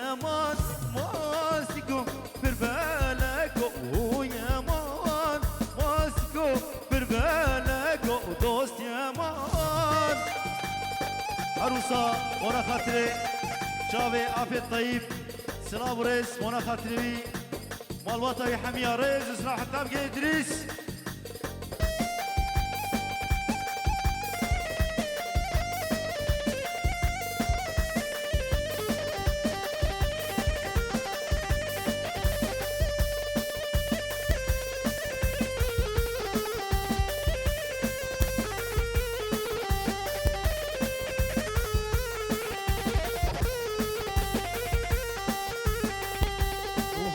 Yeman, Masiko, pir beleko, o Yeman, Masiko, pir beleko, dost Yeman. Her wisa mona xatirê çavê Afet Tayyip, silav û rêz mona xatirê wî, malbata wî hemiya rêz û silav heta bigê Idrîs.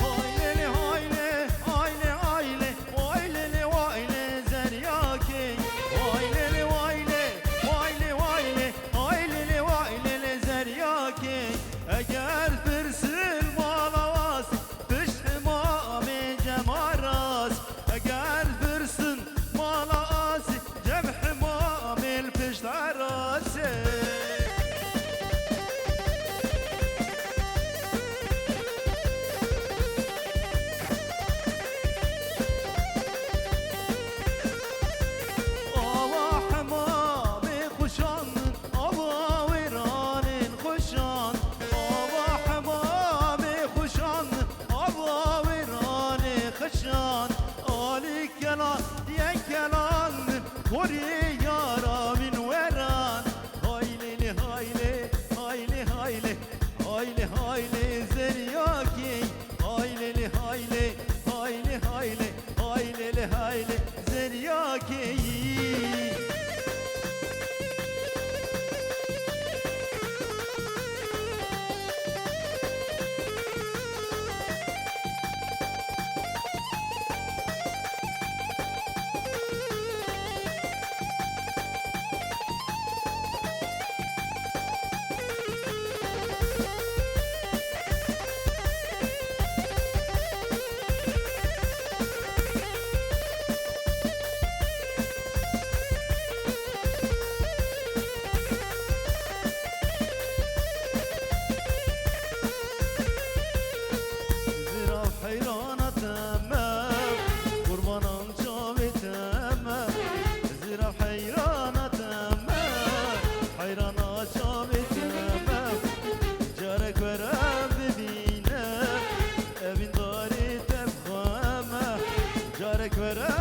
Vay lê lê, vay lê, vay lê, vay lê, vay lê, vay lê, vay lê, vay lê, vay lê, vay lê, lê, zeryakê. Eger pirsin mala asî, pişt himamê cemaras. Eger pirsin mala asî, cem himamê li pişt arasê. Ava hemamê xweşan, ava wêranên xweşan. Ava hemamê xweşan, ava wêranê xweşan. Alî kela diye kelan, korê yara min weran. Haylê lê haylê, haylê haylê, haylê haylê zeryakê. Haylê lê haylê, haylê haylê, haylê lê haylê zeryakê. Zirav heyrana te me, qurbanan çavê te me. Zirav heyrana te me, heyrana çavê te me. Carek were bibîne, evîn darê te bi xwe me. Carek were